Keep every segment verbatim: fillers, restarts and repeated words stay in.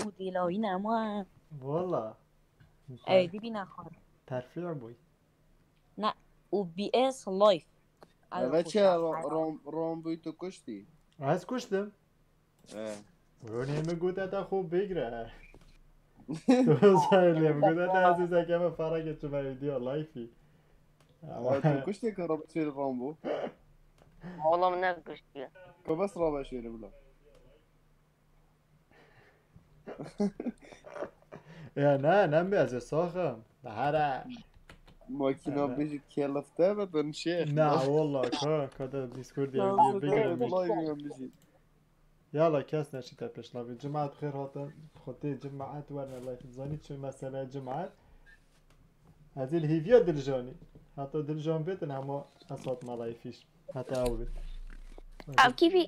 û dêlawî ne, ama Valla. ew dibîne xwe. Terfî bûy. Ne, û B S life. Eve çi Ram, Ram, Rambo'yu tu kuştî? Ez kuştim. He. Ronê min got, "Eta xwe bigre." Tu zayê lê min got, "Eta ez ê zekeme fara geçime video life." Ama Ama tu kuştê ka Rambo çêri Rambo. Oğlum ne kuştu? Ka bes Rambo şêri bila. Ya ne, ne mi ez ê saxim. Hara. Makina bijî kelifte be ben şey. Na, valla, ka, ka da Discord ya Lazım bigre değil, mi? kolay bir şey. Yala kes neşîte pêşlavî. Cimat xêr hatin. Xwedê cimat werne life. Zanî çi mesele cimat. Ez ê li hêviya Diljanî. Heta Diljan bêtin hema ez hatime life iş. Heta ew bêt. Ev kî bî?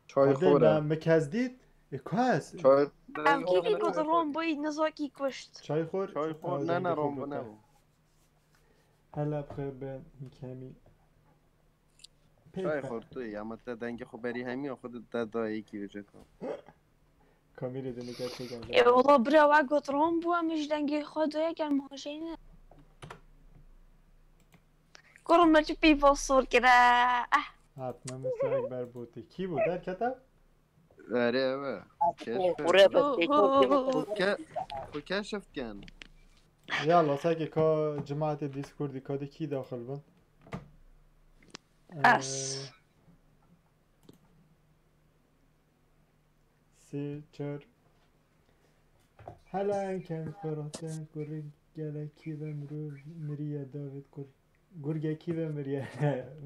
Çay Xwedê xor me, e. me kes dît. E, kes? Çay. Ev kî bî ku di Rambo'yî nizakî kuşt? Çay xor. Çay xor Ew ne ne dengê xwe Rambo gote. Ne bû. Hela bixêr bin hikemî. Çay xor tu ya, ama te dengê xwe berî hemî ya xwe de te da yekî vêce ka. Kamîrê de nika çêkan. E, ola bira we got Rambo, em ji dengê xwe doye kem hajeyne. Kurum me çi pî basor kire. Eh. Hat me mesela ber botê. Kî bû? Derkete? Erê eve. Keşf Oraya et. bak. Ke, xwe keşf ken. Yala, sake ka cemaatê Discordî ka de kî daxil bin? Ez. Ee, Sê, çar. Hela en kem xwe rate, gurê gelekî ve mirov miriye, David gur, gurgekî ve miriye.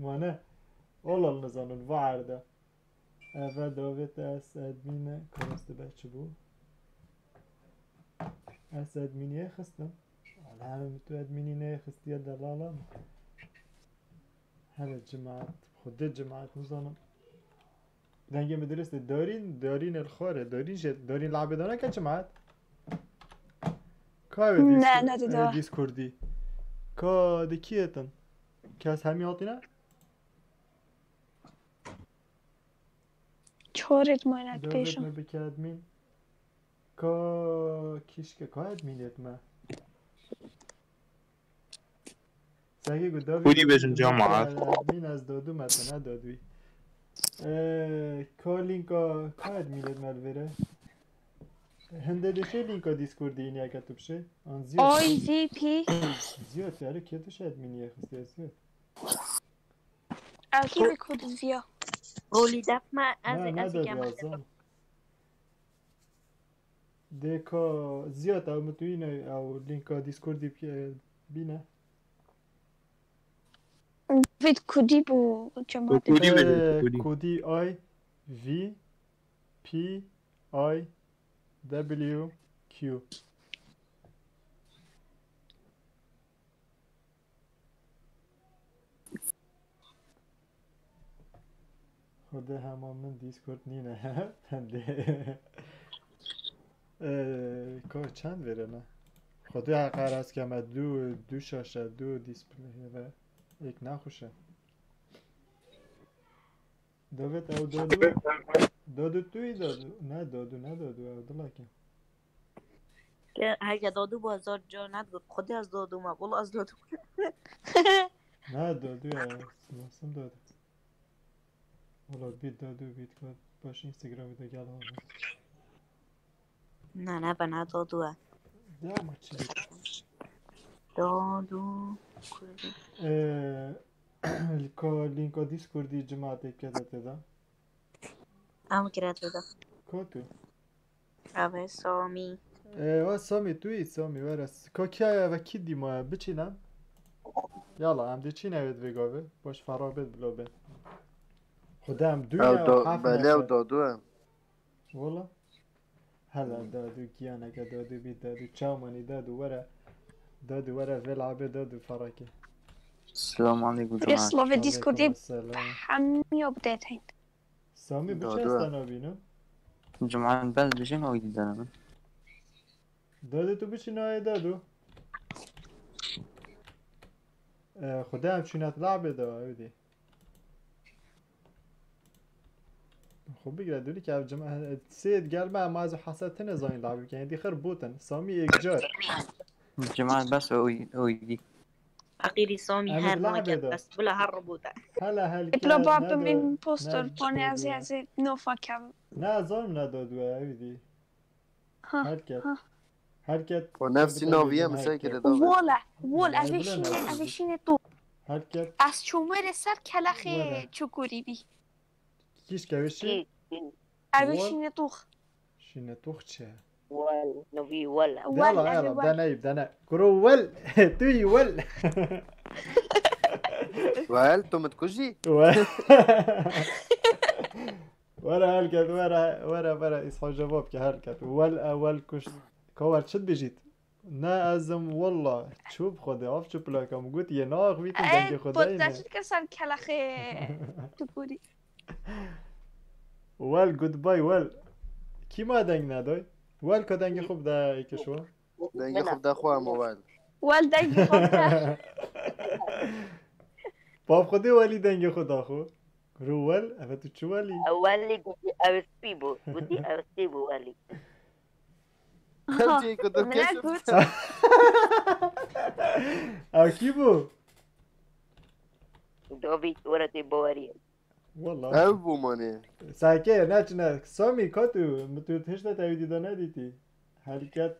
Mane, olal nizanin, va erde. Eve David ez admine, karas dibe çi bû? Ez adminiye xistim. Ala tu admini neyê xistiye delala mı? Hele cemaat, xwedê cemaat nizanim. Dengê min dirist e. Darîn, darîn el xware, darîn jê, darîn labê dana ke cemaat. Ka wê Ne, Discord, ne dida. Discordî. Ka di kî etin? Kes hemî hatine? Çorê dimayne Dawet pêşim. me bike admin. Ka kişke ka admin et me. Sagi gu David. Hûrî bêjin cemaat. Admin ez dodu me te ne dodui. Ee, ka linka ka admin et me vere. Hende de şey linka Discord'e yine aka tu bir şey. An ziyot. I V P. Ziyot yani kötü şey admin ye xiste ziyot. Ev kî bi ku diziya? Rolî def me, ez Ne, ê ne ez ê dedi keme. yazan. Deka ziyot ew mituyine ew linka Discord'î bîne. Vid kudî bû cemaat. Kudî Ee, verin, kudî. Kudî I V P I W Q. Xwedê hema min Discord nîne. Pendê. Ee, ko çend verene? Xwedê heqar ez keme du, du şaşe, du display ve ek naxuşe. David ew dadu, dadu tu yî dadu. Ne dadu, ne dadu ew dilakî. Ke heke dadu bu ez zor co ne got. Xwedê ez dadu me. Wala ez dadu. Ne dadu ya. Nasıl dadu? Wala bir dadu bir dadu. Baş Instagram'ı da gel abi. Ne ne ben ne dadu e. Ya ama çi? Dadu. Ee, linka, linka Discord'î cemaatê kete te da. Em kire te da. Kotu. Ave Sami. Ee, wa Sami tu yî Sami were. Ka kiyaya ve kî dîma biçîne. Yala em de çîne wê divê gavê. Baş fara bê bilo bê. Xwedê em du Ew ya da, heft belê nefer. Ew dadu e. Wala. Hela dadu giyaneke dadu bî dadu çamanî dadu were. Dadu were vê labê dadu farake. Selamun aleyküm Yes, cemaat. love Discord'ê Aleyküm selam. Hemiya bidetên. Sami bu Dadu. çesta nabînim. Cemaat bel dijin o gidene min. Dadu tu biçî nayê dadu. Ee, Xwedê em çûne labê de ew dê. Xwe bigire dûrî ke ev cima-, sê digel me, em ez û Hesen tine zanîn lehbê bikin. Hêdî xir bûtin. Samî êkcar. Cemaat bes o, o iyiydi. Feqîrî Samî Em her ê lehbê naket de. Bes bila her ribûte. Hele helke. Ikra babim ne do-, in poster ne pone do- ez ez nofakam. Ne zon ne do dwe ew dî. Ha. Herket. Ha. Herket. O nefsî naviye mi sekire da. Wala, wala Ay, ez bile şîne ne- ez şîne to. Herket. Ez çomere ser kelexê Wala. çukurî bî. Kîş kevişî. Ez Wal. Şîne tox. Şîne tox çi? Wel, novî wel. Wel Dela ez era wel. Deneyb dene. Kuro wel. Tu yî wel. Wel, tu min dikujî? Wel. Were herket, were, were, were. Îsha cevap ke herket. Wel, e, wel kuş. Ka wer çi dibijît? Ne ezim walla. Çû bi xwe de, av çû plaka min got, yê naxivîtin dengê Ey, xwe pot deyne. derdikir ser kelexê çukurî. Wel, goodbye, wel. Kîma deng neday? Wel, ka dengê xwe bide êkê şo. Dengê xwe bide xwe ama wel. Wel dengê xwe bide. Bav xwe dê welî dengê xwe da xwe. Ro wel, eve tu çi welî? Welî gotî ew spî bû. Gotî ew spî bû welî. Aha. Tê ku dur Min ne keşif. got. Ew kî bû? Dovî were tê baweriyê. Wala. Ew bû manê. Sake, ne çi ne. Samî, ka tu, tu hişta te ew dî de nedîtî. Herket.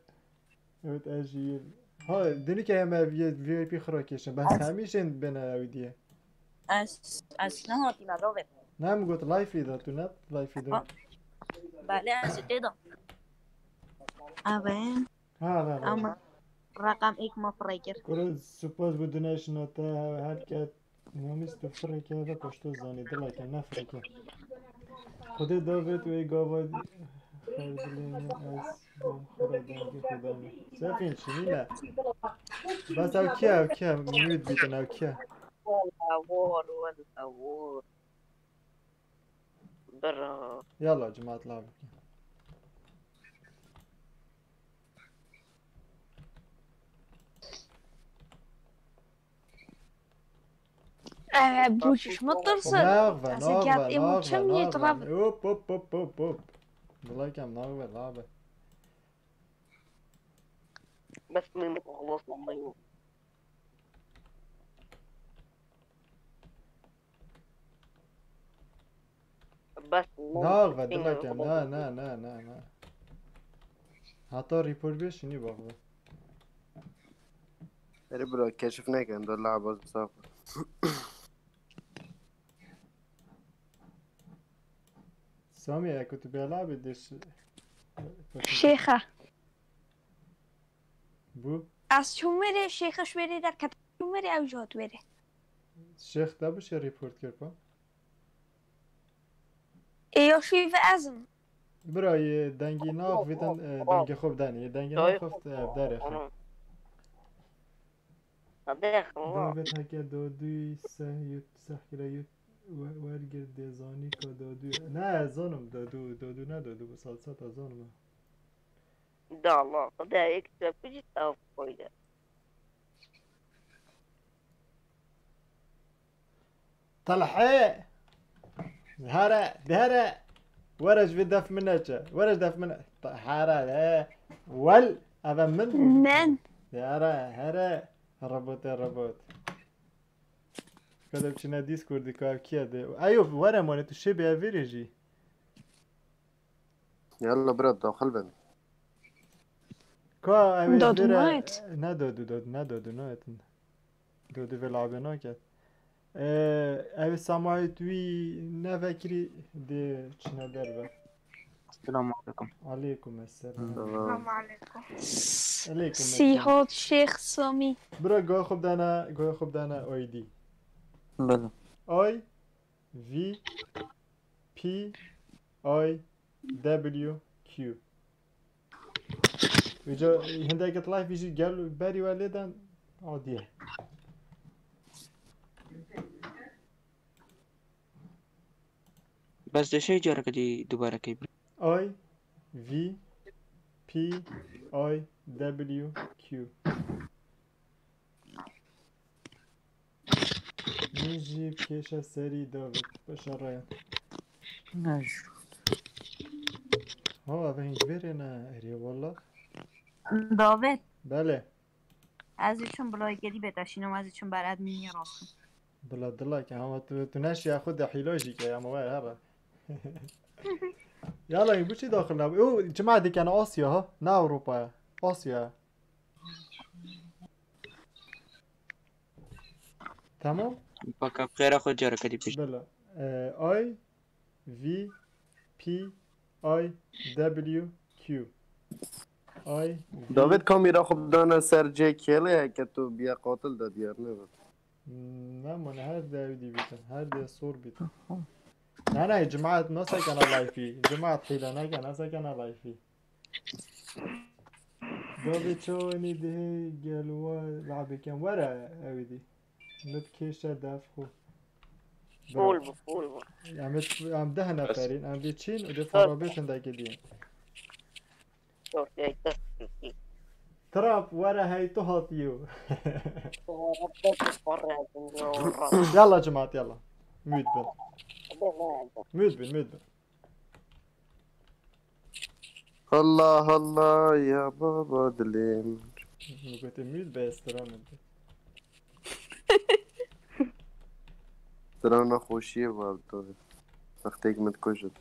Evet, ez jî. Ha, dinike em ev V I P xira kêşin. Bes hemî jên bêne ew diye. Ez, ez nehatîme dovê. Ne min got live de, tu ne live de. Ha. Belê ez ê tê de. Ev e. Ha, ha, ha. Ama reqem êk me firê kir. Kuro spas bu donation te herket. Namis tu firê ke ve koşto zanî, dila ke ne firê ke. Xwedê davêt wê gava xerzilê min ez bom xira dengê xwe dame. Sefîn çinî ne. Bes ew kiye, ew kiye? Mute bîtin ew kiye? Wala wor, wala wor. Bira. Yalla cemaat la bikin. Ee, bu çişme tırsın. Naxve, Ez ê gel naxve, emo naxve, çem yê naxve. trab. Hop, hop, hop, hop, hop. Dilay kem naxve, naxve. Bes min xelas olmayı. Bes Naxve, dilay kem, na, na, na, na, na. Hata report bê şinî baxve. Ere bro, keşif nekin, dur la baz saf. Samî, eko tu bela bi diş. Şêxe. Bu? Ez çûm wêrê, şêxe ji wêrê derket. Çûm wêrê ew jî hat wêrê. Şêx te bu şey report kir pa? Ê ya şûyî ve ez im. Bira, yê dengî naxivîtin, e, dengê xwe bidane. Yê dengê naxivt, e, derê xwe. Hadi xewa. Davet heke dodûyî seh yut, seh kire yut, we-, wergir dê zanî ka dodû. Ne, ez zanim dodû, dodû ne dodû, bu sat sat ez zanim. Da Allah, da ek tepki tav koydu. Talhe! Dihare, dihare! Were ji vê def min neçe. Were ji def min ne-, ta-, here, he. Wel, eve min. Men. Dihare, here. Robotê robot. Kadem çine Discord'î ka ev kiye de. Ayo, were mane tu şê bê ev vêrê jî. Yalla bira daxil bin. Ka ev ê Dodû vêre nayet. Ne dodû, dodû, ne dodû nayet. Dodû vê labê naket. Ee, ev Samuel tu wî nevekirî dê çine derve. Selamun aleyküm. Aleykum esselam. Tamam. Aleykum esselam. Sîhot Şêx Samî. Bira, goya xwe bidana, goya xwe bidana I D. Belê. I V P I W Q. Vêca hindek live jî gel berî we lê den adiye. Bes de şey careke dî dubare key. I V P I W Q. Min jî kêşe serî David. Beşa raya. Ne jûr. Ha, ev hingvêrê ne, erê wala. David, Belê. ez ê çim bilay gelî bêteşînim, ez ê çim ber adminiyê rast. Bila dilak, ama tu, tu neşiya xwe de hîlo jî ke, ama were here. Yala, bu çi daxil ne? O, cima dikene Asya ha, ne Ewropa ya. Asya. Tamam. Baka xêra xwe carekê dî pişt. Bila. E, I V P I W Q. I V. David kamera xwe dana ser cê kêlê, heke tu biya qatil de diyar ne. Ne, man her de ew dî bîtin. Her de sor bîtin. Ne, ne, cemaat nasıl kana life'î? Cemaat hile ne kana, nasıl kana life'î? David çawenî dihê gel we labê kem. Were ew dî. Mit kêşe def xwe. Full bu, full bu. Em, em deh neferîn, em vê çîn û dê farabê tindekê diyên. Yok, yok, yok. Trump, were hey tu hatiyo. Yok, yok, yok. Yalla cemaat, yalla. Müd bin. Müd bin, müd bin. Allah Allah ya baba dilim. Min gote müd be, ez tira min de. Strana xweşiyê var tabii. Wextêk min dikujit.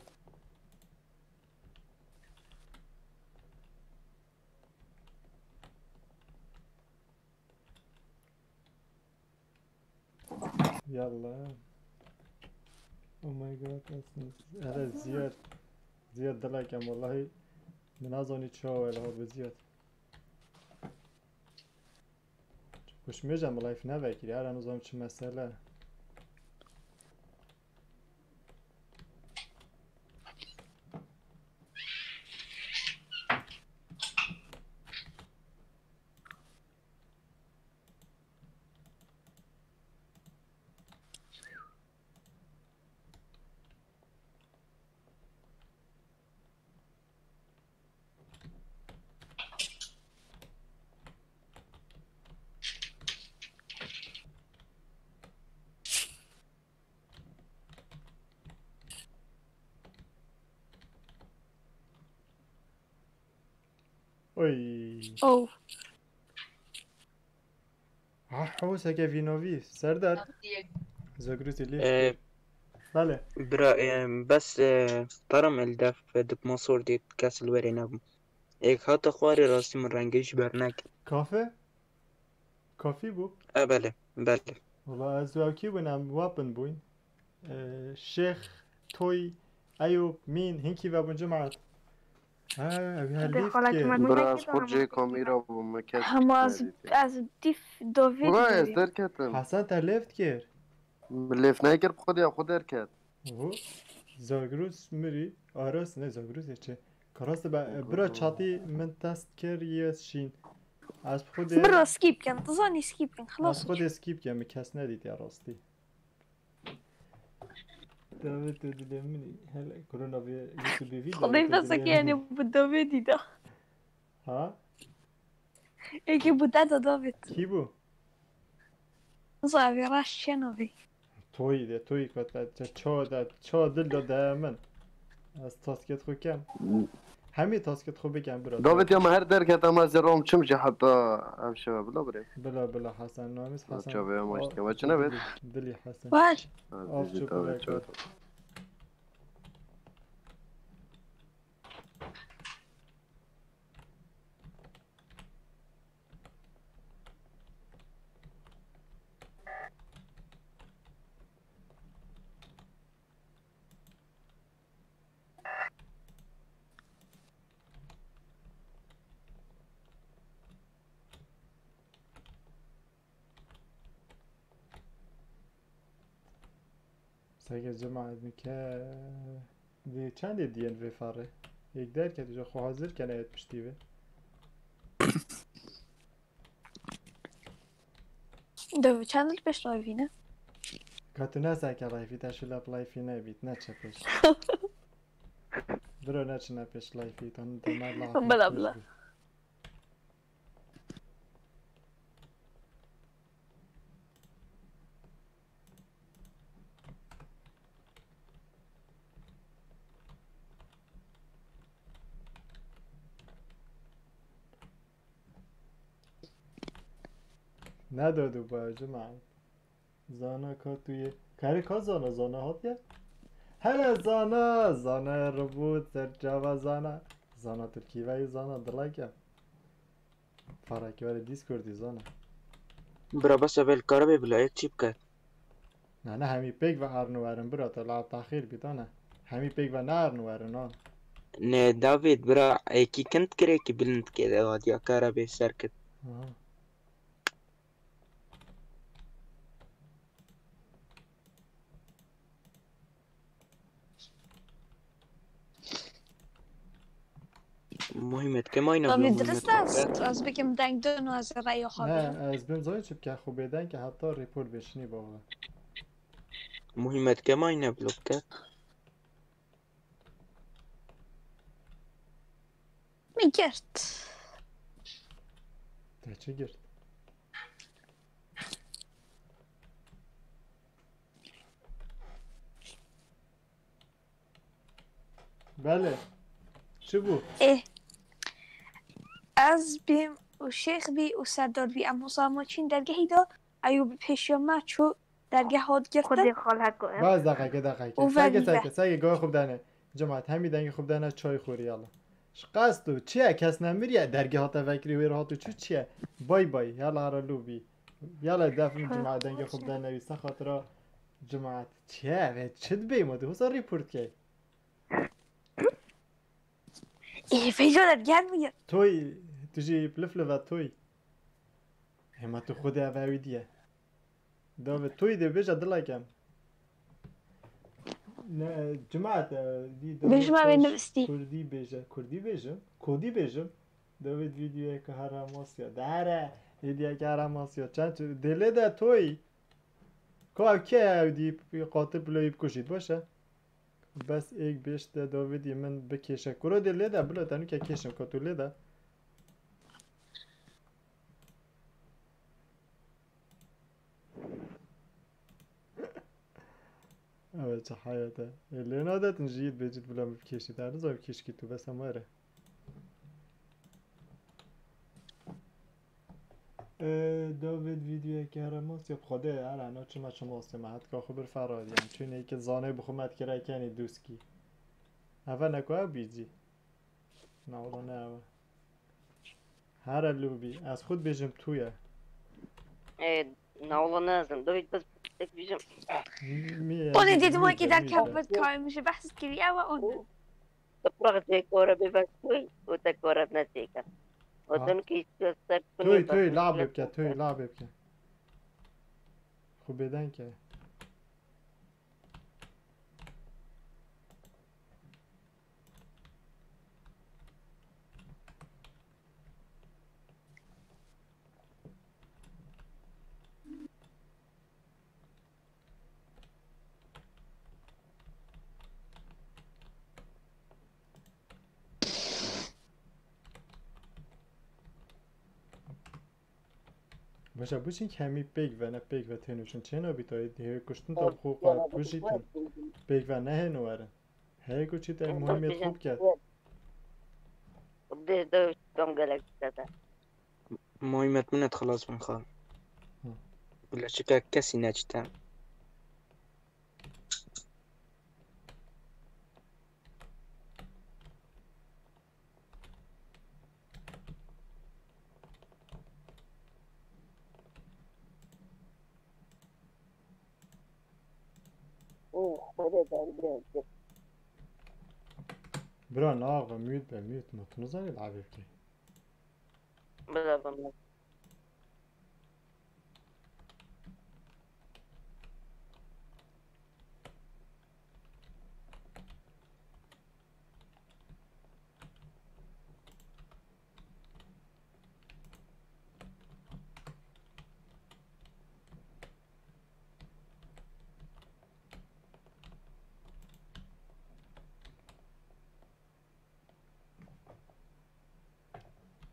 Yalla. Oh my god, that's nice. Hele Ziyad. Ziyad dilek em, wallahi. Min nazanî çawa wele hat bi Ziyad. Kuşmêj em life nevekirî, her nizam çi mesele. Oy. Oh. Ah, hewseke vînovî. Serdar. Zagruzî lî. Ee, Belê. Bira, e, bes e, taram el def e, dikma sor dît kesil werê nebû. Êk hata xwarê rastî min rengê jî bernekir. Kafe? Kafî bû? E, belê, belê. Wala ez wekî bûn, em wapin bûyn. Ee, Şêx, Toy, Eyûb, Mîn, hinkî vebûn cemaat. Ha, ev her De lîf xala kir. kime- Bira ez xwe cê kamîra bûm, me kes Hema ez, nedîtiye. Ez dîf dovê Bira ez dî. Derketim. Hesen te lêft kir. Min lêf nekir, xwe diya xwe derket. Hu. Zagruz mirî. Aras ne, Zagruz ê çi? Karas de be, bira çatî min test kir, yê şîn. Ez xwe dê. Bira skip ken, tu zanî skip ken, Ez xelas. xwe dê skip kem, min kes nedît ya rastî. Davet dilê min hele korona vê YouTube video. Xwedê feseke yani bu dovê dîda. Ha? Eke bu deda David. Kî bû? Zavê raş çeno vê. Toyî de, toyî kot de, ça, ça de, ça dil de de min. Ez tasket xwe kem. Hemî tasket xwe bikem bira. David ya me her derket ama ez ê rom çim jî heta ev şeve bila birê. Bila bila Hasan, namiz Hasan. Çavê ama Aa, işte, ve çi ne bit? Dilî Hasan. Baş. Av çi Tabii, bira. çavet. Seke cemaet mi ke. Di çendê diyen vê farê? Yek derket, ji xwe hazir kene yet piştî vê. Dövü çendil pêş ravîne. Ka tu ne seke layfî te şile layfî nebît, ne çe pêş. Biro ne çine pêş layfî, tam temel layfî. Bila, bila. Ne dodu ba cima. Zana ka tu yê. Kare ka zana, zana hatiye. Hele zana, zana robot serçava zana. Zana Tirkî ve zana dilake. Farakî were Discordî zana. Bira bes evel kare bê bila yek çî bike. Ne, ne, hemî pêk ve herin û werin bira, te la taxîr bî, dane. Hemî pêk ve neherin û werin, ha. Ne, David, bira, êkî kin dikir, êkî bilind dikir, ewa diya kare bê ser kir. Aha. Muhîmet kemayne Tabii bilo, dirist muhîmet ez, ez bikim deng dön û ez reyê xwe Ne, bidim. ez bim zayê çi bike, xwe bêdeng ke heta report bêşinî bavê. Muhîmet kemayne bilo ke. Min girt. Te çi girt? Belê. Çi bû? Ê. Ez bîm û şêx bî û serdar bî. Em Musa Maçîn dergehî de, Eyûb pêşiya me çû dergeh hat girtin. Xwedê xal heko em. Bas deqeke, deqeke. Û Seke, verî seke, ve. seke, gavê xwe bidene. Cemaat, hemî dengê xwe bidene çay xorî, yala. Ji qas tu, çi ye? Kes nemiriye, dergeh hate vekirî, wê re hat û çû, çi ye? Bay bay, yala, hara lû bî. Yala, defin Ha, cemaat, dengê xwe çi? bidene wî, se xatira cemaat. Çi ye? Ve çi dibê ma tu wisa report key? Ê, feyca dergeh mi ye? Toy, tu jî plif live toy. Hema tu xwedê ev ewî diye. David, toy dê bêje dilek em. Ne, cemaat, e, dî David Bêjime wê Taş nivistî. Kurdî bêje. Kurdî bêjim. Kodî bêjim. David videoyeke hera Masya. Dere, videoyeke hera Masya. Çend çi-, dê lê de toy. Ko ev kê ew dî qatil bilo yî bikujît, baş e? Bes êk bêşte Davidî min bikêşe. Kuro dê lê de bilo, te nûke kêşim ka tu lê de. Evet, çi hayat e. E, lê nadetin ji yî bêcit bila min bikêşî. Te niza bikêşkî tu, bes em were. Ee, David videoyeke here Masya bi Xwedê, here, no çima çi Masya me hetka xwe bir feradiyan. Çûnê ki zanê bi xwe me dikire kenî dûskî. Eve ne ku ew bî cî. Na wala ne ew. Here lû bî. Ez xwe dibêjim tu ye. Ê, na wala ne ez im. David bes tek bêjim. Mi-, mi-, Olê mi-, dedim mi-, wekî mi-, derkevt mi-, bi kaymişi behs kiriye ve onu. Te pira zêkore bê vektoy û te kore ne zêke. Û Ha. tu ki ser Toy, toy, la bibke, toy, la bibke. Xwe bêdeng ke. Baş e, bu çin kemî pêk ve, ne pêk ve tênû çin. Çêna bî tayê dihê kuştin ta xwe qal kujîtin. Pêk ve nehêno werin. Heye ku çî te muhîmiyet xwe biket. Dê, dê, dom gelek dikete. Muhîmiyet min et xilas bin xal. Hı. Bila çike kesî neçite. Oh, Xwedê dergê. Bira, naxwe, mute be, mute. Ma tu nizanî lawê bikî. Bila bim.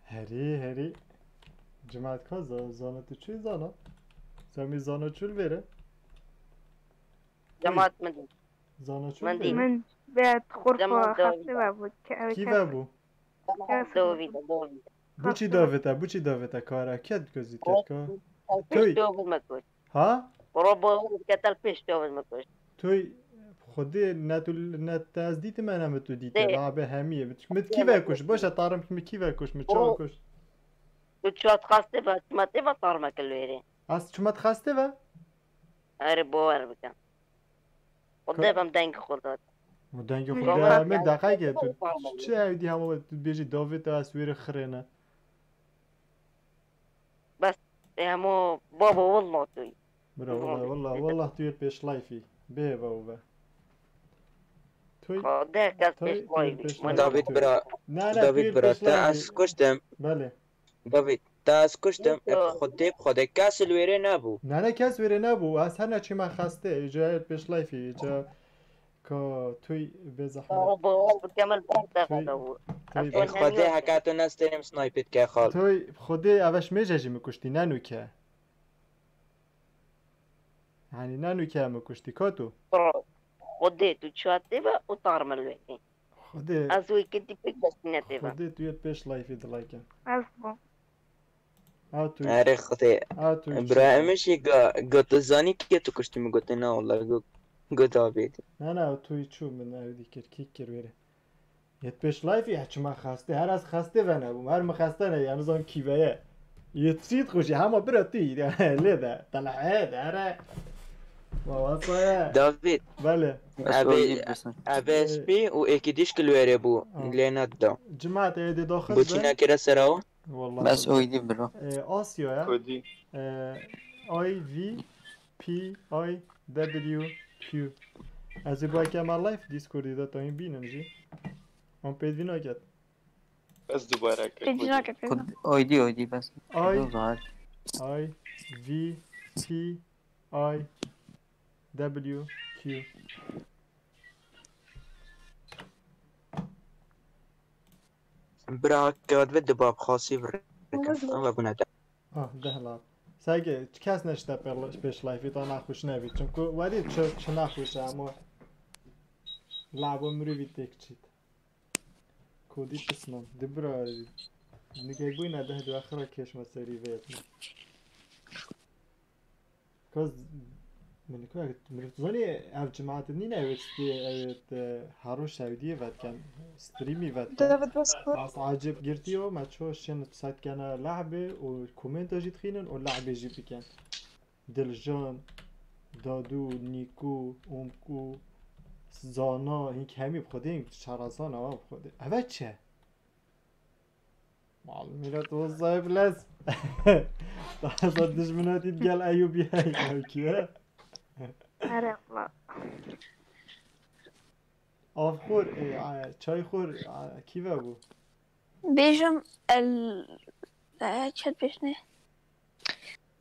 Herî, herî. Cemaat ka za-, zana tu çi zana? Semî zana çul vere? Cemaat min dî. Zana çul Min dî. vere? Min be xurfa Cemaat xaste dawî. ve bû. Ke-, Kî kes- ve bû? Kes- Dovî de, dovî de. Bu çi davete, bu çi davete kara? Ket gözü ket ka? Toy. Pişt çavê min kuşt. Ha? Robo ketel pişt çavê min kuşt. Toy, Xwedê ne tu, ne te ez dîtime ne min tu dîte. Dê. Labe hemî ye. Min kî ve kuşt? Baş e, tarim min kî ve kuşt? Min çawa kuşt? Tu çat xaste ve, çima tê ve tarme kilwêrê? Ez çima dixaste ve? Erê, bawer bikin. Xwedê bem deng xwe dat. Û dengê xwe de min deqeyke tu çi ew dî hema tu dibêjî davê te ez wêrê xirêne. Bes, ê hemo baba, wallah tu. Bira, wallah, wallah, wallah tu yê pêşlayfî. Bê heva û ve. Toy, Xwedê kes toy, pêşlayfî. David bira, ne, ne, David bira, te ez kuştim. Belê. David, te ez kuştim, e, bi Xwedê, bi Xwedê kes li wêrê nebû. Ne, ne, kes wêrê nebû. Ez her neçî me xestê, îca pêşlayfî, îca ka toy bê zehmet. Baba, baba, Kemal, berde xwe bû. Toy, toy. Xwedê heke tu nestênim snaypê dike xal. Toy, bi Xwedê ev eş mêje jî min kuştî, ne nûke. Yanî ne nûke min kuştî, ka tu? Xwedê tu çat tê ve û tar min wê. Xwedê. Ez wê ketî pêk besîne tê ve. Xwedê tu yê pêş layfê dilayke. Ez bûm. Ha tu. Erê Xwedê. Ha tu. Bira, em jî ga, ga tu zanî kê tu kuştî, min gotê na wala, go, go David. Na, na, tu çû min ew dî kir, kî kir wêrê. Yê pêş layfî, he, çima xestê, her ez xestê ve nebûm, her min xeste ne, yanî zan kî ve ye. Yê çît xwe jî, hema bira tu yî, lê de, telehê de, here. Wawasa ye. David. Belê. Bes Ebe, oynayıp dursun. Ebe Ee, S P û êkî dîş ki li wêrê bû. Ha. Lê nedida. Cimat ê dê daxil Bo çi be. Nekire sera o? Wallah. Bes oynayıp bro. Ee, Asya ya. Kudî. Ee, I V P I W Q. Ez ê bo eke me live Discordî de tayîn bînim jî. An pêdivî naket. Ez dubare kir. Pêdivî naket. Kod-, oydî, oydî bes. Ay. Dur, rahat. I V P I W Q. Bira, kewt ve diba bi xasî vir. Ama bûne de. Ah, deh lat. Sege, kes neşte pêş, pêş layfî ta naxweş nebî. Çimku werî çi, çi naxweş e, hemû labo mirovî têk çît. Kodî pisman. Di bira, nikek bûyne deh du axira kêşme serî vê yetme. Kaz, min ku mirov zanî ev cemaat nîne, ev stê, ev, e, haro şewdiyê vetken, streamî vetken. David Beskor. Ez acib girtiyo, me ço şin sayt kena lehbê û komenta jî dixînin û lehbê jî biken. Diljan, Dadû, Nîkû, Omkû, Zana, hîn hemî bi Xwedê, hîn çarazana wa bi Xwedê. Eve çi? Mal milet o zayıf les. Daha da dijminatî gel Eyûbî heyî ki. Erê Allah. Avxor, e, a, çayxor, a, kî ve bû? Bêjim el, e, çet pêşnê.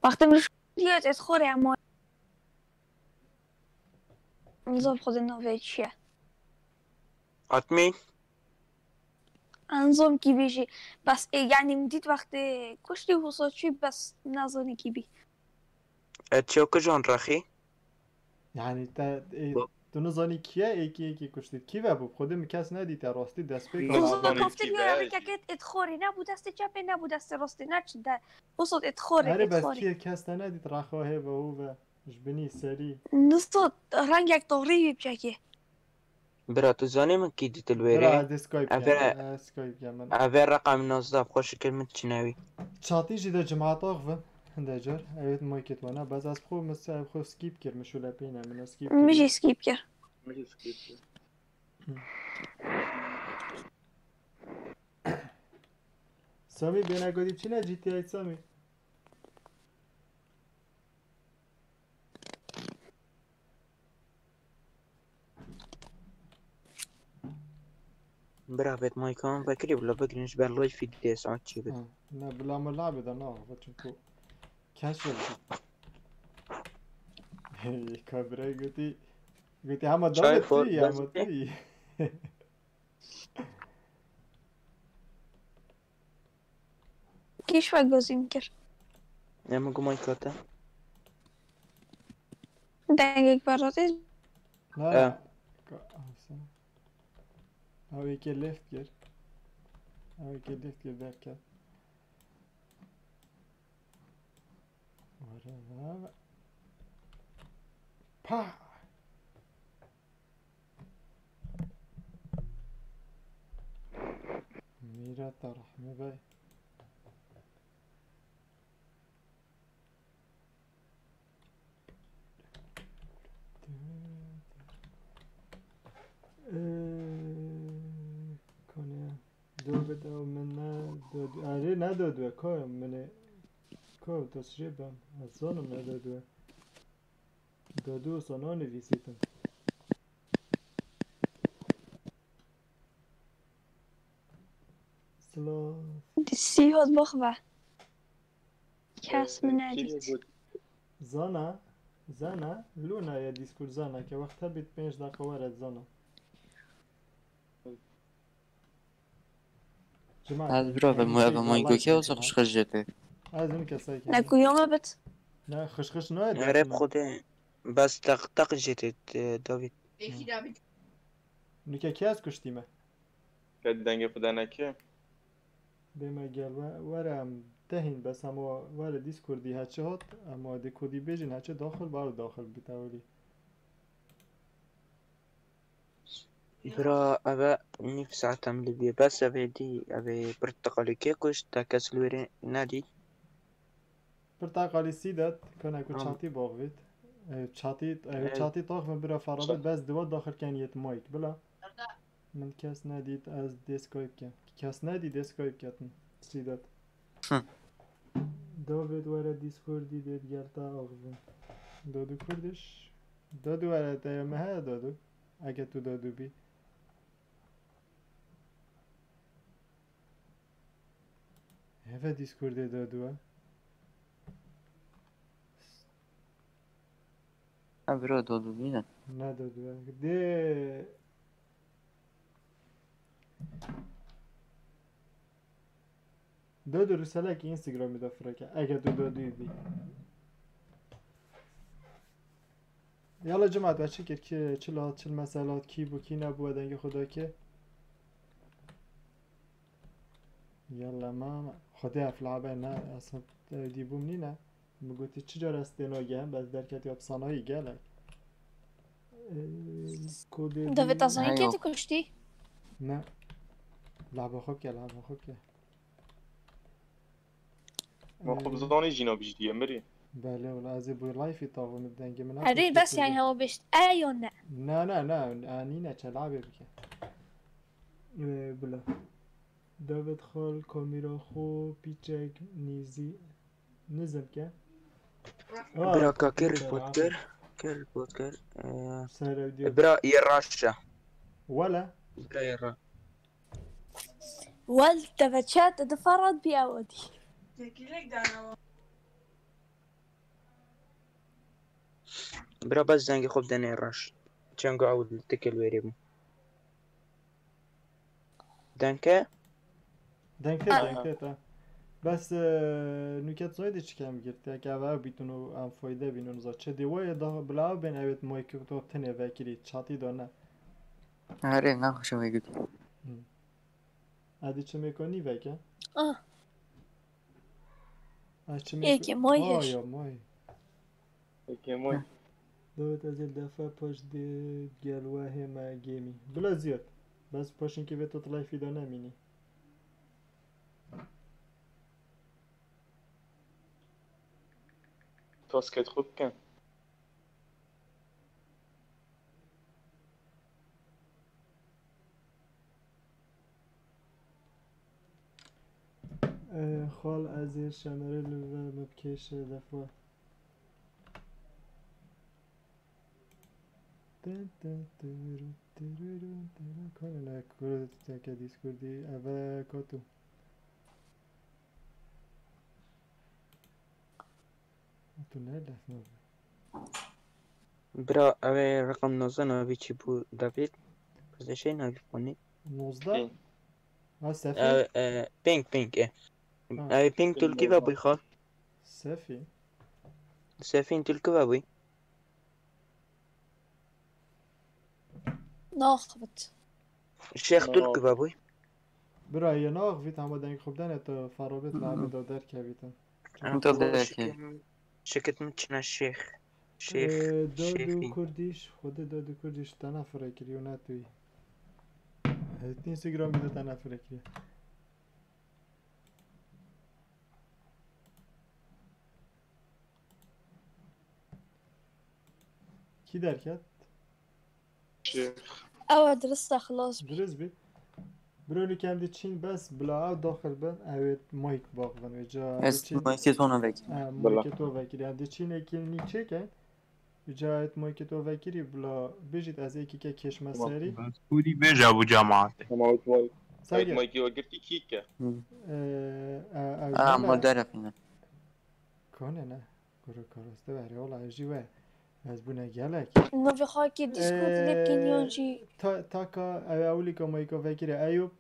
Wextê min diyet ez xorê ama. Nizam xwedê navê çi ye? Atmî? Nizam kî bêjî. Bes, e, yanî min dît wextê kuştî wisa çû, bes nazanî kî bî. E, çew kijan rexî? Yanî te, e, Bo- tu nizanî kî ye, êkî êkî kuştî. Kî ve bû? Xwedê min kes nedîte, rastî destpêk Nizam. Wisa kaftir ya, rengek êt, êt xorî, ne bû destê çepê, ne bû destê rastê, ne çi de. Wisa êt xorî, Erê êt bes xorî. Kî ye kes te nedît, rexa hê ve û ve. Ji binî serî. Nizam, rengek dorî wî biçekê. Bira, tu zanî min kî dît li wêrê? Bira, ez dê Skype Ev kem, e, ez Skype kem min. Ev e reqem nozdeh, xweş kir min çinewî. Çatî jî de cemaat axivin. Hinde car. Evet, mayket wana. Bes ez xwe, min se-, xwe skip kir, min şule pêne, min skip kir. Min jî skip kir. Min jî skip kir. Samî, bêne godî çi ne G T A Samî? Bira, vêt maykan vekirî bila bigirin ji ber layfî dê saet çê bit. Ha, ne, bila me labê de na, ve çimku kes yok. Hey, kabire götü, götü ama Çay dawet for, değil, ama dawet değil. Kî ji we gozî min kir? Em gu mayka te. Dengek veratê. Na, E. na. Ka-, Ew êkê left kir. Ew êkê left kir derket. Were, were. Pa! Mîreta Rehmi Bey. Ee, Konya. Dawid ew min ne dod-, erê ne dodwe, ko min ê, ko tu jê bem. Ez zanim ne dodwe. Dodu sana nivîsîtin. Silav. Sî hot bixwe. Kes min nedît. Zana, Zana, Luna ye Discord Zana ke wext hebît pênc deqa were Zana. Cima Ez bira ve mu eve moy goke o zor xşxır jete. Ez min kesay ke. Ne kuyoma bit. Ne xış xış ne. Erê bi xwedê bes teq teq jete, e, David. Nuke kes kuştî me. Ke dengê xwe de neke. Dê me gel we-, were em tehîn bes hema were Discordî heçi hat, hema dê kurdî bêjin heçi daxil, ba ew daxil bît ewilî. Bira, eve nîv saet em li bî. Bes eve dî, eve pirteqalî kê kuşt, te kes li wêrê nedî. Pirteqalî sîdet, kone ku Am. Çatî baxvît. E, çatî, e, E, çatî taxvin bira farabit, ça- bes diwa daxil ken yet mayk. Bila. Min kes nedît, ez dê Skype ke. Kes nedî dê Skype ketin. Sîdet. Hı. David were Discordî dê gel te axivin. Dodu Kurdiş. Dodu were te ya me heye Dodu. Eke tu Dodu bî. Heve Discordê Dodu e. Ha, bira Dodu bîne. Ne Dodu e. Dê Dodu risalekî Instagramî de fireke. Ege tu Dodu bî. Yala cemaat ve çi kir ki çil hat, çil mesele hat, kî bû, kî nebû, dengê xwe da ki. Yala mama. Xwedê eflabe ne, ez dî bûm nîne. Min gotî çi cara ez têna gehim, bes derketiya bi sanayî gelek. Ee, Kodê David bî- Azanî Heyo. Kê tu kuştî? Ne. Laba xwe bike, laba xwe bike. Ma xwe Ee, bizanî jîna bijdiye mirî. Belê, wala ez ê bû layfî tavim dengê min Erê, bes yani hewa bişt. E ya ne? Na, na, na, a, nîne, çelabê bike. Ee, bila. David xal kamera xwe pîçek nîzî. Nizim ke. Bira ka kê report kir? Kê report kir? Ee, Seyre video. Bira yê raşa. Wala. Bira yê ra. Wel, te ve çet difarad bi ew dî. Bira bes zengê xwe bidene raş. Çengo ew li tikil wêrê bû. Denke? Denke, Aha. Denke ta. Bes, e, nûket zoyê de çi kem girtiye? Ke eve ew bîtin û em foyde bînin za. Çi dê waye da bila ew bên evet moy ki to tenê vekirî, çatî da ne. Erê, ne xweşe wê gotî. Hı. Edî çimê ko nî veke? Ah. Ez çimê Ê ko-, ke moy Aa, hêş. Ya moy. Eke moy. Dawet ez ê defa paş dê gel we hê me gêmî. Bila ziyad. Bes paşinkî vê tot layfî de nemînî. Tasket xwe bikin. Ee, xal ez ê şemerê li ve me bikêşe defa. Tin, tin, tırı, tırı, tırı. Kone ne kuru teke Discordî eve kotu. Tu ne lef ne? Bira, ev ê reqem nozdeh navê çi bû, David? Kuzê şey navê xwe nî? Nozdeh? Ping. Ha, Sefî? Ev, e, ping, ping, e. Ha. Ev ping tu li kî ve bûy xal? Sefî. Sefîn tu li kî ve bûy? Naxivit. Şêx tu li kî ve bûy? Bira, ye naxivît, hema deng xwe bidene, tu ferabêt li evê de derkevîtin. Em tu derkevî. Şirket min çine şêx. Şêx. Ee, Dadu Şêxî. Kurdiş, xwedê Dadu Kurdiş te nafire kiriyo, ne tu yî. Ee, Instagram'da te nafire kiriyo. Kî derket? Şêx. Ew dirist e, xilas bî. Dirist bî. Bro, li kem diçîn bes bila ew daxil bin, ew ê mayk baxivin. Vêca Ez diçîn, maykê zona vekî. e, Bila. Maykê to vekirî. Em diçîn êkî nî çêke. Vêca ew ê maykê to vekirî bila bijît, ez êkî ke kêşme serî. Kûrî bêje bû cemaatê. Ama o tuval. Sergê. Maykê o girtî kî ke. E, e, ew Aa, ne? ma derefîne. Kone ne? Kuru koroste veri ola ev jî we. Ez bûne gelek. Navê xwe kê Discord lê bikin yan jî Ta, taka ew ewlîka mayka vekirî Eyûp.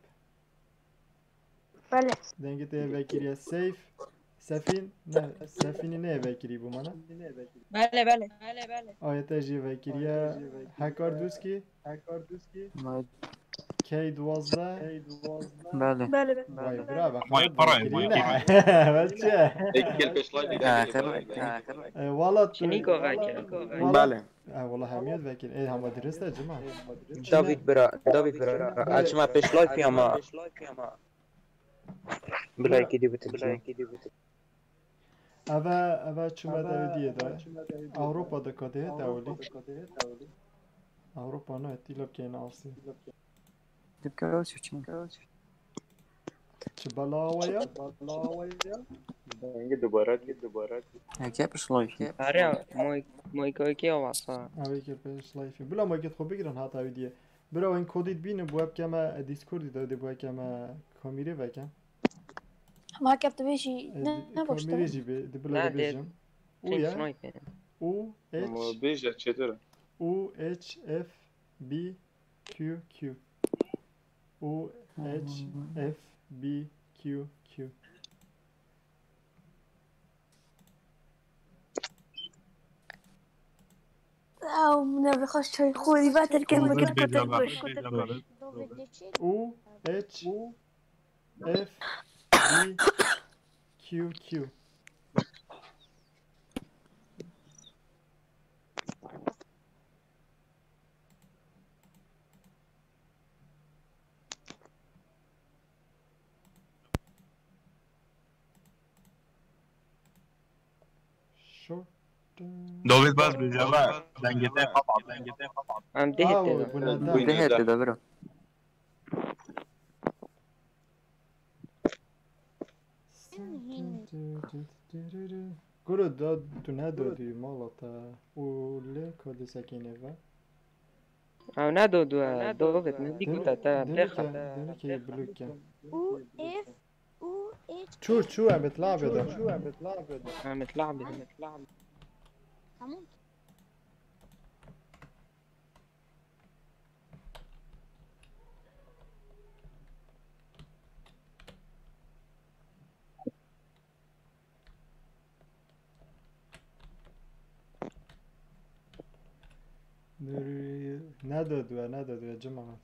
Belê. Dengê te vekiriye Seyf. Sefîn, ne, Sefînî ne vekirî bû mana. Belê, belê. Belê, belê. Ayete jî vekiriye Hekar Dûskî. Ma- K duwazdeh. Belê. Belê, belê. Vay bravo. Vay, parayı, vay. Valla tu. Êkî pêşlayî Ha, xeber, ha, xeber. E, wala tu. Çinîko vekir. Valla. Belê. E, wala hemiyet vekir. E, hema dirist e cima. David bira, David bira. Açma pêşlayî ama. Bila êkî dî bitin. Eve, eve çûme Ewropa de. Ewropa de kadê heta olî. Ewropa ne, tîlop keyne asî. Dipkero çiçin. Çi belawa ya? Dengê dubare, dengê dubare. Heke pişlayî. Are, moy, moy koyki avasa. Eve kir pêşlayî. Bila maykêt xwe bigirin hata ew diye. Bira, wên kodî dibînin, bu web keme, e, Discordî de, de bu web keme kamîrê veke. Ma heke tu bêjî E, ne, di- ne boş kamîrê de. Jî bê, di bila Ne, de bêjim. U Çin ya, sniper. U H, Ama bêje çêtir. U H F B Q Q. U H F B Q Q. Ew, min ev xweş çay xwedî ve terke Oğlum, min bir kir kotek bêje boş. bak, bêje bak. U H F B Q Q. Şort. Dovêt bas bêje ve. Dengê te xapa, dengê te xapa. Em dê Aw, hete. bu ne da? Dê hete de bira. Guru da tu ne da dû mala te. Û lê kadî sekîne ve. Ew ne do du, Dovêt, min dî ku te, te, Dene bêxa. ke, dene ke bloke. U F U H. Çû, çû, em itla bide. Em itla bidin. Tamam. Ne da dû, ne da dû, cemaat.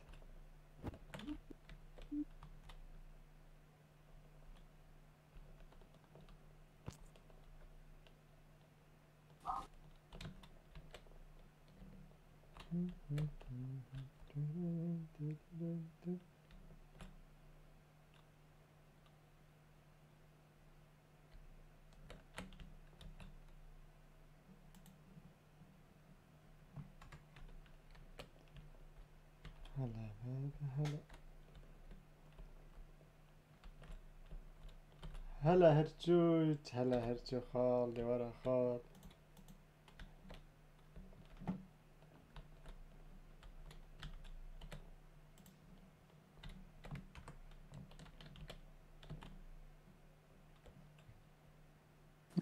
Hele, hele, hele. Hele her çû, hele her çû xal, dewara xal.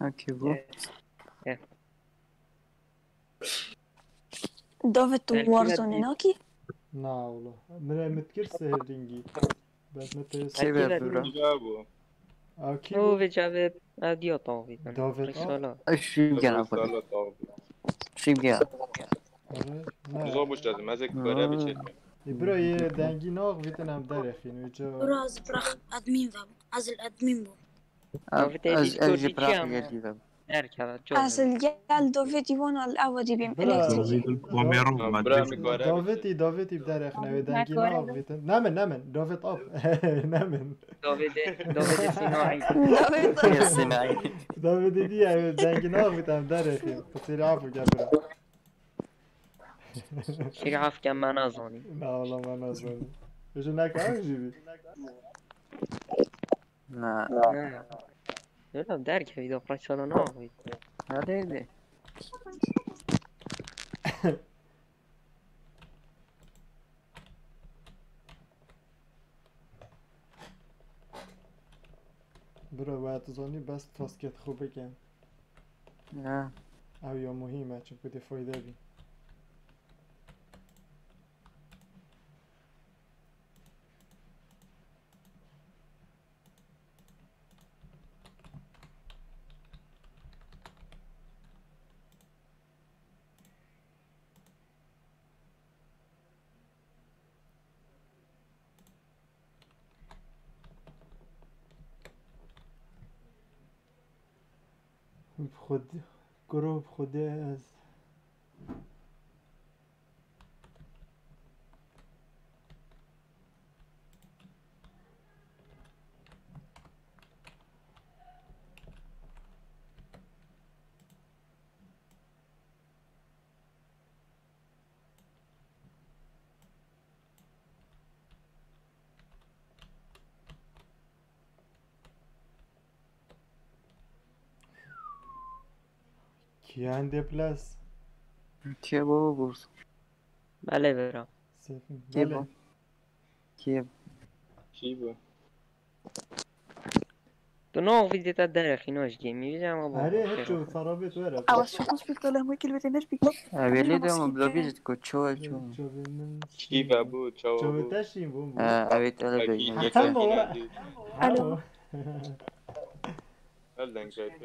Okey bu. David, tu Belkî Warzone belkî- nakî? Na oğlu. Min min kir seherdingî. Bes min te Şey ver bira. Bira bu. Akî O bu. Ve Cavit, adiyo tavî. David, Risala. Şîm gel abi. Şîm gel. Ara. Ne. Zor boş lazım. Ez ek Hı. Bira bir şey. E, bira ye dengî nax vitin em derexîn. Uca. Biraz bırak admin var. Azil admin bu. Abi, te Ez Discord ez jî içi bırak ama. geldi ben. Derkeve, çok. Ez li gel Dovêtî wan li ewa dî bîm. Bira. Elektrik. Komero. Bira, min gore. Dovêtî, Dovêtî bi derê xine wê dengî naxivîtin. Nemin, nemin. Dovêt ap. Nemin. Dovêtê, Dovêtê Sînaî. Dovêt ap. Sînaî. Dovêtî diye wê dengî naxivîtin, em derê xîm. Qisîrê afû gel bira. Şirî afke me nazanî. Na, wala me nazanî. Ji neka ev jî bî. Na. Ne. Öyle derkevî de parçadan abi. Neredeydi? Bro, we dizanî bes taskêt xwe bikin. Ne. Ew ya muhîm e, çimkû dê fayde bî. Bi Xwedê, kuro bi Xwedê ez. Kiyan de plus. Kiye baba burs. Belê bira. Sefim. Kiye Belê. bu? Kiye? Çi bu? Tu nav vîdyo te derexî naj gemî vîze ama baba. Herê hep ço sarabê tu era. Awas çok hoş bir kalem ve kelime demir bir. Eveli de ama bula bir ko ço ço. Ço benim. Çi ve bu, çawa Ço bu? Te şîn bu bu. Ha, evet öyle Bak, bir. iyi Hatta mı o? Alo. Elden kaydı.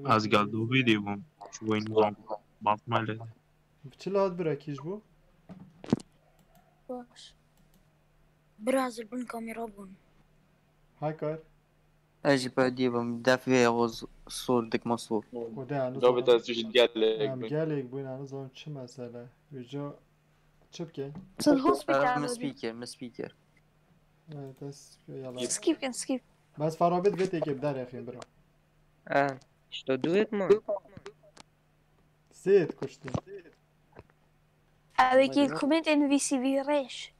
Az geldi o video bu. Şu oyunu basma ile. Çi lat bira kîj bû? Baş. Biraz bin kamera bûn. Haykar. Ez jî pe dî bim, def vê xwe sor, dikma sor. O de, anu David zaman ez jî gelek em bin. Gelek bûn, anu zaman çi mesele? Vêca çi bike? Sen hospital Min abi. Speaker, min speaker. Evet, ez yala. Skip kin, skip. Bes farabit vê têkê bi derê xîn bira. Ha, işte duet mi? Sêt kuştin. Ew ê kî komêntên V C V rêş.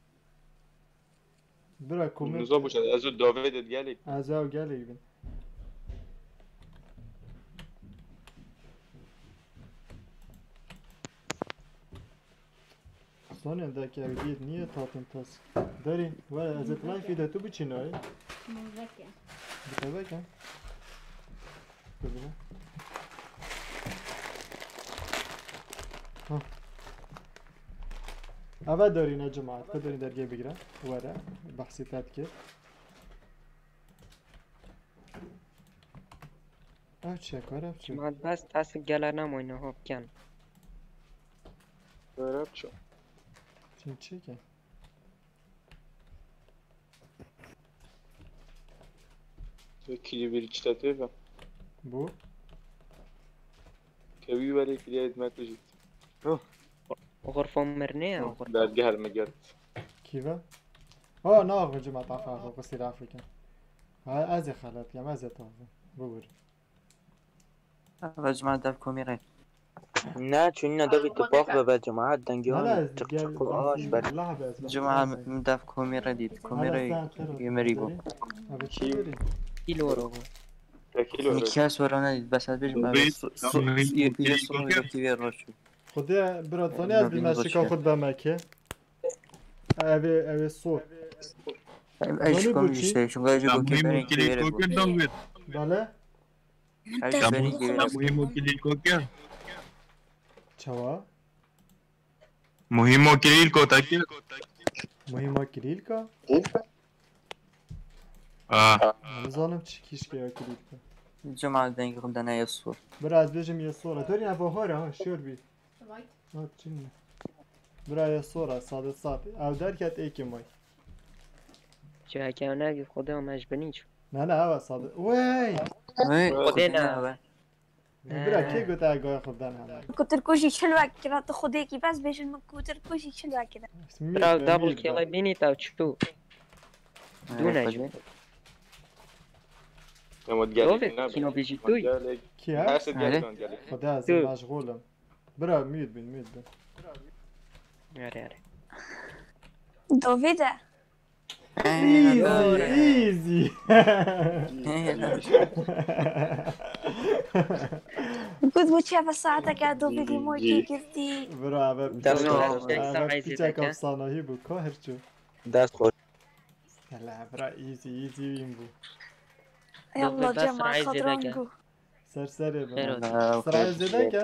Bira komênt. Nizo bû ez û David gelek. Ez ew gelek bin. Sonya, daki ev diyet niye tatın tas? Dari, were ez et life de tu biçin ay. Muzeke. Bitebeke. Bibine. Ha. Ava darîne cemaat, ku darî dergê bigire, were, behsî te dikir. Ev çi ye, kar ev çi? Cemaat bes tasik gele nemoyne hop ken. Kar ev çi? Çin çi ki? Ve kili bir çitatê ve. Bu? Kevî were kiliya hizmet jî. Xurfa mirnê ye, xurfa. Dergeh me gert. Kî ve? Ha, na, xwe cima tafa xwe, qisî rafê kin. Ha, ez ê xelet kem, ez ê tafa. Bibir. Eve cima dev komî re. Ne, çûnîne devî tu pax be, be cemaat dengê wan çiq çiq û aş ber. Cuma min dev komî re dît. Komî re yemerî bû. Kîlo ro bû. Kîlo ro. Kes were nedît, bes ez bêjim, ev su-, su-, yê, yê sor, yê kî vê roş bû. Xwedê bira zanî ez bîme şika xwe beme ke. Ev ê, ev ê sor. Ev, ev ji kom jî şey, çunka ji gokê berê kî vê re bû. Bale? Min Her temam. Muhîmo kilîlko ke? Çawa? Muhîmo kilîlko te ke? Muhîmo kilîlka? Ah. Nizanim çi kîşke ya kilîlka. Cuma dengê xwe dene Yesûr. Bira ez bêjim Yesûr. Dur ya bahar ha, şiyor bî. Right. Ha, çin. Bira Yesûr, sade sade. Ev derket êkê may. Çi heke ne bi Xwedê me ji binî çû. Ne, ne, ev sade. Wey! Wey, Xwedê ne. Xwedê ne. Bira kê gote gaya xwe bidan heme? Ku Tirko jî çil wek kira, tu xwedêkî bes bêjin min ku Tirko jî çil wek kira. Mîr be, Bira double mîr be. Kill'e bînî te çû. Dûne jî. Em wet Dove, gelek ne. kîno bêjî tu? Kî he? Her şey Hadi. gelek gelek. Xwedê ez Tu. Meşgûl im. Bira mute bin, mute bin. Erê erê. Dovê de. Easy, easy. Gud bu çeve saeteke dovê dî moy kê girtî. Bira eve Ders piçek xwe. eve piçek efsanahî bû. Ka hirçû. Ders xwe. Hele bira easy, easy win bû. Ey Allah Dovê bes Cemal rayê Kadran zêdeke. ku. Ser serê bin. Xêr olsun. Ha, Sırayê okey. zêdeke.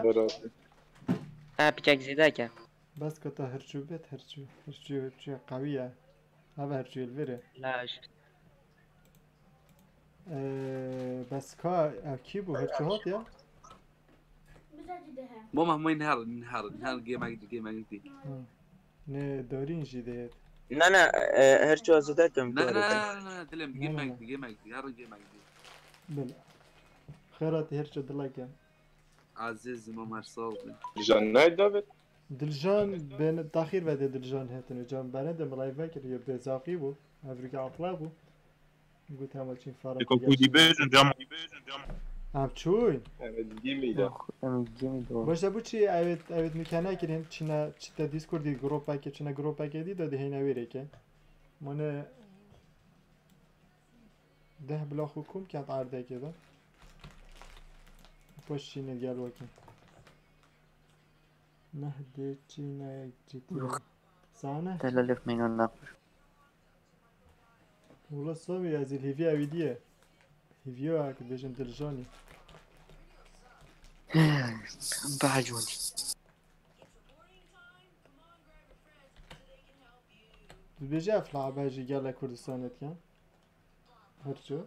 Ha piçek zêdeke. Bes kota hirçû bet, hirçû. Hirçû, hirçû qewî ye. Eve hirçû li vêrê. Laş. Ee, bes ka ev kî bû? Hirçû hat ya? Bo mahmûyê nihar, nihar, nihar game active, game active. Ne darîn jî dê. Ne ne, e, her ço zêde kim. Ne ne ne ne ne, dilem, Ne, ne, game ne. active, game active, yarın game active. Bil. Xêratî hirçû dileke. Azizim Ömer, sağ ol. Can ne David? Diljan ben taxir ve de Diljan hetine can berende mi live vekir ya bezaqî bû. Evrike atla bû. Got hema çin fara. Eko kudî bêjin cam. Ev çûy. Evet, game de. Em game do. Başta bu çi evet evet mükene kirin çine çite Discord'î grupeke çine grupeke di de heyne vereke. Mane deh bloku kum kent ardeke de. Poş çine gel bakayım. Neh de çine ciddi. Sahne. Tela lef meynan nakır. Wala Samî ez ê hêviya wî diye. Hêviya ku bêjin Diljanî. Baha cûnî. Tu bêjî ev labe jî gelek Kurdistanê dikin. Hirçû.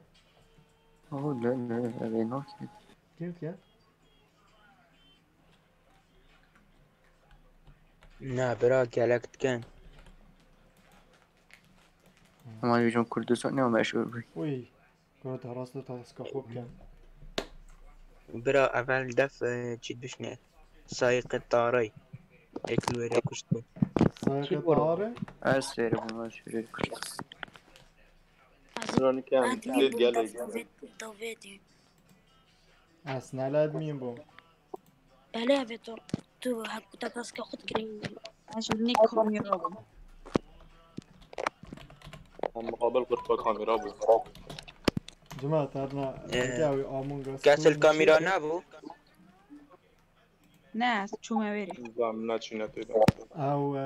Oh le le, ev ê nakê. Kim dikin? Na bira gelek dikin. Ama hêjon Kurdistan ne meşhur bû. Uy. Gora te rast taska xwe bikin. Bira evel def e, çi düşne. Sayıkı Tarık. Ekli vere kuştu. Sayıkı Tarık. Ez seyre bunu sürü kuştu. Kronik em Ben gelek. Dovê diyor. Ez ne ledmîn bûm. Belê evet o. Tu hek ku te taska xwe dikirin. Ez ji nî kamera bûm. Em muqabil qurpa kamera bû. Cima terna Ee, eke ew Among Us. Kesil kamera ne bu? Ne, ez çûme wêrê. Zam ne çîne tê de. Ew e,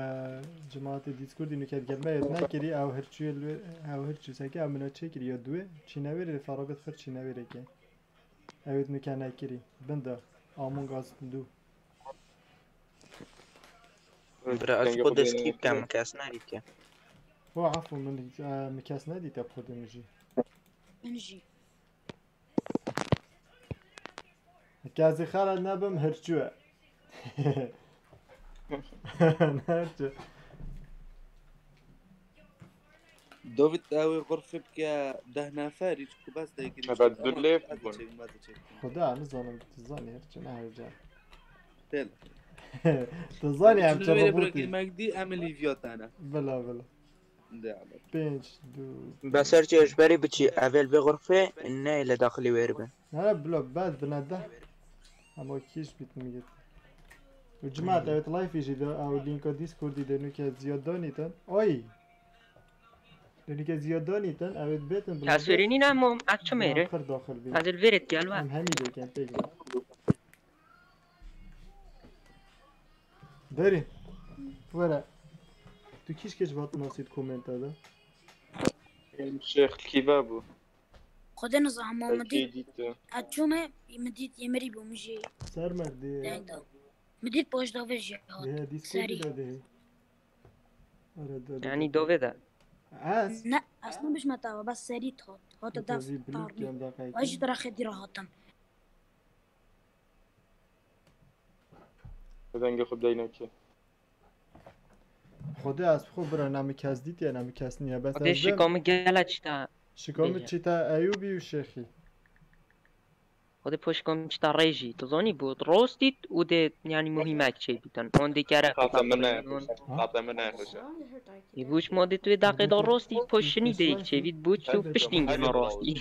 cemaatê Discordî nuket gelme yet nekirî ew hirçûyê li ew hirçû seke ew mina çêkirî ya duwê çîne wêrê farabêt xir çîne wêrê ke. Ew êt nuke nekirî. Bin de Among Us du. Bira ez xwe destî bikem, kes nedîtiye. Ho afû min e, min kes nedîte xwedê min jî. Min jî. Kezî xelet nebim hirçû ye. Hirçû. David ew ê xurfê bike deh neferî, çiku bes de girî. Evet, dur lê bûn. Xuda nizanim tu zanî hirçû ne hirçû. Têl. Tu zanî em çava bûtî. Magdî em li viyatene. Bila bila. De ama. Pênc, du. Beser çi ji berî biçî evel bi xurfê ne li daxilî wêr be. Nere bila bes bine de. Ama kîş bitmeyecek. Û cemaat evet live jî de ew linka Discordî de nuke ziyad danîtin. Oy! De nuke ziyad danîtin evet betin bila. Taswirî nîne mom, ez çi mêri? Kır daxil bin. Ez li vêrê gel ve. Em hemî de ken pek. Derî. Were. Tu kîş keç vat nasît komenta de. Şêx kîve bû. Xwedê nizanim ma min dît. Belkî dît. Ez çûme min dît yê mirî bû min jî. Ser merdê. Deng da. Min dît paş davê jî hat. Dê Discordî Serî. de dê. Ara de. Yanî dovê de. Ez. Ne, ez nebişme tawa, bes serî hat. Hate def Tazî tarmî. bilûk da. Ay jî dira xedî ra hatin. Dengê xwe deyne ki. Xwedê ez xwe bira ne min kes dîtiye ne min kes niye bes Xwedê ez şika dem. Min gele çita. Şika min Bêje. Çita Eyûbî û Şêxî. Xwedê poşkom çita rêjî. Tu zanî bû rostît û dê, yanî, muhîmek çêbîtin. On dê kere Xata min nexweş. Xata min nexweş. Ê bûç ma dê tu ê deqê da rostî, poşinî dê çêbît bûç û piştîngê na rostî.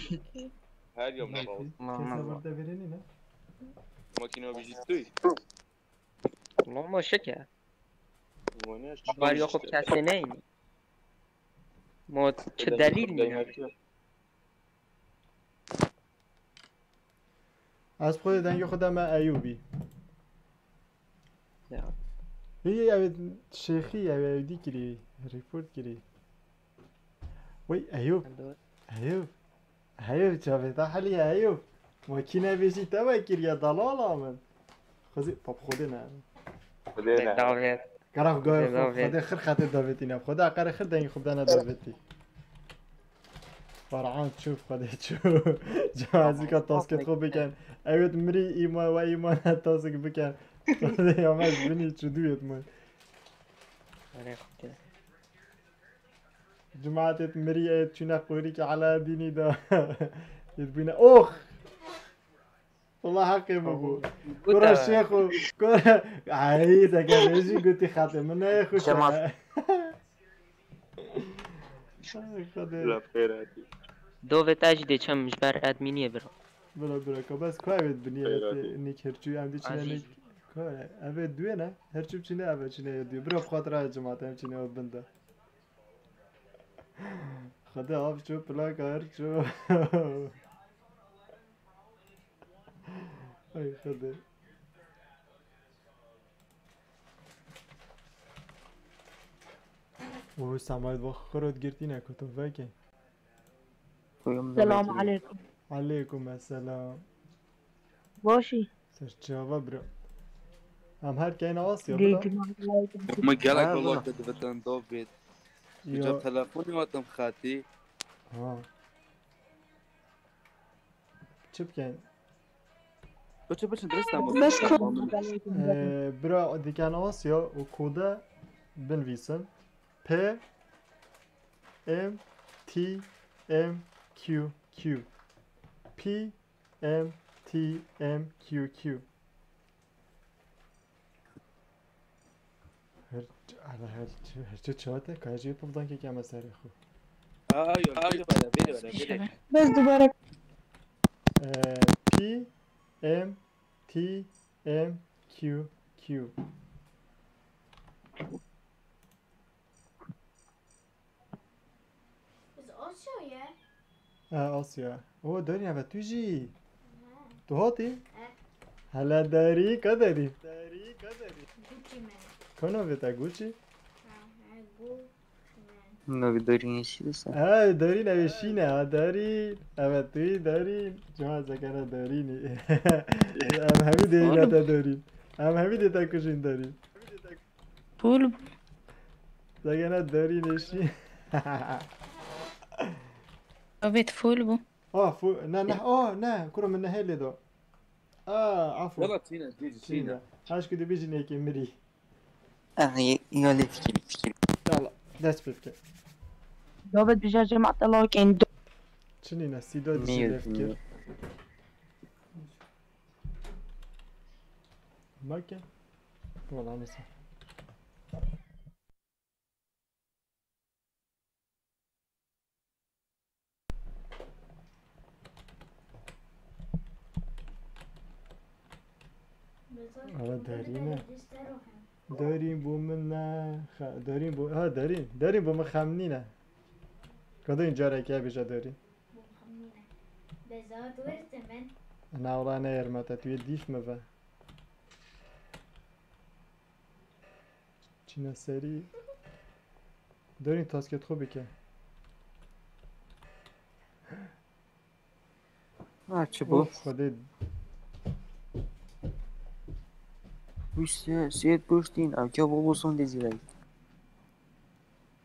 Her yom na rostî. Makîna bijî tu. Loma şike. Var yok kesê neyni. Ma çi delîl nîne? Ez xwe dengê xwe deme Eyûbî. Ya. Hî ev şêxî ev ew dî kirî, report kirî. Wey Eyûb. Eyûb. Eyûb çavê te helî Eyûb. Makîne bêjî te ve kiriye dalala min. Xwezî pap xwedê ne. Xwedê ne. Davet. Kara xwe gayê xwe, Xwedê xir xetê davetî ne. Xwedê aqerê xir dengê xwe bidene davetî. Farhan çû, Xwedê çû. Cihazîka taskê xwe bikin. Ewêt mirî îma we îma ne task bikin. Xwedê ya me ji binî çû dûyêt min. Erê Xwedê. Cemaetêt mirî ê çûne qorîkê Eladînî de. Yêt bûne. Ox! Wala heqê min bû. Kura şêxo, kura. Ay, te ke rêjî gotî xatê min neyê xweş e. Ay, Xwedê. Dovê te jî dê çem ji ber admîniyê bira. Bira, bira, ka bes ku evê binî, nîk her çû em dî çine nîk. Ku evê duê ne? Her çû çine evê çine yê duê. Bira, bi xatira cemaat em çine o bin de. Xwedê av çû, plaka her çû. Ay Xwedê. Û Samayê va xirot girtîne ku tu veke. Selam aleykum. Aleykum esselam. Başî. Ser çava bira. Em her keyne Asya bira. Aleyküm, aleyküm. Min gelek Ha, valla bira. Te divitin David. Yo. Uca telefonî hatim xetî. Ha. Çi bikin? Biçin, biçin, dirist ama. Bes ko- Ee, bira diken Asya û kode binvîsin. P M T M Q Q. P M T M Q Q. Her, her, her, her çi çate ka jê pevdankê ke me serê xwe. Ayo, ayo, bere, bere, bere, bere. Bes dubare. Ee, P M T M Q Q. Biz Asya ye. Ha, Asya. O, Darîn, eve tu jî. Ha. Tu hatî? He. Hele Darîn, ka Darîn? Gucci man. Ka navê te Gucci? Ha, he, Gucci man. Navê Darînê çi disa? Ha, Darîn, ev şîne, ha, Darîn. Eve tu yî Darîn. Cuma zekere Darînî. Em hemî dê yîne te Darîn. Em hemî dê te kujîn Darîn. Full bû. Degene Darînê şî. Avêt full bû. Ah, full. Ne, ne, ah, ne. Kuro min nehê lê do. Ah, afo. Yala tîne, cî, tîne. Tîne. Haş ku dibêjin yekê mirî. Ah, ya lê fikir, fikir. Yala, dest pê bike. Davet bija cemaat Allah ken do. Çinî ne, sîda dişî lê fikir. Make. Wala nisa. Eve Darîn e. Darîn bo min ne. Xa-, Darîn bo, ha, Darîn. Darîn bo min xem nîne. Ka Darîn careke bêje Darîn. Bo min xem nîne. Bezar wertê min. Na wala ne yermete, tu yê dîf mi ve. Çîne serî. Darîn taskêt xwe bike. Ha, çi bû? Of, Xwedê. Wî sê-, sêt puştîn, ew ke bû bû son dizîrey.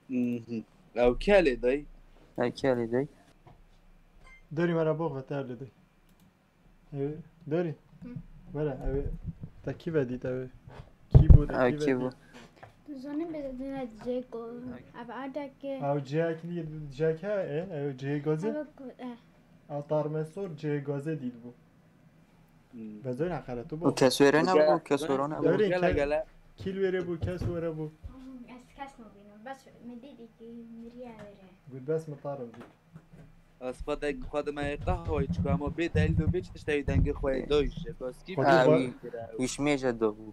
Mhm. Ew ke lê dey? Ew ke lê dey? Darîn were box ve te lê dey. Ew, Darîn. Hı. Were, ew, te kî ve dît ew? Kî bû, te kî ve dît? Kî bû? Tu zanî bê dine ceko. Ev adeke. Ew cihek li cihek he, e, ew cihê gazê? Ew ku, e. Ew tarmesor cihê gazê dît bû. Bezayî heqaret bû. Kes wêre nebû, kes wêre nebû. Gele, gele. Kîl wêre bû, kes wêre bû. Ez kes nabînim. Bes min dîtî ki miriye wêre. Got bes min tarim dît. Ez xwe deng xwe dime qehweyê çika, ama bê delîl û bê çi tiştê wî dengê xwe yê doyî ji. Baskî Xwedî bî ba- wî kira. Wî ji mêje do bû.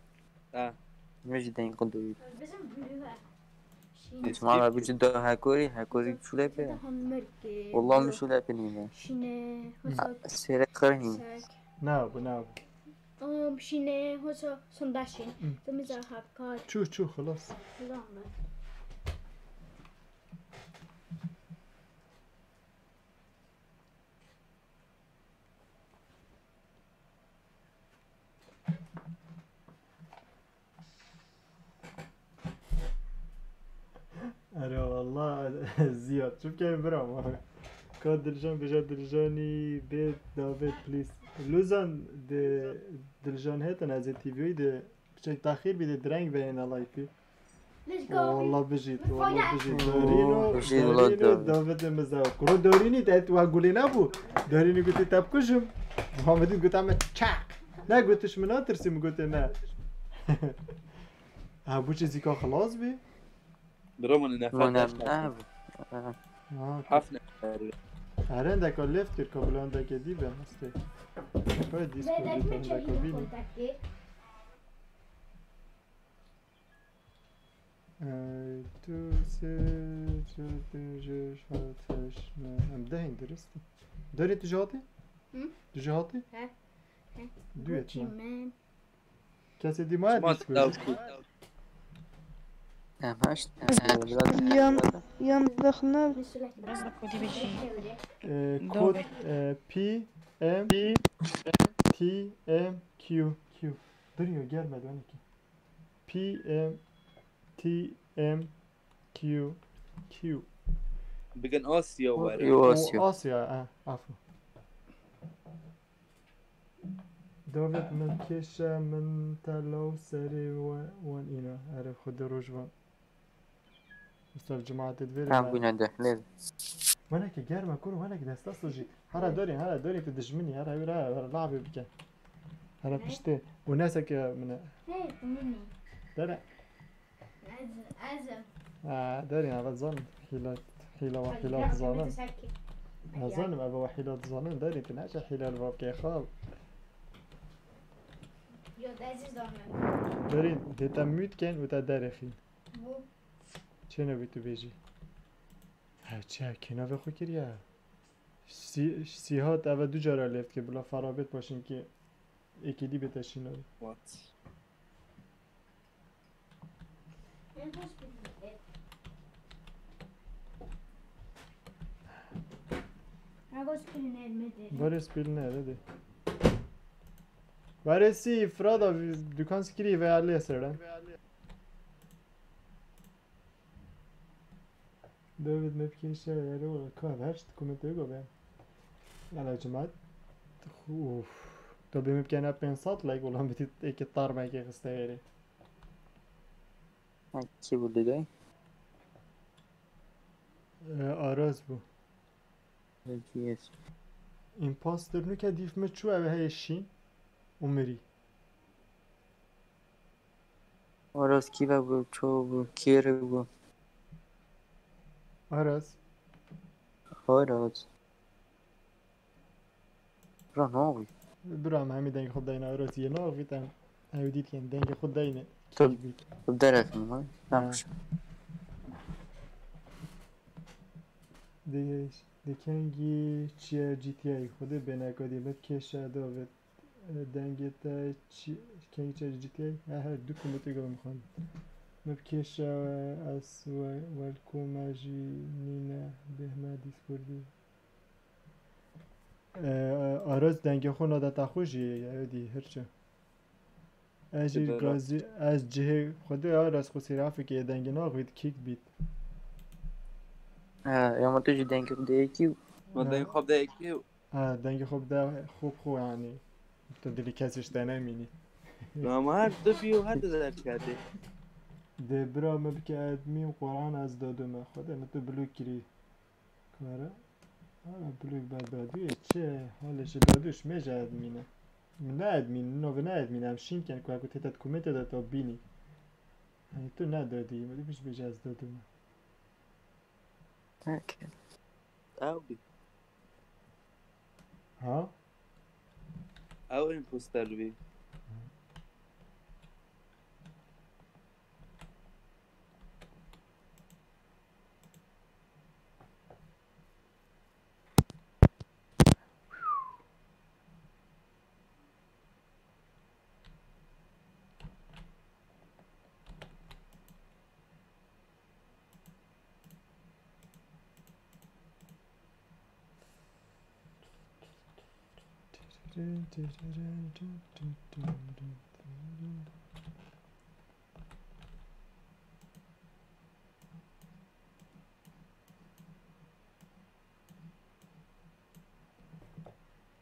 Ha. Min jî deng xwe doyî. Bizim büyüğe. Şine. Çima la bu jî do hekorî, hekorî şûle pê. Daha mırke. Wallah min şûle pê nîne. Şine, hosak. Sêre qirîn. Na bu, na bu. Am şine, hosa, sondaşin. Hı. Temiz hakkat. Çu, çu, xelas. Tamam. Ere wallah, Ziyad, çi bikeyim bira ma? Ka Diljan bêje, Diljanî bê David, please. Luzan de Diljan hêtin, ez ê T V'yî de piçek taxîr bî de direng veyêne layfî. Let's go. Wallah bijît, wallah bijît. Dorîno, Bijît, wallah Dorîno, Dorîno. Davidê min zew. Kuro Dorînî te wa gulê nebû. Dorînî gotî te bikujim. Muhammedî gote me çak. Ne gotiş min natirsî, min gotê ne. Ha, bu çi zîka xilas bî? Bira min nefes Min daş ne? Ha, Hafne. Herendeka left kir, kabulondeke dî be, mistê. Koy Discord, herendeka bînî. Ee, tu se, tu, tu, je, je, je, je, em dehên dirist. Derê tu jî hatî? Hı? Tu jî hatî? He. He. Duet Gucci mi? Man. Kesê dî maye Discord? Em heşt. Yan, yan zexne. Ee, kod, e, P M T M Q Q. Dur ya, gelmedi on iki. P M T M Q Q. Bigin Asya were. Yo, Asya. O Asya, ha, afu. David min kêşe, min te law serê we-, wan îna. Erê xwedê roj van. Misal cemaatê divêrê. Ha, bûne de, ne? Wenekî germ e, kuro, wenekî desta sojî. Hera dorî, hera dorî tu dijminî, hera wî ra, hera lavê bike. Hera Ne? piştê. Û neseke min e. Hey, minî. Dere. Ez, ez. Ha, derî, ava zan. Hîla, hîla wa, hîla zanin. Ez zanim, ava wa hîla zanin, derî, tu neçe hîla li va bike xal. Yo, ez zanim. Derî, dê te mute ken û te derê xîn. Bu. Çênebî tu bêjî. He, çi, kê navê xwe kiriye? Sî-, Sîhat eve du cara lêv dike, bila Farabêt paşinkî êkê dî bête şînarî. What? Barê spîl ne, hadi. Barê sî, Frada, dukan sikirî veya lê sere. David me bikên şer ero ka ver, komete go be. Ala cemaat. Uf. Tabi me bikene pênc sed like, ulan bitit eki tar me eki xiste yeri. Ha, kî bû digay? Ee, Aras bû. Belki yes. Imposter nuke dîf me çû, ev heye şîn û mirî. Aras kî ve bû, ço bû, kêre bû? Aras. Aras. Bira naxwî. Bira, em hemî dengê xwe dayne, Aras yê naxwî, em ew dît ken dengê xwe dayne. Tu, tu derek mi? Ha. Nexweş. Dê, dê kengî çiye G T A, Xwedê bêneka dî, me kêşe David. Dengê te çi, kengî çiye G T A? He, he, du komutê gavim xwend. Me kêşe ez we, welkome jî nîne bêhme Discordî. Ee, Aras dengê xwe nade te xwe jî, ew dî, hirçe. Ez jî Dibera. gazî, ez cihê xwe de Aras xwe sêrafekê dengê naxwît kîk bît. Ha, ya ma tu jî dengê xwe de yekî û. Ma Ha. dengê xwe de yekî û. Ha, dengê xwe bide xwe bi xwe, yanî. Tu dilî kesê ji te nemînî. Ama her du bî û her du derketê. Dê bira me bike admin, Quran ez dadû me. Xwedê me tu blok kirî. Kare. Ara blok be dadûyê çi? Halê ji dadû ji mêje admîne. Min ne edmîn, min navê ne edmîn, em şîn ken ku heko tê te di komêntê de te bînî. Hani tu ne dodî, min dibêj bêje ez dodim. Okay. Ew bî. Ha? Ew imposter bî.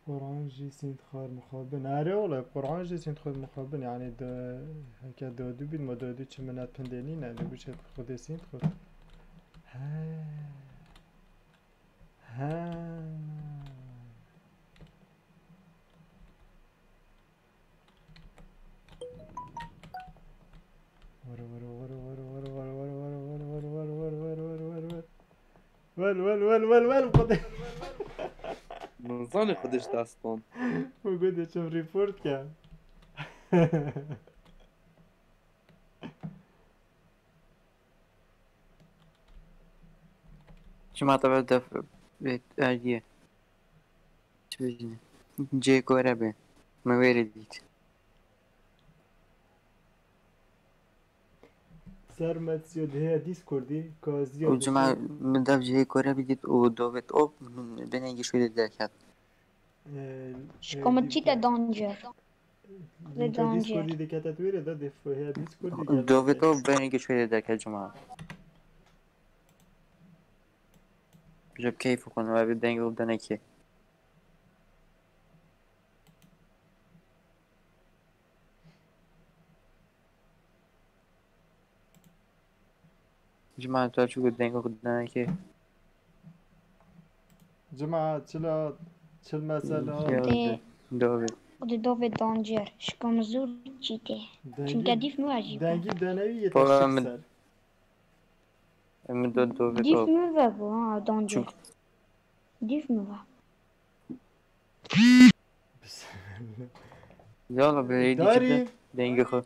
Quran jî sînd xar mixabin. Erê ola, Quran jî sînd xar mixabin. Yani de, heke dodû bît, ma dodû çi minet pindê nîne, de bu şey Xwedê sînd xar. He. He. Were, were, were, were. Wel, wel, wel, wel, wel, wel, wel, wel. Wel, wel, wel, wel, wel, Xwedê. Min zanî Xwedê ji dest dan. Bu gudê çim report ke. Cima te ve def erdiye. Çi bêjin? Cê kore be. Me wêrê dît. Ser Metsiyo dihe Discordî, ka ziya Û cima min dev cihê kore bidît û dovêt op, binê gişwê de derket. Ee, Şiko min çî te danciye. Linka danciye. Discordî dikete tu wêrê de, def heya Discordî gel. Dovêt op, binê gişwê de derket cima. Ji keyf xwe, ev dengê xwe denekê. Cima tu çi got, dengê xwe denekê. Cima çila, çil mesela. Dovêt. Xwedê dovê danciye. Şiko min zûr çî tê. Çimke dîf min wajî. Dengî denewî yê Baba teşik min- ser. Em do dovêt Dîf op. min ve bû ha danciye. Çim- Dîf min ve. Yala be, êdî Darî. Çi dengê xwe.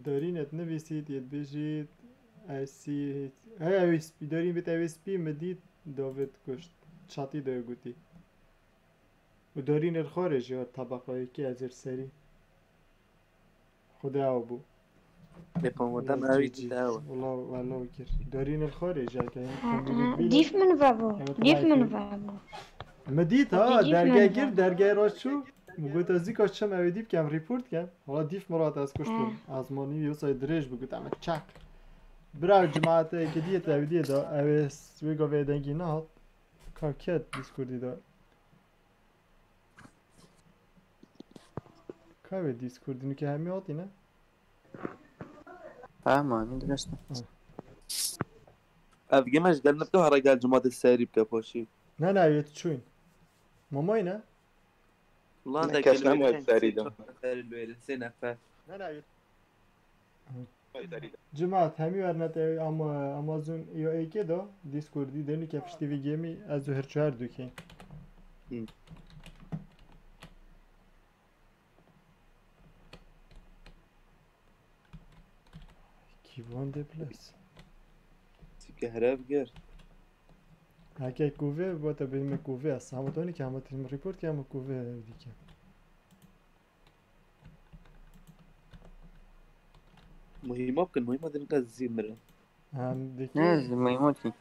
Darîn et nivîsît, yê dibêjît. Esî. He, ew spî. Darîn bit ew spî mi dît. Dovêt kuşt. Çatî de gotî. Û darîn el xorê ji tebeqa yekê ez ir serî. Xwedê ew bû. Lê pamodem ew ê dît ew. Wala, wala kir. Darîn el xorê ji eke. Dîf min ve bû. Dîf min ve bû. Mi dît ha, Dîf dergeh min gir, ve. Dergeh ra çû. Mi got ez dîka çim ew ê dî bikem, report kem. Wala dîf min rat ez kuştim. Azmanî yosa dirêj bi got, em çak. Bira cemaate ki diye te ew diye da, ew ê wê gavê dengî nehat. Ka ket Discordî da. Ka wê Discordî nuke hemî hatî ne? Tamam, direste. Ev gema ji gel me tu hara gel cemaate serî bike paşî. Ne ne, wê tu çûyîn. Mamayî ne? Lan Ne de kes kelime nemaye ken serî sê de. çar serî li wêrin, sê nefer. Ne ne, wê Serî de. Cemaat, hemî werne te ama Amazon yo êkê da, Discordî de nuke piştî vî gemî ez û her çar dukê. Hı. Kîvan de plus. Sike herev gir. Heke kuvê, bo te bême kuvê, ez hema tonî ki hema tim report ki hema kuvê dike. Muhîma bikin, muhîma din ka zî mirin. Hem dike. Ne, muhîma ki.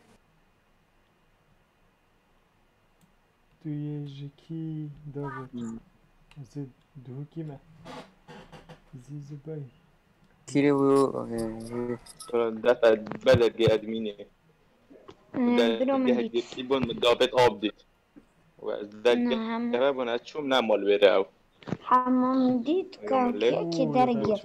Tu yê ji kî David? Hmm. Ez ê duhukî me. Zî zibay. Kîrê û Def bedergê edmînê. Biro min dît. Girtî bûn min David Abdît. Û ez dergeh bûn, ez çûm ne mal wêre ew. Hema min dît ka kê dergir.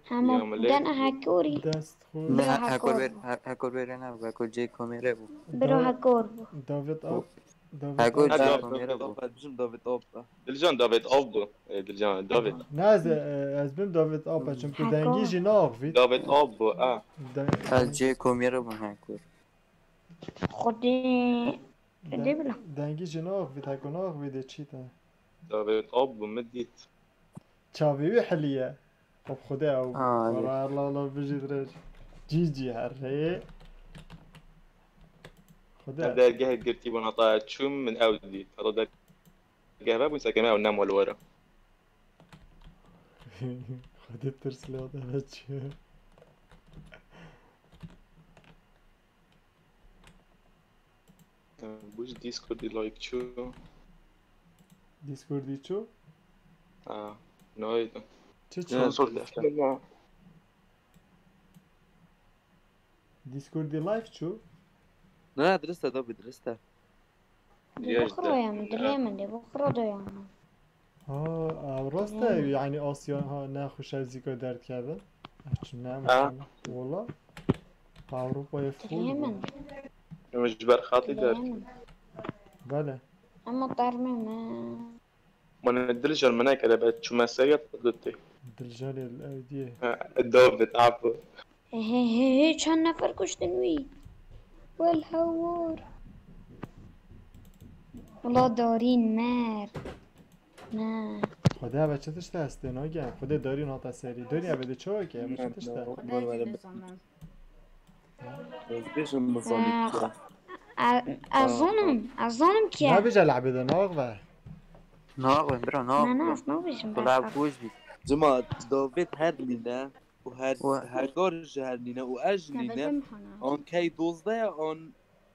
Hema gene hekorî. Dest xwe. Ne, hekor ver, hekor ver ne, hekor cê komêre bû. Biro hekor bû. David Ab. David Hego Alba. ca David kamera bû. Alba, dijim David Alba. Dilcan David Alba. E, Dilcan David. Ne ez, e, ez bim David Alba, çünkü Heko. dengî jî naxivît. David Alba. A. De- Ez cê komêre bûm, Heko. Xwedê. de- Dê bila. Dengî jî naxivît, heko naxivît dê çî te. David Alba min dît. Çavê wî heliye. Xwe bi Xwedê ew. Aa, Wala Allah Allah bijî dirêj. Cî cî herê. Xwedê. Dergeh girtî bûn heta çûm min ew dît. Heta dergeh ve bûn sekeme ew nem wala were. Xwedê tirs li xwe de çi. Bû ji Discordî live çû. Discordî çû? A, nayê de. Çi Ya, çû? zor defter. Discordî live çû? Ne, dirist e, tabii dirist e. Dê bixiro ya min, dilê min dê bixiro do ya min. Ha, ew rast e, yani Asya ha ne xweşev zîka derdikevin. Çi ne Ha. mesela. Wala. Ewropayê Dilê min. full. Em ji ber xatî Dilê der. min. Bele. Ama termê me. Mane Dilcan min nekere be çûme seriya gotê. Dilcanê ew diye. Ha, David Apo. He he he he, çend nefer kuştin wî. Wel hewor. Wala darîn mer. Ne. Xwedê eve çi tişt heste nage. Xwedê darîn hata serî. Darî eve de çawa ke eve çi tişt e. Xwedê jî nizanim. Ez bêjim min zanî Ha, kî ye. Ez ez zanim, ez zanim kî ye. Nabêje lehbê de nax ve. Naxwin bira, Ne ne, naxwin. ez nabêjim Xwe bes. lev goş bî. Cima David her nîne û her Wa- Hegar ji her nîne û ez ji nîne. Tebedim hana. An key dozdeh ye an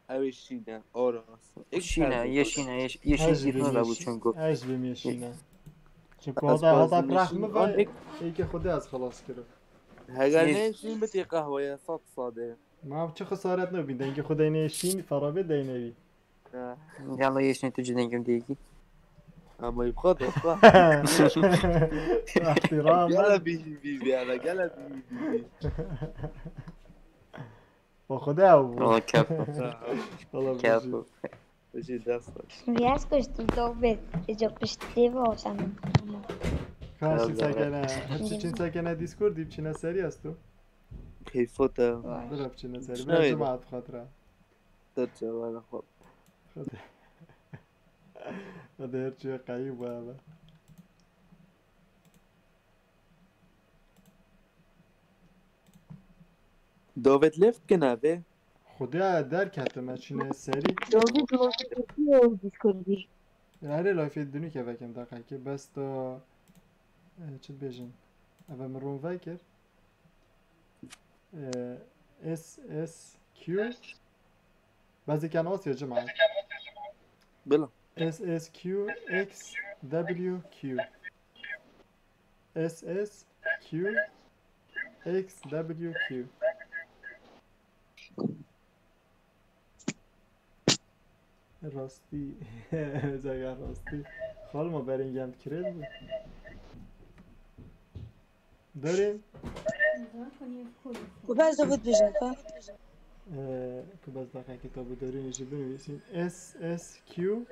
ew ê şîne. Aras. Ek Şîne, her ye dozdeh. şîne, ye, ye Ez şîn jî îtno bêm da yeşî- bu çungo. Ez jî bêm yeşîne. Çünkü Ez hata hata bazı bırak yeşîn- mı an var? ek- İyi ki Xwedê ez xelas kiro. Heger Ye- ne şîn bitê qehweye sat sade. Ma çi xesaret nebî. Dengê Xwedê ne şîn, ferabe de ne bî. Ha. Yalla ye şîn tu ci dengim diyeki. Ama yıkha da yıkha. İhtiram. Gele bî bî bî ana gele bî bî bî. O Xwedê ew. Valla kef. Valla Kef. bijî. Bijî dest. Viyaz kuştu dobet. Ece kuştu deva otam. Kaşi Valla. sekene. Hepsi çin sekene Discord deyip çine seri astu. Keyfo te. Bira çine seri. Çine Bira öyle. Cemaat xatra. Te cevara xo. Hadi. Hadi her şey kayı bu abi. Davet left kena ve. Xwedê derketime çine serî. David Loftus Discordî. Erê lafê dinû ke vekim deqekê. Bes da, e, çi dibêjin? Eve min ron vekir. E, S S Q. Bezê ken Asya cima. Bila. S S Q X W Q. S S Q X W Q. Rastî. Zega rastî. Xalma berên gem kirêt bû. Derê. Ku bes David bêje, ha? Ee, ku bes daqa kitabı derê jî binivîsîn. S S Q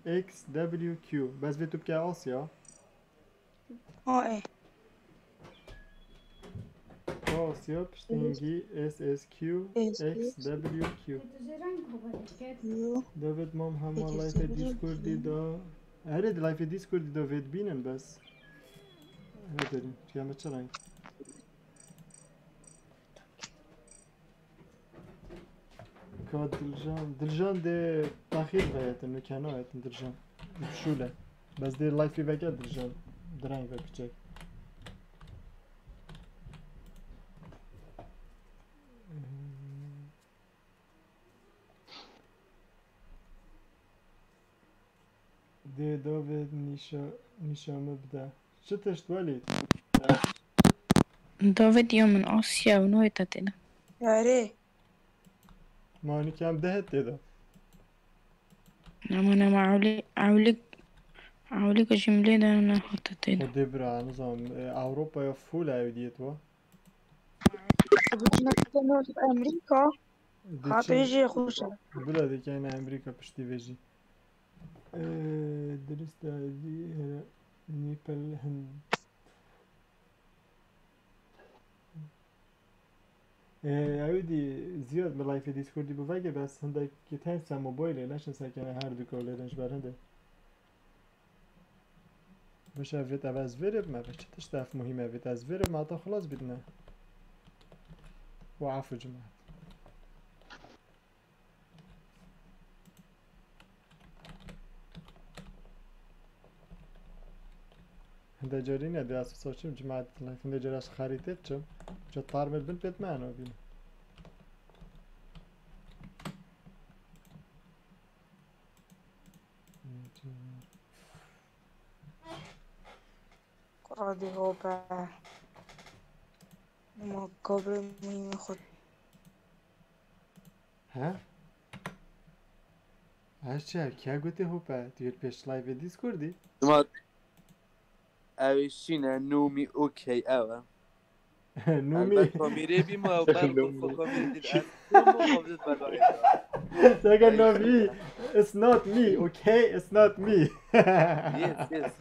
X W Q. Bes vê tu bike Asya. Ha, e. Asya piştî hingî S S Q X W Q. Q. David mam hema Peki, live sen Discord'î da. Erê di live Discord'î da vê dibînin bes. Erê derin. Çiya me çi reng? Ka Diljan, Diljan dê taxîr veyetin, nûke nayetin Diljan. Şûle. Bes dê live veke Diljan. Direng ve piçek. Dê David nîşa, nîşa min bide. Çi tişt welî? David ya min Asya û nayê te têne. Yarê. Ma nûke em deh tê de. Nema nema ewlî ewlî ewlî ku jî min lê de nehate têne. Xwedê bira, nizanim, e, Ewropaya full ew diyet wa. Bu çinek Amerika. Hatê jî xweş e. Bila dikeyne Amerîka piştî vê jî. Ee, dirist e, zî here nîpel hin. Ee, ew dî Ziyad, min layfê Discordî bi veke, bes hindek ki tensa mobilê, neşin sekene her du kolê din ji ber hinde. Baş e, vêt ev ez vêrê bime, be çi tişt ev muhîm e, vêt ez vêrê bime, heta xilas bîdine. Û afû cemaat. Hinde carî ne, dê ez saçim cemaat, hinde carî ez xerîtê çim. Ca tarmê bin pêt me eno bîn. Radî hope. Ma kabre mîme xwe. He? Her çi her kiya gotê hope. Tu yê pêş live Discordî? Cemaat, ew ê şîne, no me okay, ew e. No me. Elbet kamîrê bî ma, ew ber No me. Xwe kamîrê dît. Ez no me, xwe dît ber. Seke no me. It's not me, okay? It's not me. Yes, yes.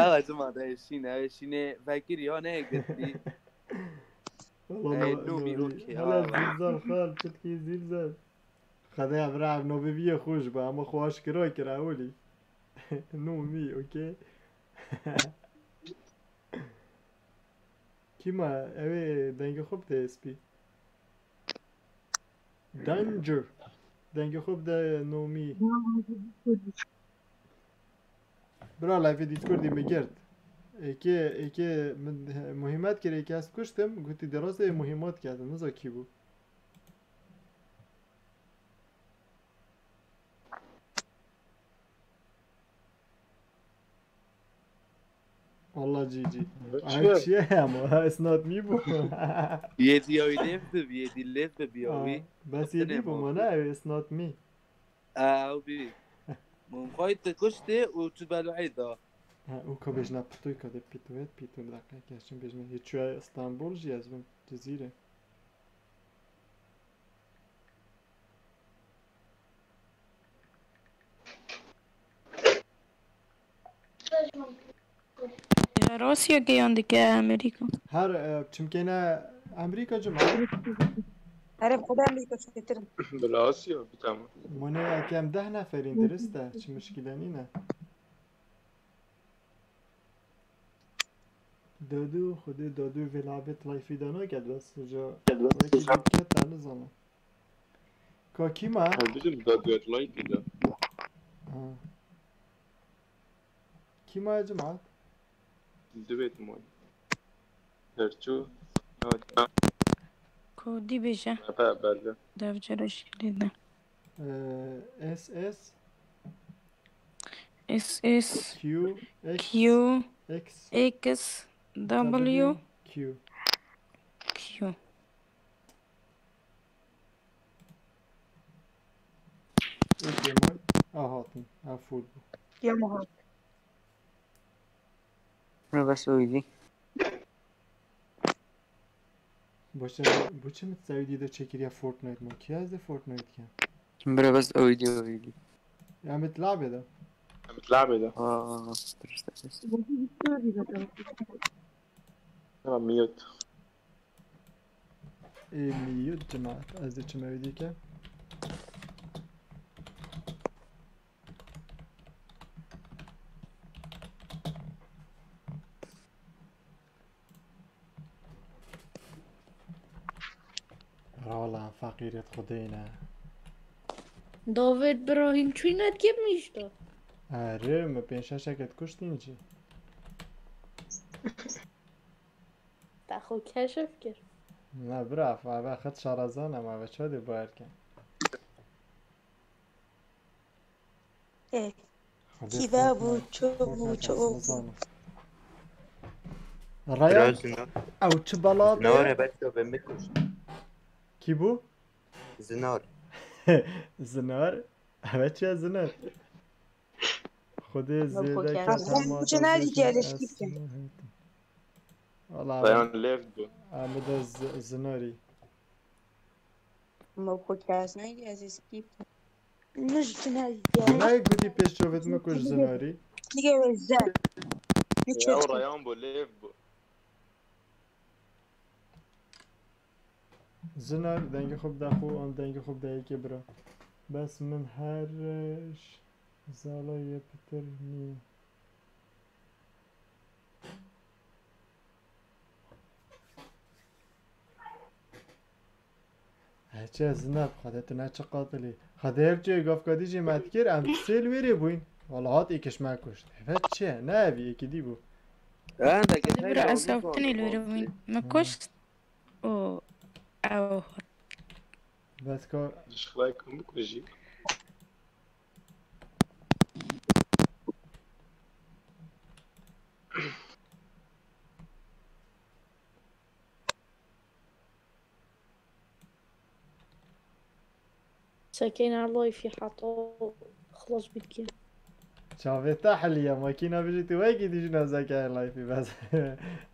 Ew e cemaat, ew ê şîne, ew ê şîne. Vekirî ya ne girtî. Valla Ey, no me, okay, Hala ha. Zîlzal xal, çitkî Zîlzal. Xedaya bira ev navê vî yê xweş be, ama xwe aşkera kir ewilî. No me, okay. Kî ma, ew ê dengê xwe bide S P. Danger. Dengê xwe bide no me. Bira, live Discordî min girt. Êkê, êkê min muhîmet kir, êkê ez kuştim, gotî, "Derazê muhîmat kerdin, niza kî bû." Allah G G. Ay, çi? Çi ye ama? It's not me bû. Yê dî ya wî lêv dibî, yê dî lêv dibî ya wî. Aa, bes yê dî bû, ma ne, it's not me. Ew bî. Min xwayî te kuştê û tu belo'yê da. Ha, û ka bêjna pitoy ka de pitoyet, pitoy bir dakika, keşin bêjna. Yê çuya İstanbul jî ez bin Cizîrê. Ji Rûsya giyan dike Amerîka. Her, e, çimkêne Amerîka cima. Herê xwe de Amerîka çêtir in. Bila Asya, bi tamam. Mone eke em deh neferîn dirist e, çi mişkîle nîne. Dadû, xwedê dadû vê labê layfî de naket bes, ja wekî ket te nizanim. Ka kî ma? Ez bijim dadû et layfî de. Ha. Kî ma ye cemaat? Divêt moy. Terçû. Kodî bêje. Efe belli. Dev cere şîrî de. Ee, S S. S S Q X Q X X W W Q. Q. Ê, Kemal. A, hatin. Ha, full bû. Ya Muhammed. Bira bes oydî. Boşa, bu çi mit sevdiği de çekir ya Fortnite mı? Ki yazdı Fortnite ya? Bira bes oydî, oydî. Ya mit labe de. Mit labe de. Aa, durust. Tamam, mute. Ê, mute cemaat. Ez de çim ew dike. Wala feqîrêt xwedê ne. David Ibrahim çûyî netgêm mi işte? Erê, mi pênc şeş eket kuştîn jî. Te xwe keşif kir. Na bira, eve xet şarazan e, ma ve çodê bawer ken. Ê. Xwedê kî ve bû, çi bû, çi bû? Raya, ew çi bela be? Zinare, belki be min kuşt. Kî bû? Zinar. Zinar? Eve çi ye zinar? Xwedê zêde kete ma. Wala. Dayan lev bû. Em de zinarî. Ma xwe kes neydi ez ê skip. Min ji cin ez diye. Nayê gotî pêş çavêt min ku ji Zinarî. Diye we zer. Ne Ya çeşme. Rayan bû, lêv bû. Zinar dengê xwe bide xwe an dengê xwe bide yekê bira. Bes min her zala yê pitir nî. Heçe Zinar, Xwedê tu ne çi qatilî. Xwedê her çi gavkadî jî me dikir, em sê li wêrê bûyn. Wala hat êkiş me kuşt. Heve çi? Ne evî êkî dî bû. Endek Hadi bira ez ew tinê li wêrê bûyn. Me kuşt. O ew. Bes ka. Ji xway kum bikujî. Sekên a layfî heta xilas bî dike. Çavê te heliye makîna bijî tu wekî dijî nezeke layfî bes.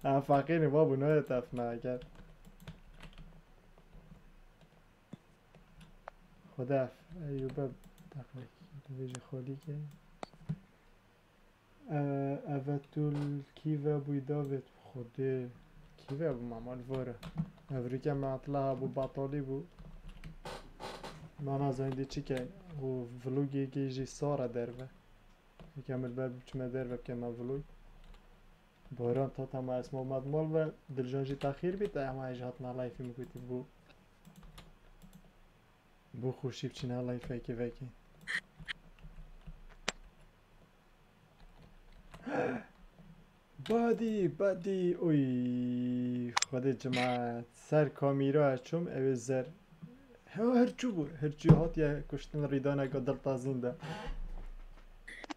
Em feqîrî babû noye tef me eger. Xwedef, Eyûbe, deqek, tu bêjî xolîkê. Eve tu li kî ve bûyî David? Xwedê kî ve bû, mama li vore. Evrîke me atla hebû, batalî bû. Me nazanî dê çi keyn. Û vlogekê jî sare derve. Heke min li ber biçime derve bikeme vlog. Boran tata ma esma mat mal ve dilcan jî texîr bî, te ema jî hatna layfî min gotî bû. Bû xweşî biçîne layfekê vekê. Badî, badî, oy, Xwedê cemaet. Ser kamîra çûm, ew ê zer. Hew her çû bû, her çû hatiye kuştin rîdaneke diltazîn de.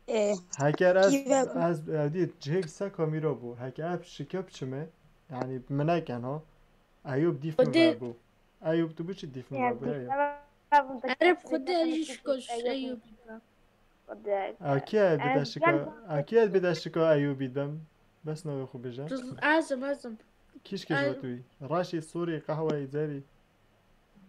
Ê, Heker ez, kî ve bû? Ez, ew dî cihêk se kamîra bû. Heker ev şike biçime, yani mineken ha. Eyûb dîf min Xwedê- ve bû. Eyûb tu biçî dîf min Ya, ve bû, dîf Eyûb. Erê, bi Xwedê ez jî şikoş Eyûb. Xwedê. Akî ez bide şika, akî ez bide şika Eyûbî dem. Bes navê xwe bêje. Ez im, ez im. Kîşkê ji we tu yî? Reşî, sûrî, qehweyî, zerî?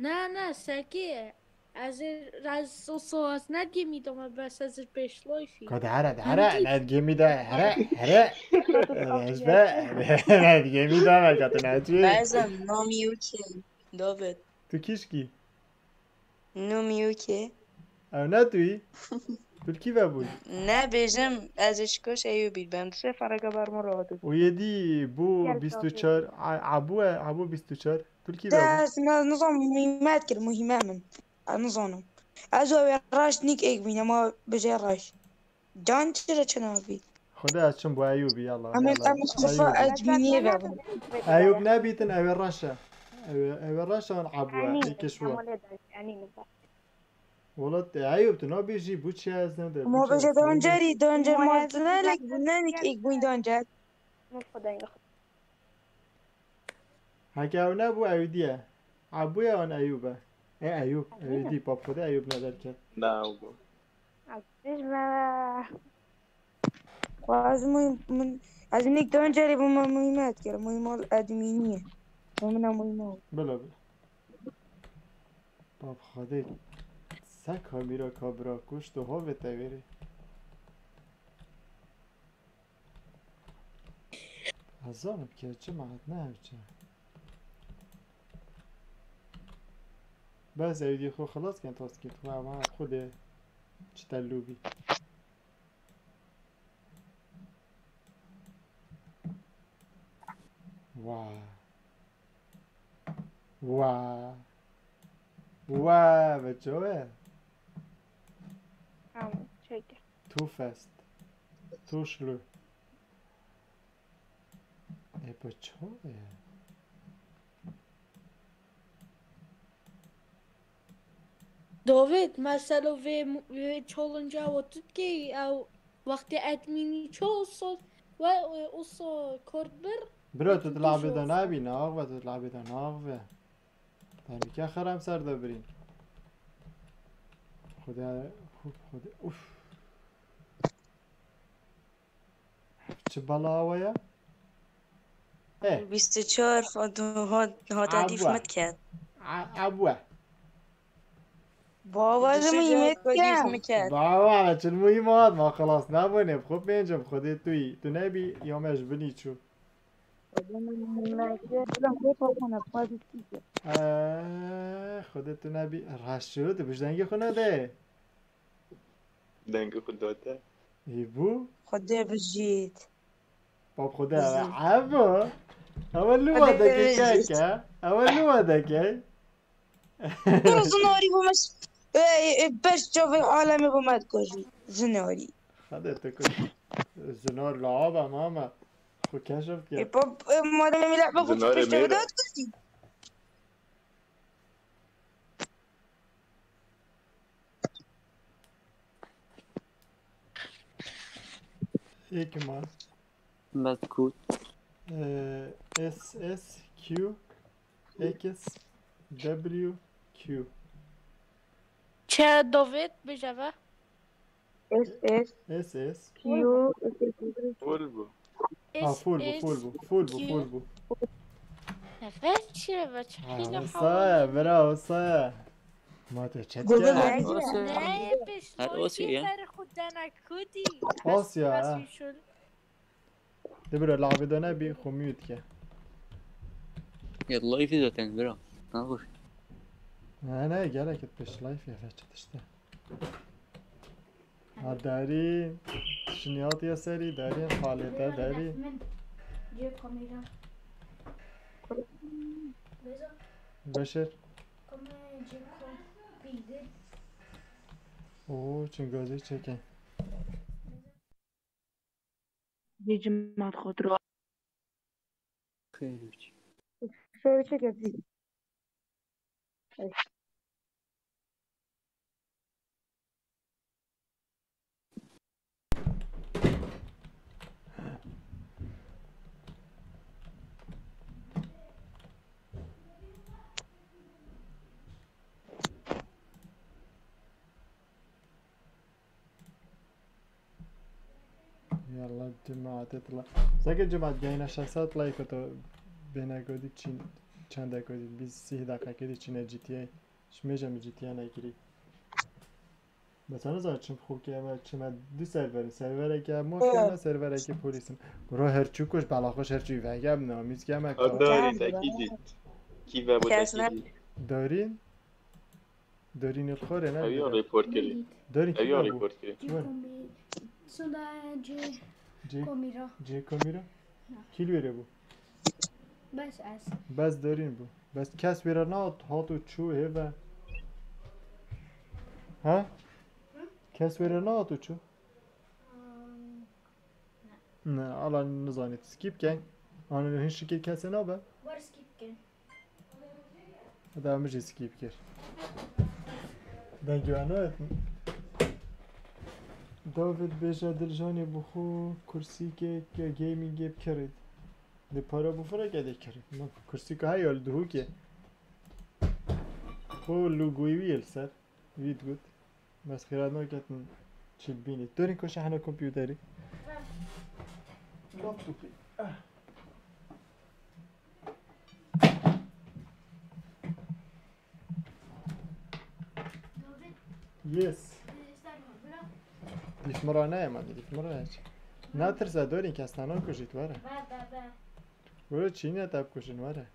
Na, na, sekê. Ez ê, ez o so ez ne gemî dome, bes ez ê pêşloyfî. Ka de here, de here, ne gemî de, here, here. Ez be, ne gemî de, me katine çi? Ez im, nomî û kê, David. Tu kîşkî? Nomî û kê? Ew ne tu yî? Tu li kî ve bûyî? Ne bêjim, ez ê şikoş Eyûbî bim. Tu sê fereke ber min re hatibû. Û yê dî bû Gel bîst û çar, a-, Ebû e, Ebû bîst û çar. Tu li kî ve bû? Ez ne, nizam muhîmet kir, muhîme min. Ez nizanim. Ez û ew ê reş nîk êk bîne, ma bijê reş. Can çi re çi nabî? Xwedê ez çim bo Eyûbî, yalla, Em yalla. Em Eyûbî. Mustafa Ecmîniyê ve bû. Eyûb nebîtin, ew ê reş e. Ew ê, ew ê reş e, an Ebû e, êkê ji we. Wala te Eyûb, tu nabêjî, bû çi ez ne de, Ma bû çi bêje ez ne de. Doncerî, Doncer Ma ma ez tu ne lek bû, ne nik êk bûn Doncer. Heke ew nebû, ew dî ye. Ebû ye an Eyûb e? E, Eyûb, ew dî, pap Xwedê Eyûb ne derket. Na, ew bû. Bêjme. Xwe ez muhîm, min, ez nik Doncerî bû, me muhîme dikir, muhîm ol edmînî ye. Û min e muhîm ol. Bila, bila. Bab Xwedê, se kamîra ka bira kuşt û hovê te wêrê. Ez zanim ke çi mehet ne ev çi. Bes ew dî xwe xilas ken taskê xwe, ama xwe dê çi te lû bî. Wa. Wa. Wa, ve çawe? Tamam, çek. Too fast. Too slow. E, bu çawe? David, mesela vê, vê challenge-a we tu dikey, ew wextê admînî ço uso we, e, uso kort bir? Bira, tu dilabê de nabî, naxve, tu dilabê de naxve. Temîke xerem ser de birîn. Xuda, xu-, xuda, uf. Çi bela awe ya? E. Bîst û çar hat, hat, hat edîf mit ket. A-, abwe. Baba, ji min yê dikim. Baba, çil muhîm hat, ma xelas nabûne, bi xwe pêncim, xwedê tu yî. Tu nebî, ya me ji binî çû. Eee, xwedê tu nebî. Reşo, tu bi ji dengê xwe nade. Dengê xwe date. Ê bû? Xwedê bijît. Bab xwedê ev e. Ev e li we deke keke. Ev e li we deke. Zinarî bû me. Beş çavê alemê bû me dikujî. Zinarî. Xwedê tu ku zinar laba mama. Xwe keşif kir. E, madem millet bû beş çavê dikujî. Ê kima? Mezkût. Ee, S S Q X W Q. Çe David bijeve. S S S S. Q. Full bu. Ha, full bu, full bu, full bu, full bu. Evet, çi ve çi Ha, hile Osaya, bravo Osaya. Ma te çet Google kere. Lens. Ne yapış? Her o şey ya. Ver xudana kudi. Osya, ha. De bira, labê de nebî, xwe mute ke. Ya live zaten bira. Ne boş. Ne, ne, gerek et pêş live ya, veçet işte. Ha, derî, şiniyat ya serî, derî, xalete, derî. Cê kamera. Beza Beşer. kamera cê ko pîdir. Oo, çingazî çeke. Cê cimat xotro. Xeyr. Şöyle çek yapayım. Yallah cemaat etla. Sake cemaat gayna şahsat like to bena kodi çin çanda kodi biz sih dakika kedi çine G T A. Şimeja mi G T A nekiri. Mesela ne zaman çim xo ki ama çime du server, servereke mafya ne servereke polisin. Bro her çu kuş bala kuş her çu vegem ne amiz ki ama. Darin tekî dît. Kî ve bu tekî dît. Darin. Dorîn ê xorê ne? Ew ya report kirî. Dorîn Ew ya kî bû? Report kirî. Cê komî. Sonda cê Cê, komîra. Cê komîra? Kî li wêrê bû? Bes ez. Bes Dorîn bû. Bes kes wêre nehat, hat û çû hêve. Ha? Kes wêre nehat û çû? Ne, ala nizanî. Skip ke. Anî hin şikir kesê nabe? War skip ke. Hadi em jî skip kir. Dengê we nayet. David bêje Diljanê bi xwe kursîkê ke gamingê bikirît. Di para bifireke dê kirît. Ma kursîka heye li duhûkê. Xwe logoyê wî yê li ser. Wî digot. Bes xêra naketin çi bînî. Dorîn koşe hene kompîuterî. Laptopî. Ah. Yes. Dîf min re neye, ma dîf min re ye. Natirse Dorîn, kes te nakujît, were. Were çînê te bikujin, were.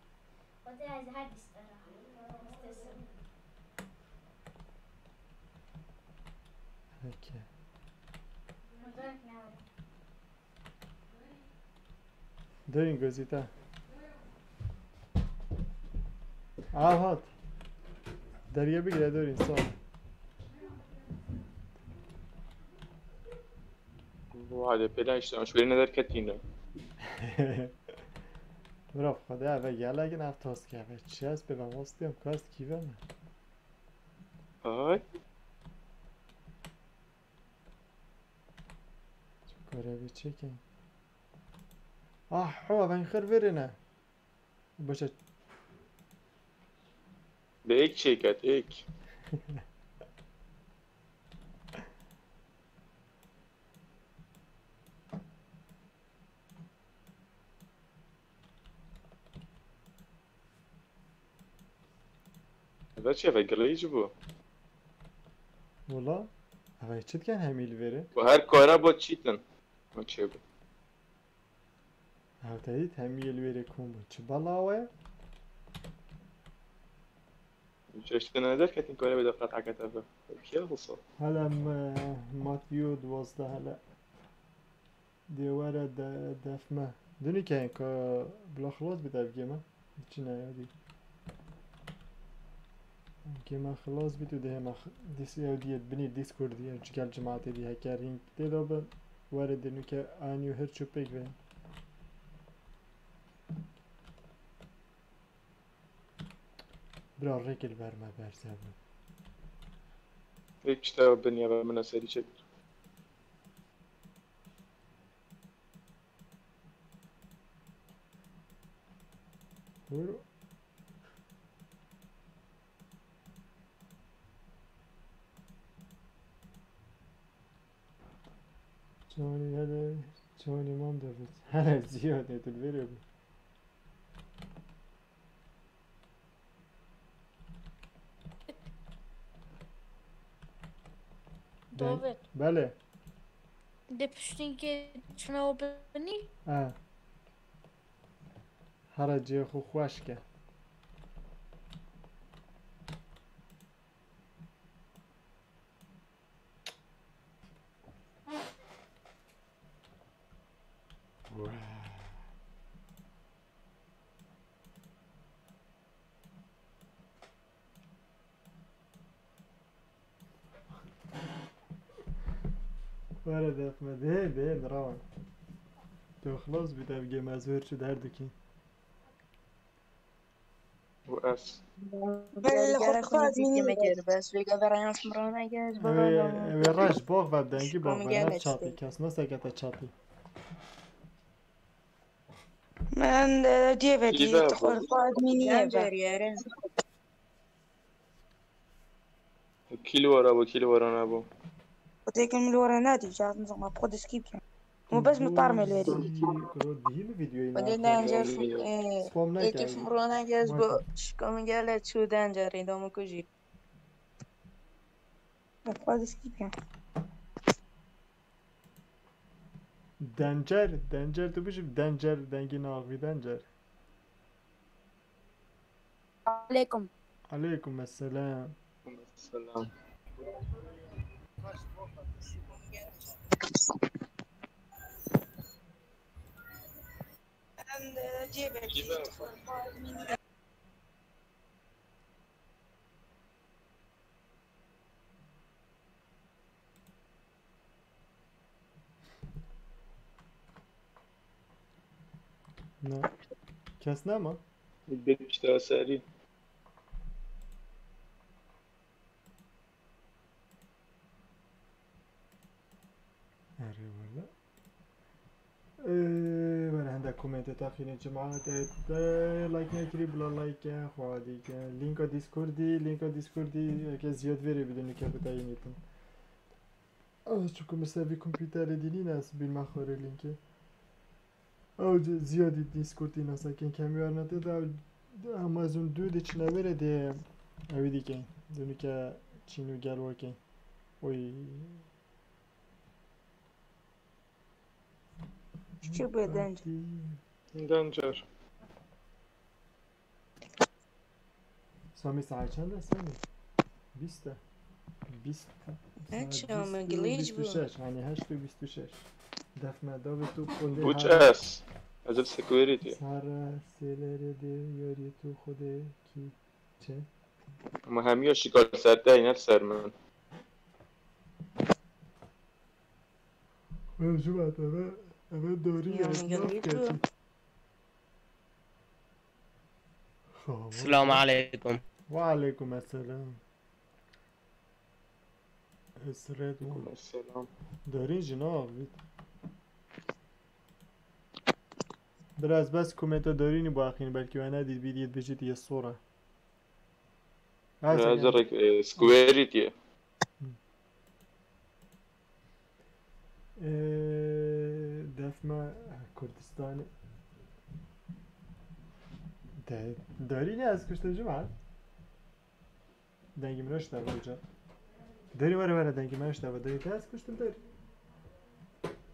Peki. Dorîn gözî te. Aha hat. Derge bigire Dorîn, sağ ol. Vay be, pêla işte, şûrê ne derketîne. Bira, xwedê eve gelek in ev task eve. Çi ez pê ve wastiyam, kast kîve me? Ay. Görevê çekin. Ah, ho, ben xir verine. Başa. Bi ek çêket, ek. Ve çi ve glitch bû? Wala, ev çi dikin hemî li vêrê? Bu her kara bo çîtin. Ma çê bu. Ev te dît hemî li vêrê kom bû. Çi bela we? Çeştine derketin kara bir de qet akete be. Kê xulsa? Hele me, Matthew duwazdeh hele. Dê were de, def me. Dinî ke ka bila xilas bit ev gême. Çi ne ya dî. Gême xilas bit û dê hema x-, dis-, ew diyet binî Discord diye, gel cemaatê dî heke ring tê de bin. Were dinû ke anî û her çu pêk ve. Bira rêkil ber me berse bin. Hiç de bin ya ben buna seri çek. Buyur. Çawanî hele, çawanî mam David. Hele ziyade tu li vêrê bû. David. Belê. Dê piştînkê çinawa binî. Ha. Hara cihê xwe xweş ke. Were def me dê dê rawan. Tu xilas bî dev gê me zor çi derdikî. Bu ez. Belê xwe xwe dînî Bes vêga verayans mirana gel. Ew ê reş box ve dengî box Şikom ve gel her işte. Çatî kes ne sekete Çatî. Min diyê ve Îda dît xwe bu. xwe dînî ye be. Yere. Kî li wara bû, kî li wara nebû. Xwedêkin min li were nedî, ji min zama xwe deskî bikin. Min bes min parmê li wê dî. Kuro dihî mi videoyê Xwedê ne? dencer Bilmiyorum. e, Spam êkî nekayî. fimrona gez Bak. bu şikom gele çû dencer ê damu kujî. Min xwe deskî bikin. Dencer, dencer tu bijî dencer dengî naxivî dencer. Aleykum. Aleykum esselam. Selam. Ne. Kes nema? Bir işte serî. Erê wele. Ee, were hende komentê taxînê cemaat. Ee, like nekirî bila like ke, xwe dî ke. Linka Discordî, linka Discordî, eke ziyad verê bidin ke bitayînîtin. Ez çiku min ser vî kompîterê dînî ne, ez bînme xwarê lînkê. Ew ziyadî Discordî nesekin kemiyar nete de Amazon du de çine vere de evi dike. Dünüke çînû gel weke. Oy. Çi bê denc? Dencer. Samî saet çend e Samî? Bîst e. Bîst. Hiç Saet ama bîst û glitch bîst û bu. şeş, yani heşt û bîst û şeş. Defme davê tu xwedê Buç her- es. Ez ê security. Sare sêlerê de yarî tu xwedê ki çi? Ama hem ya şikar ser te iner ser min. Ê, ji vat eve, eve dorî Ya, ye, ya, naf ya. keçî. السلام عليكم. Ve aleykum esselam. Hesret û Selam. dorîn jî nav bît. Biraz bes komenta dorînî baxîn, belkî we nedît bîdît bijît ye sora. Biraz da rek-, e, security. Ee, defme Kurdistan. De, darî ne ez kuşte cuma. Dengê min hoş der hoca. Derî were were dengê me işte ve derî te ez kuştim derî.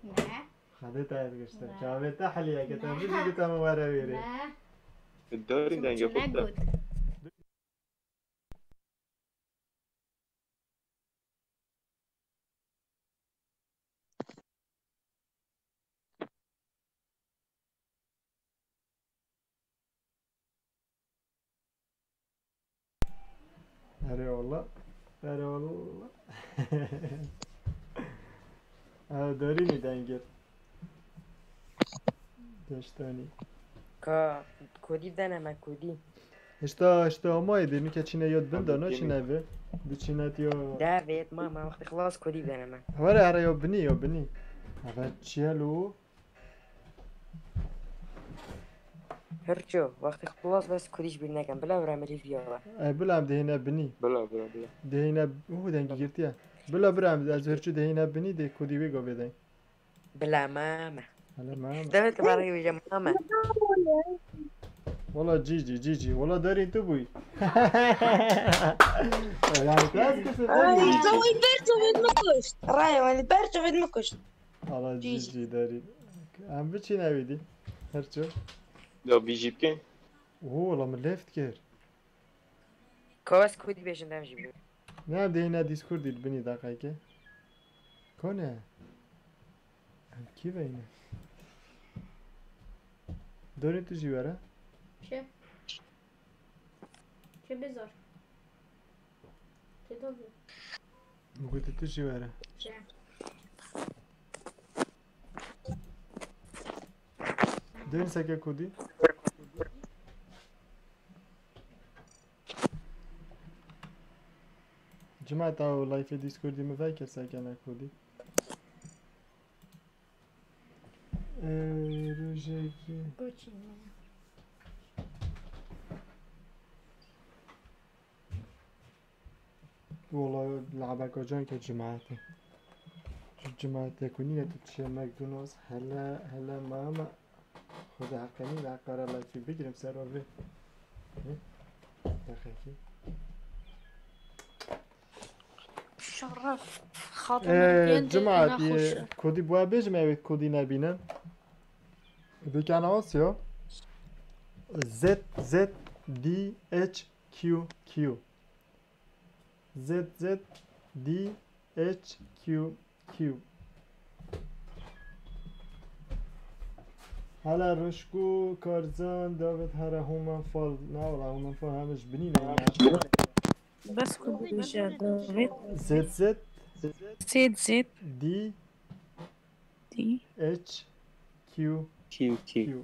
Ne? Xedê te ez kuştim. Ne. Çavê te heliyeke te Ne. Bijî bite min were wêrê. Ne. Derî dengê xwe te. Erê wala. Erê wala. Ew derînî dengir. Deştanî. Ka, kodî bidene me, kodî. Hişta, hişta ama yedi, nike çine yod bin da, ne çine bi? Di çine tiyo. Davet, ma, ma, wextê xilas kodî bidene me. Were, here yo binî, yo binî. Eve çiye lo? Hirço, wextê xilas bes kodî ji bîr nekem. Bila bira mirî viya we. E, bila em dihêne binî. Bila, bila, bila. Dihêne, uh, dengî girtiye. Bila bira em, ez hirço dihêne binî, dê kodî wê govê deng. Bila mama. Hele mama. Deve tu bari wije mama. Wala cici, cici. Wala derî tu bûy. Yani, tu ez kesin Ay, derî. Wî ber çavên min kuşt. Raya, wî ber çavên min kuşt. Ala cici. Cici derî. Em biçîne wî dî. Her çi. Ya, bijî bikin. Oo, wala min left kir. Ka ez kodî bêjin dem jî bû. Ne, em dê yine Discord dî binî daqayke. Ko ne? Em kî veyne? Dorê tu jî were? Çi? Çi bizar? Çi dobi? Min gotî tu jî were. Çi? Dêrî seke kudî. Cima ta û live Discordî min veke seke ne kudî. Ee, rojekî. Goçî me. Wala labeka can ke cemaatê. Cemaatê ku nîne tu çiye McDonald's hele hele mama. Xwedê heqe nî ve heqara lafî bigirim ser o vê. Hı? Deqekî. Şeref. Xatir Ee, Mehdiyen de cemaat, nehoş. Kodî bu bêjim evet kodî nebînin. Dükkan Asya. Z Z D H Q Q. Z Z D H Q Q. Hala Ruşku, Karzan, David, Hera, Homan, Fal. Ne wala, Homan, Fal, hem ji binî ne? Bes ku bêje, David. Z Z. Z Z. D. D. H Q Q Q. Q.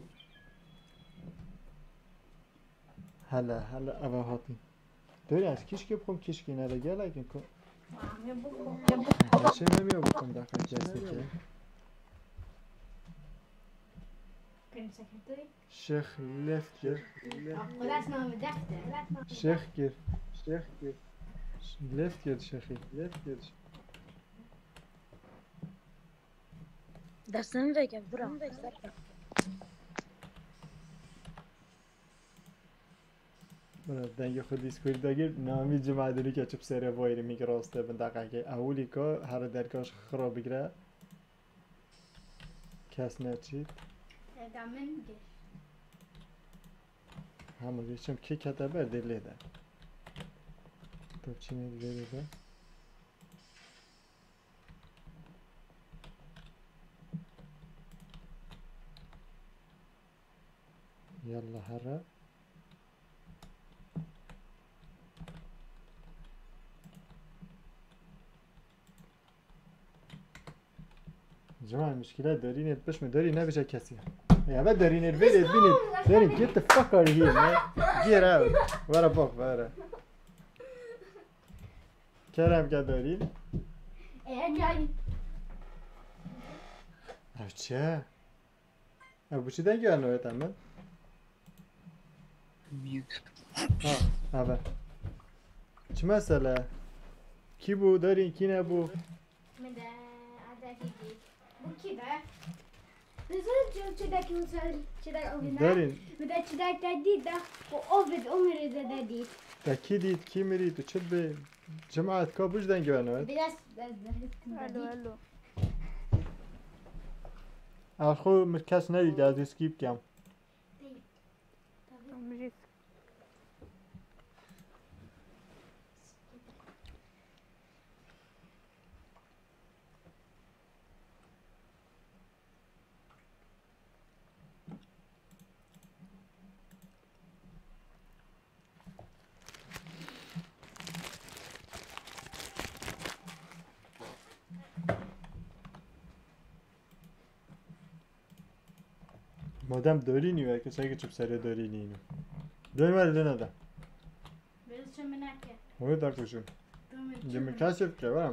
Hele, hele, eve hatî. Dur, ez kişkê bixwim, kişkê nere gelek in ku. Her şey memiyo bixwim, dakika, kesik e. Şêx left kir. Şêx kir. Şêx kir. Left kir şêxî. Left kir. Dersini de gel, bura. Bira, dengê xwe Discord de gir, namî cima dilî keçip serê vayirî min ki raste bin deqekê. Ewilî ka here derkaş xira bigire. Kes neçît. Eda min gir. Hema geçim kê kete ber dê lê de. Tepçînê dilê de. Yallah here. Ciwan, mişkîle derînê pişt min derî nebije kesî. Ya ve derînê vêrê bînê. Derîn, get the fuck out of here, man. Get out. Were bak, were. Kerem ke derîn. Ev çi? Ev bu çi dengê anoyeta min? Mute. Ha, eve. Çi mesele? Kî bû derîn, kî nebû? Min de erdekî dît. Bu kî be? Dizin çi, çi dekî ser, çi dek ovîne? Derîn. Min de çi dek te dît de, o ovid o mirî de de dît. Te kî dît, kî mirî, tu çi bi? Cemaat, ka biş dengê we newet? Biraz, biraz, biraz. Alo, alo. Ez xwe min kes nedît, ez ê skip kem. Em jî Madem dorînî weke, çekê çi bi serê dorînî îno. Dorî me li nede. Bêz çi min neke. Wê da kujim. Tu min Di çi min min. kesê bike, were.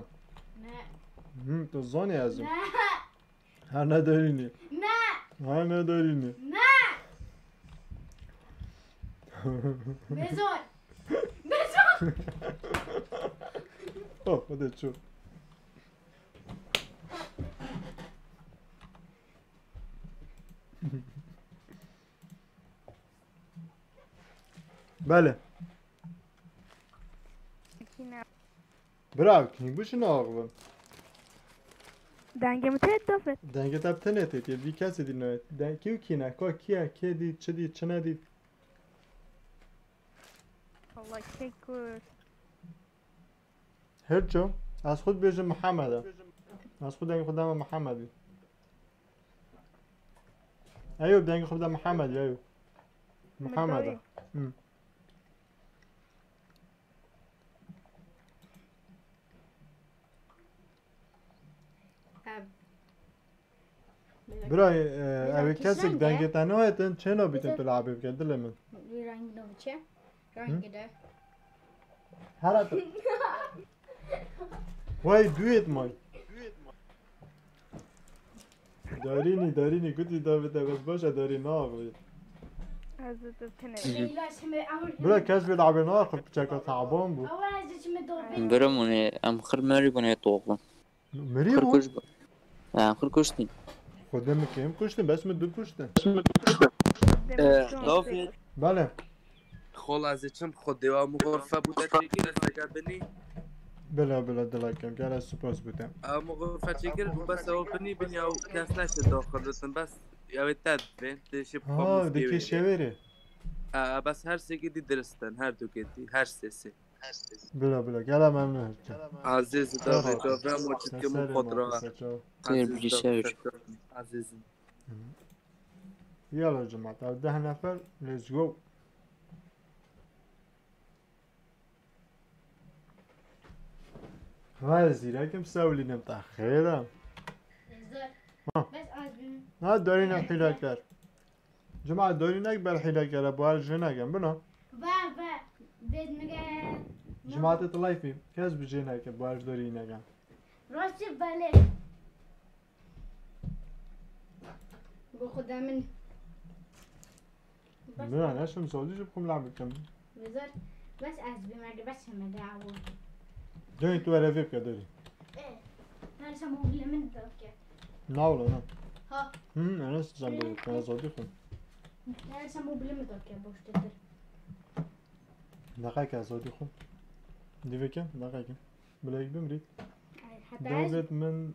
Ne. Hı, tu zonê ez im. Ne. Her ne dorînî. Ne. Her ne dorînî. Ne. Bezor. Bezor. Oh, o da çok. Belê. Yine. Bira, kî bu şi naxivin? Dengê min tê dafet. Dengê te bi tenê tê, tê vî kesê dî nayê. Deng kî û kî ne, ka kî ye, kê dî, çi dî, çi nedî. Allah kek kur. Her ço, ez xwe dibêjim Mihemed e. Ez xwe dengê xwe dema Mihemedî. Eyo, dengê xwe bide Mihemedî, eyo. Mihemed e. Midoyî. Hı. Ev. Bira, e, Bira, ew ê kî kesek reng e? Dengê te nayêtin, çêna bîtin Bira. Tu labê bike, dilê min. Rengî ne biçe. Rengî de. Hera tu. Wey, duet may. Darînî, darînî, gotî David, ez baş e, darî naxivî. Ez ê tu tenê. Leyla, şimdi amur. Bira, kes vê labê naxir, piçeka taban bû. Awa, ez şimdi dorbe. Birim hûn ê, em xir merî bûn ê toxin. Mirî Xir bû? kuj bû. Ya, xir kuştî. Xwedê min kêm kuştin, bes min du kuştin. Ee, David. Belê. Xol ez ê çim xwe dêwa min xurfe bû te çêkir, ez teke binî. Bila, bila, dilakem, gel ez spas bû te. Ew min xurfe çêkir, bes ew binî, binî ew kes neşe daxil bitin, bes ew ê te dibên, tê şê Ha, dikê şevêrê. Ee, bes her sêkê dî diristin, her dukê dî, her sêsê. Bila, bila, gel em em ne. Azîz, David, David, mo çitke min xwe dira. Têr bilî şewş. Azîz. Yala cemaat, ev deh nefer, let's go. Vay zîrekim, sewlînim te xêr e. Zor. Ha. Bes az bin. Ha, dorînek hîlekar. Cemaat, dorînek ber hîlekar e, bu her jê nekin, bina. Va, va. Bes mige. Cemaatê tu live bî, kes bi jê neke, bu her dorînek e. Rastî belê. Bu xuda min. Bina, ne şim sodî ji bikim la bikim. Zor. Bes ez bin, mege bes mege awu. Dönü tu erevê bike dorî. E. Her şey mobilê min doke. Na ola, na. Ha. Hı, Enes sen de, ben zodî xwim. Her şey mobilê min doke, boş detir. Deqeke zodî xwim. Divê ke, deqeke. Bilek bimrî. Ay, hata ez David min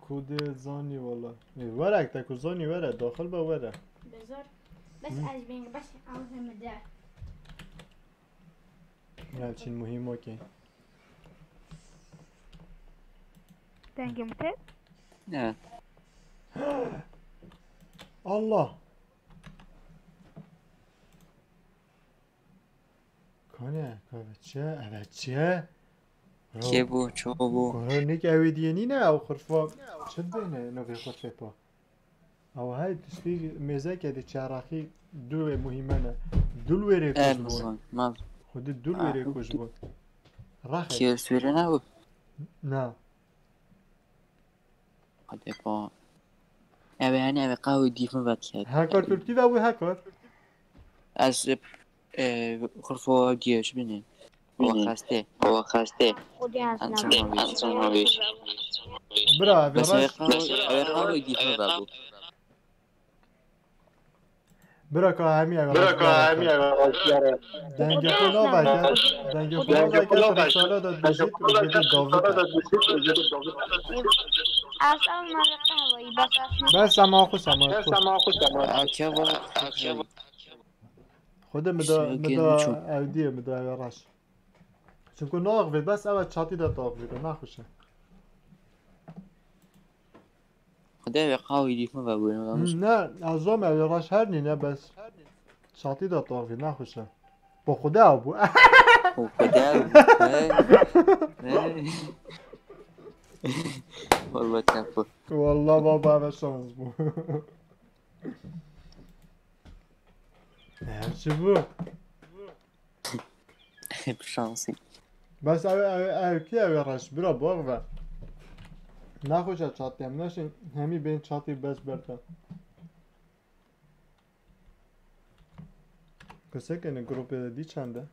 kudê zanî wala. Ê, were te ku zanî were, daxil be were. Bezor. Bes Hı. Ez bin, bes awu hem de. Ya çin muhîm okey. Dengê min tê. Evet. Allah. Kane, kave çi? Evet çi? Kê bû, ço bû? Koro nik ew ê diyê nîne, ew xurfa çi dibêne, no vê xurfê pa. Ew hey tiştî mêzeke de çaraqî du wê muhîme ne. Dul wê rê Evet, kuj bû. mizan, maz. Xwedî dul wê rê Ah. kuj bû. Raxê. Kê swêre ne bû? Na. Hadi pa. Ev yani ev qahwe dîfin vet ked. Hekar tu tî ve wê hekar. Ez, e, xurfo diye şu bine. O xeste. O xeste. Ançanoviç. Bira, ev Bes ev raş. qahwe, ev qahwe dîfin vet bu. Bira ka hemî ev Bira ka hemî ev rastiyare. Dengê xwe naveke. Dengê xwe naveke, tu risale de dijît û jêdî Dawid e. Asal maliqe hawayî bas asma. Bes, sema xwe, sema xwe. Akeva, akeva. Xwedê mi da, mi da ew diye, mi da ev reş. Çimku naxivê, bes ew çatî de taxivê, naxweş e. Xwedê wê qawî dîf min vebûyî, yanlış. Ne, ez zom ew reş her nîne, bes çatî de taxivê, naxweş e. Bo Xwedê ew bû. Bo Xwedê ew bû. Hey. Hey. Wallah, te bû. Wallah baba, ev şans bû. Her çi bû? Hep şansî. Bes ew, ew, ew kî ew ê reş? Bira, box ve. Naxweşe çatî, em neşin hemî bên çatî bes berta. Kesek ene grupê de dî çend e?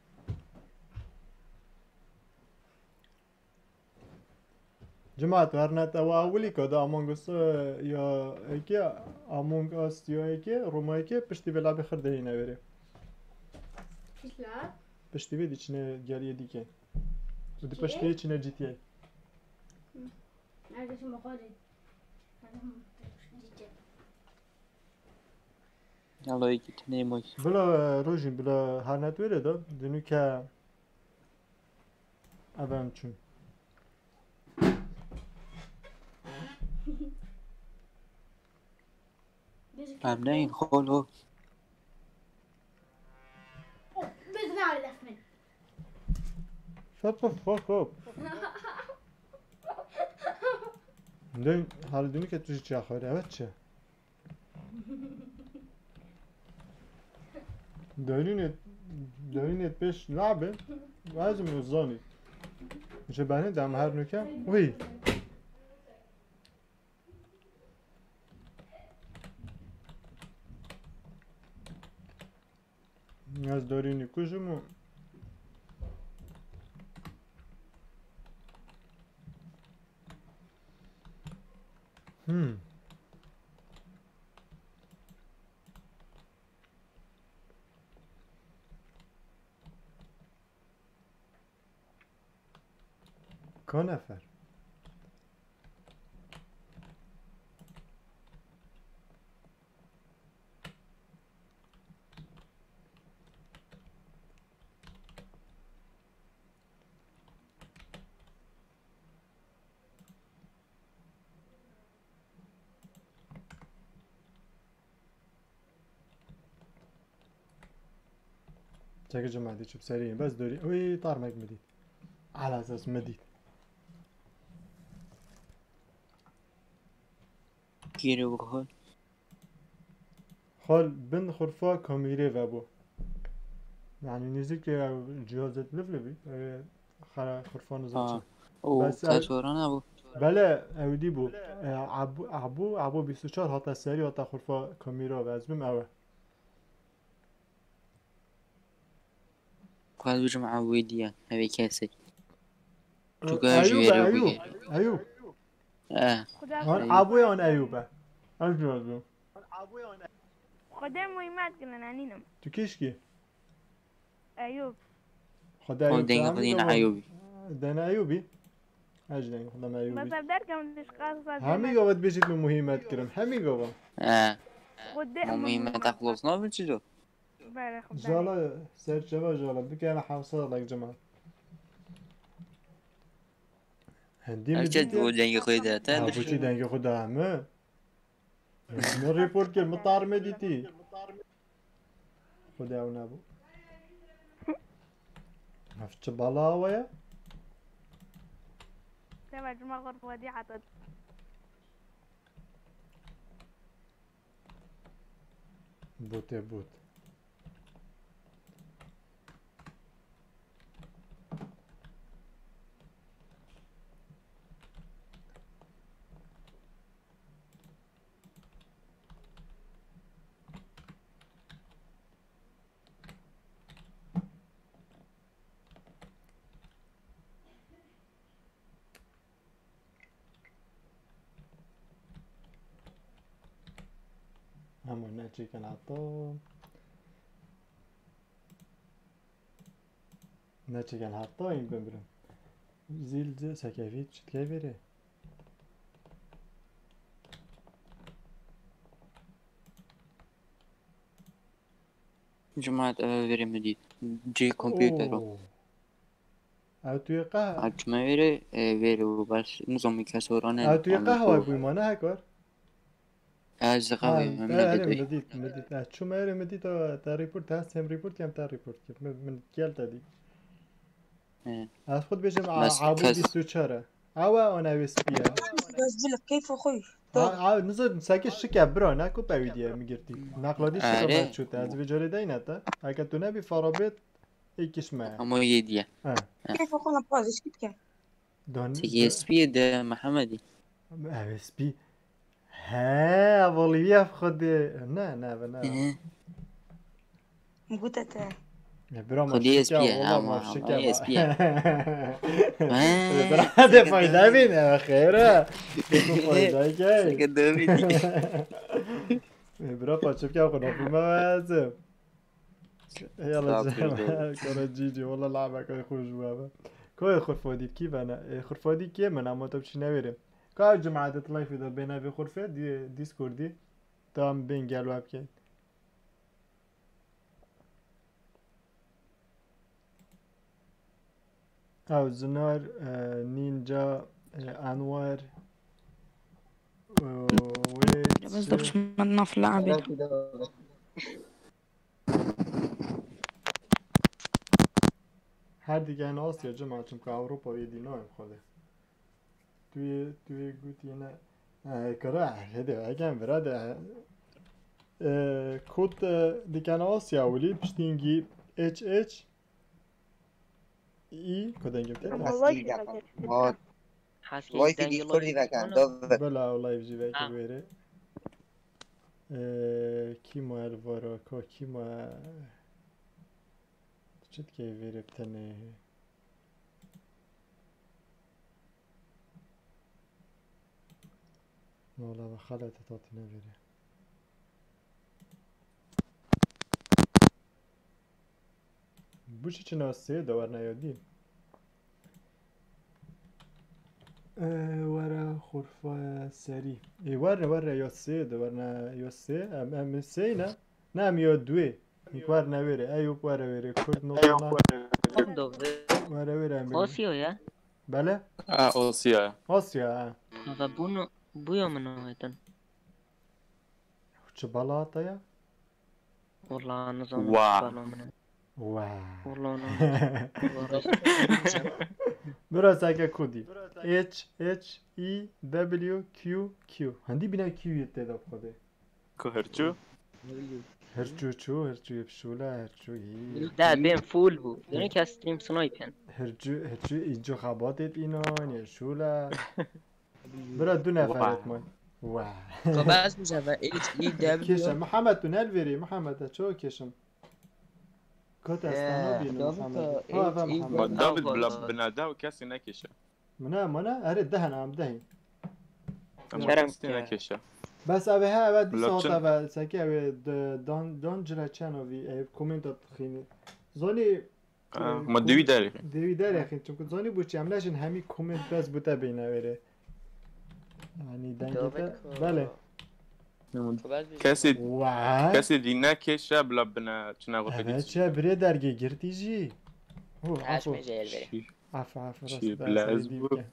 Cemaat, her net ew awilî ka da Among Us, e, ya eke, Among Us ya eke, Roma eke, piştî vê labê xir de yîne verê. Piştî la? Piştî vê diçine geriye dîke. Û di G T A? Piştî vê çine G T A. Hı. Neredesin bakalım? G T A. Yalla, iki tane emoji. Bila, e, Rojîn, bila her net wêrê da, dinû ke Ev em çûn. Em neyên xolo. Oh, biz ne lef min. Shut the fuck up. Dön, hali dönük et, tu çiya xwere, evet çi? Derînê, derînê pêş nabe, lazim o zanî. Ji benê dem her nuke. Uy. Ez derînî kujim û Hmm. Ka nefer? Çekicim hadi çip serî. Bes dorî. Uy, tarmek mi dît? Ala ses mi dît? Kîrê bixwe. Xal bin xurfa kamîrê vebû. Yani nêzîkê ew cihazet liv livî, ew xera xurfa nizam Ha. Çi. Û Bes ew- tetora nebû. Bele, ew dî bû. E, Abu, Abu, Abu bîst û çar hata serî hata xurfa kamîra ve, ez bim ew e. Ku ez bijim ew wê diye, ew ê kesê. Çuka Eyûb, ji wêrê Eyûb, bûye. Eyûb. Eh. Xuda An Eyûb. Abu yan Eyûb e. Ez jî ez bim. Xwedê muhîmet gilin enînim. Tu kişkî? Eyûb. Xwedê Xwe Eyûb, dengê hemî xwe dîne gava. Eyûbî. Dene Eyûbî. Ez jî dengê xwe deme Eyûbî. Bes ev derkem dişka Hemî gava dibêjît min muhîmet kirim. Hemî gava. Eh. Xwedê Ma muhîmeta xlos nabin çi do? Bere xwe Jala, serçeva jala. Bikene hewsa lek cima. Hendî Her mi kes dîtiye? Bo dengê xwe de. Te Ha, de. Boçî dengê xwe de heme. Min report kir, min tar me dîtî. Xwedê ew nebû. Ev çi bala awe ye? Te ve cima xwe bi wedî hetat. Bûtê bût. Hemû neçîkin hato. Neçiken heta in bimrim. Zîl zîl sekevî çitkey vêrê. Cemaat, ev vêrê min dît. Cê kompûter o. Oo. Ew tu yê qeh? Ev çima vêrê, e, vêrê û bes nizam kes orane. Ew tu yê qehway bûyî ma ne hekar? Ez Ha, qehway, min e, erê nedît. Min dît, min dît. E, çûme erê min dît, e, te report, te sêm report kem te report kir. Min, min gel te dît. He. Ez xwe dibêjim, a, Bes Abû kes bîst û çar e. Ew e, ana wê spî ye. Bas bilek keyfa xwe. Ha, ha, nizo, seke şike bira, ne ku pewî diye mi girtî. Naqladî şike Erê. Çûte. Ez vê carê deyne te. Heke tu nebî farabêt, ê kişme. Ama yê diye. Ha. Keyfa xwe ne pazişkî bike. Don Seke spî ye de Mehemedî. Ev spî. He, ev olî ev xwedê. Ne, ne, ne. Hı hı. Gute te. Ya bira ma Xwedê şike spî ye, wala ama, ma şike ama ma. Spî ye. He, Bira de seke fayda dövî. Bîne, xêr e. Bu fayda gel. Seke dövî. Bira paçıp ya xwe nafime vezim. Yala Estağfurullah. Kara cici, wala labek ay xwe jû eve. Koy xurfadî kî vene? E, xurfadî kê min ama te çi nevêrim. Ka cemaat live de bêne vê xurfe, di-, Discordî. Tam bên gel web kên. Ew Zinar, e, Ninja, e, Enwer, e, wê Ya bes çi? Dixşim naf laibê. Her digen Asya cima, çimka Ewropa yê dî nayên xwedê. Tu yê, tu yê gotî ne. E, kara, hede, egen vira de. E, kot, e, diken Asya wilî, piştîngî H H E, kodengê te? Ama Heskî like veke. Vay. Heskî Vay dengê ki Kurdî like veke, veke. Dove. Bela o live jî veke Ha. Wêrê. E, kî ma el vara, ka kî ma. Çi dikey vêrê bi tenê? Wala ve xalete tatîne vêrê. Bu çi çina sê de werna ya dî. E, were xurfa serî. E, were, were ya sê de werna ya sê. Em, em sê ne? Ne, em ya duê. Nik were wêrê. Eyüp were wêrê. Kurd nokta. Dove. Were wêrê em. Osio ya. Bele? Ha, Osio ya. Osio ha. Ve bunu, bu ya min ometin. Çi bala hata ya? Wala nizanim Wa. Bala min. Wa. Wala nizanim. Biraz eke kudî. H, H, E, W, Q, Q. Handi bina Q yê tê de xwedê. Ku hirçû? Hirçû çû, hirçû yê pişûla, hirçû yî. De bên full bû. Yine kes stream snipen. Hirçû, hirçû îco xebatêt înan, yê şûla. Bira du nefer Wa. Etman. Wa. Xwe bes bije ve H E W. Keşe, Muhammed tu nel veri, Muhammed, ço keşim. Kot ez Ya, tano bînim, Davîd Muhammed. Ha, ve Muhammed. Ma Davîd Davîd. Bila binada û kesî nekeşe. Mına, mına, erê dehn am dehî. Ama Kerem kesî ke. Nekeşe. Bes eve he, eve dîsa Bila çin- hota ve, seke eve de, dan, dan cire çeno vî, e, komenta xînî. Zonî, Ha, e, ma kom-, dewî derê. Dewî derê xîn, çünkü zonî bu çi, em neşin hemî koment bes bu te beyne vere. Yani dengê te, Davîd, bele. Kesê, Wa. Kesê dî nekêşe bila bine çine xwe Evet, pêdî. Çe birê dergê girtî jî. Hu, Aş afo. Me jeyel veri. Af, af, Çi rast, bila rast ez dî bu. Bike.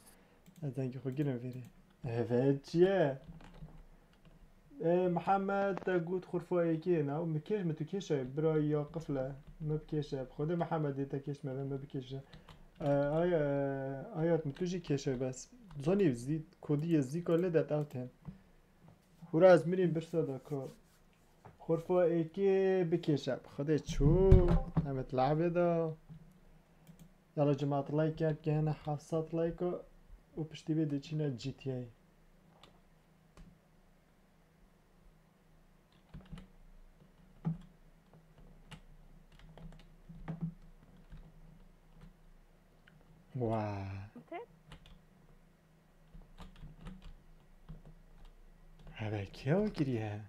Ez dengê xwe girim veri. Evet, çiye? E, Mihemed, te got xurfa êkê, na, mi kêş, mi tu kêşe, bira ya qifle, mi bikêşe. Xwedê Mihemedê te kêş me ve, mi bikêşe. E, ay, e, ayat mi tu jî kêşe bes. Zonî zî, kodî ye zî ka lê det ew tên. Hûra ez mirîm birsa da ko. Xurfa êkê bikêşe. Xwedê çû. Em et lehvê da. Yala cemaat like ket, gehene heft sed like û piştî vê diçîne G T A. Wa. Heve kî ew kiriye?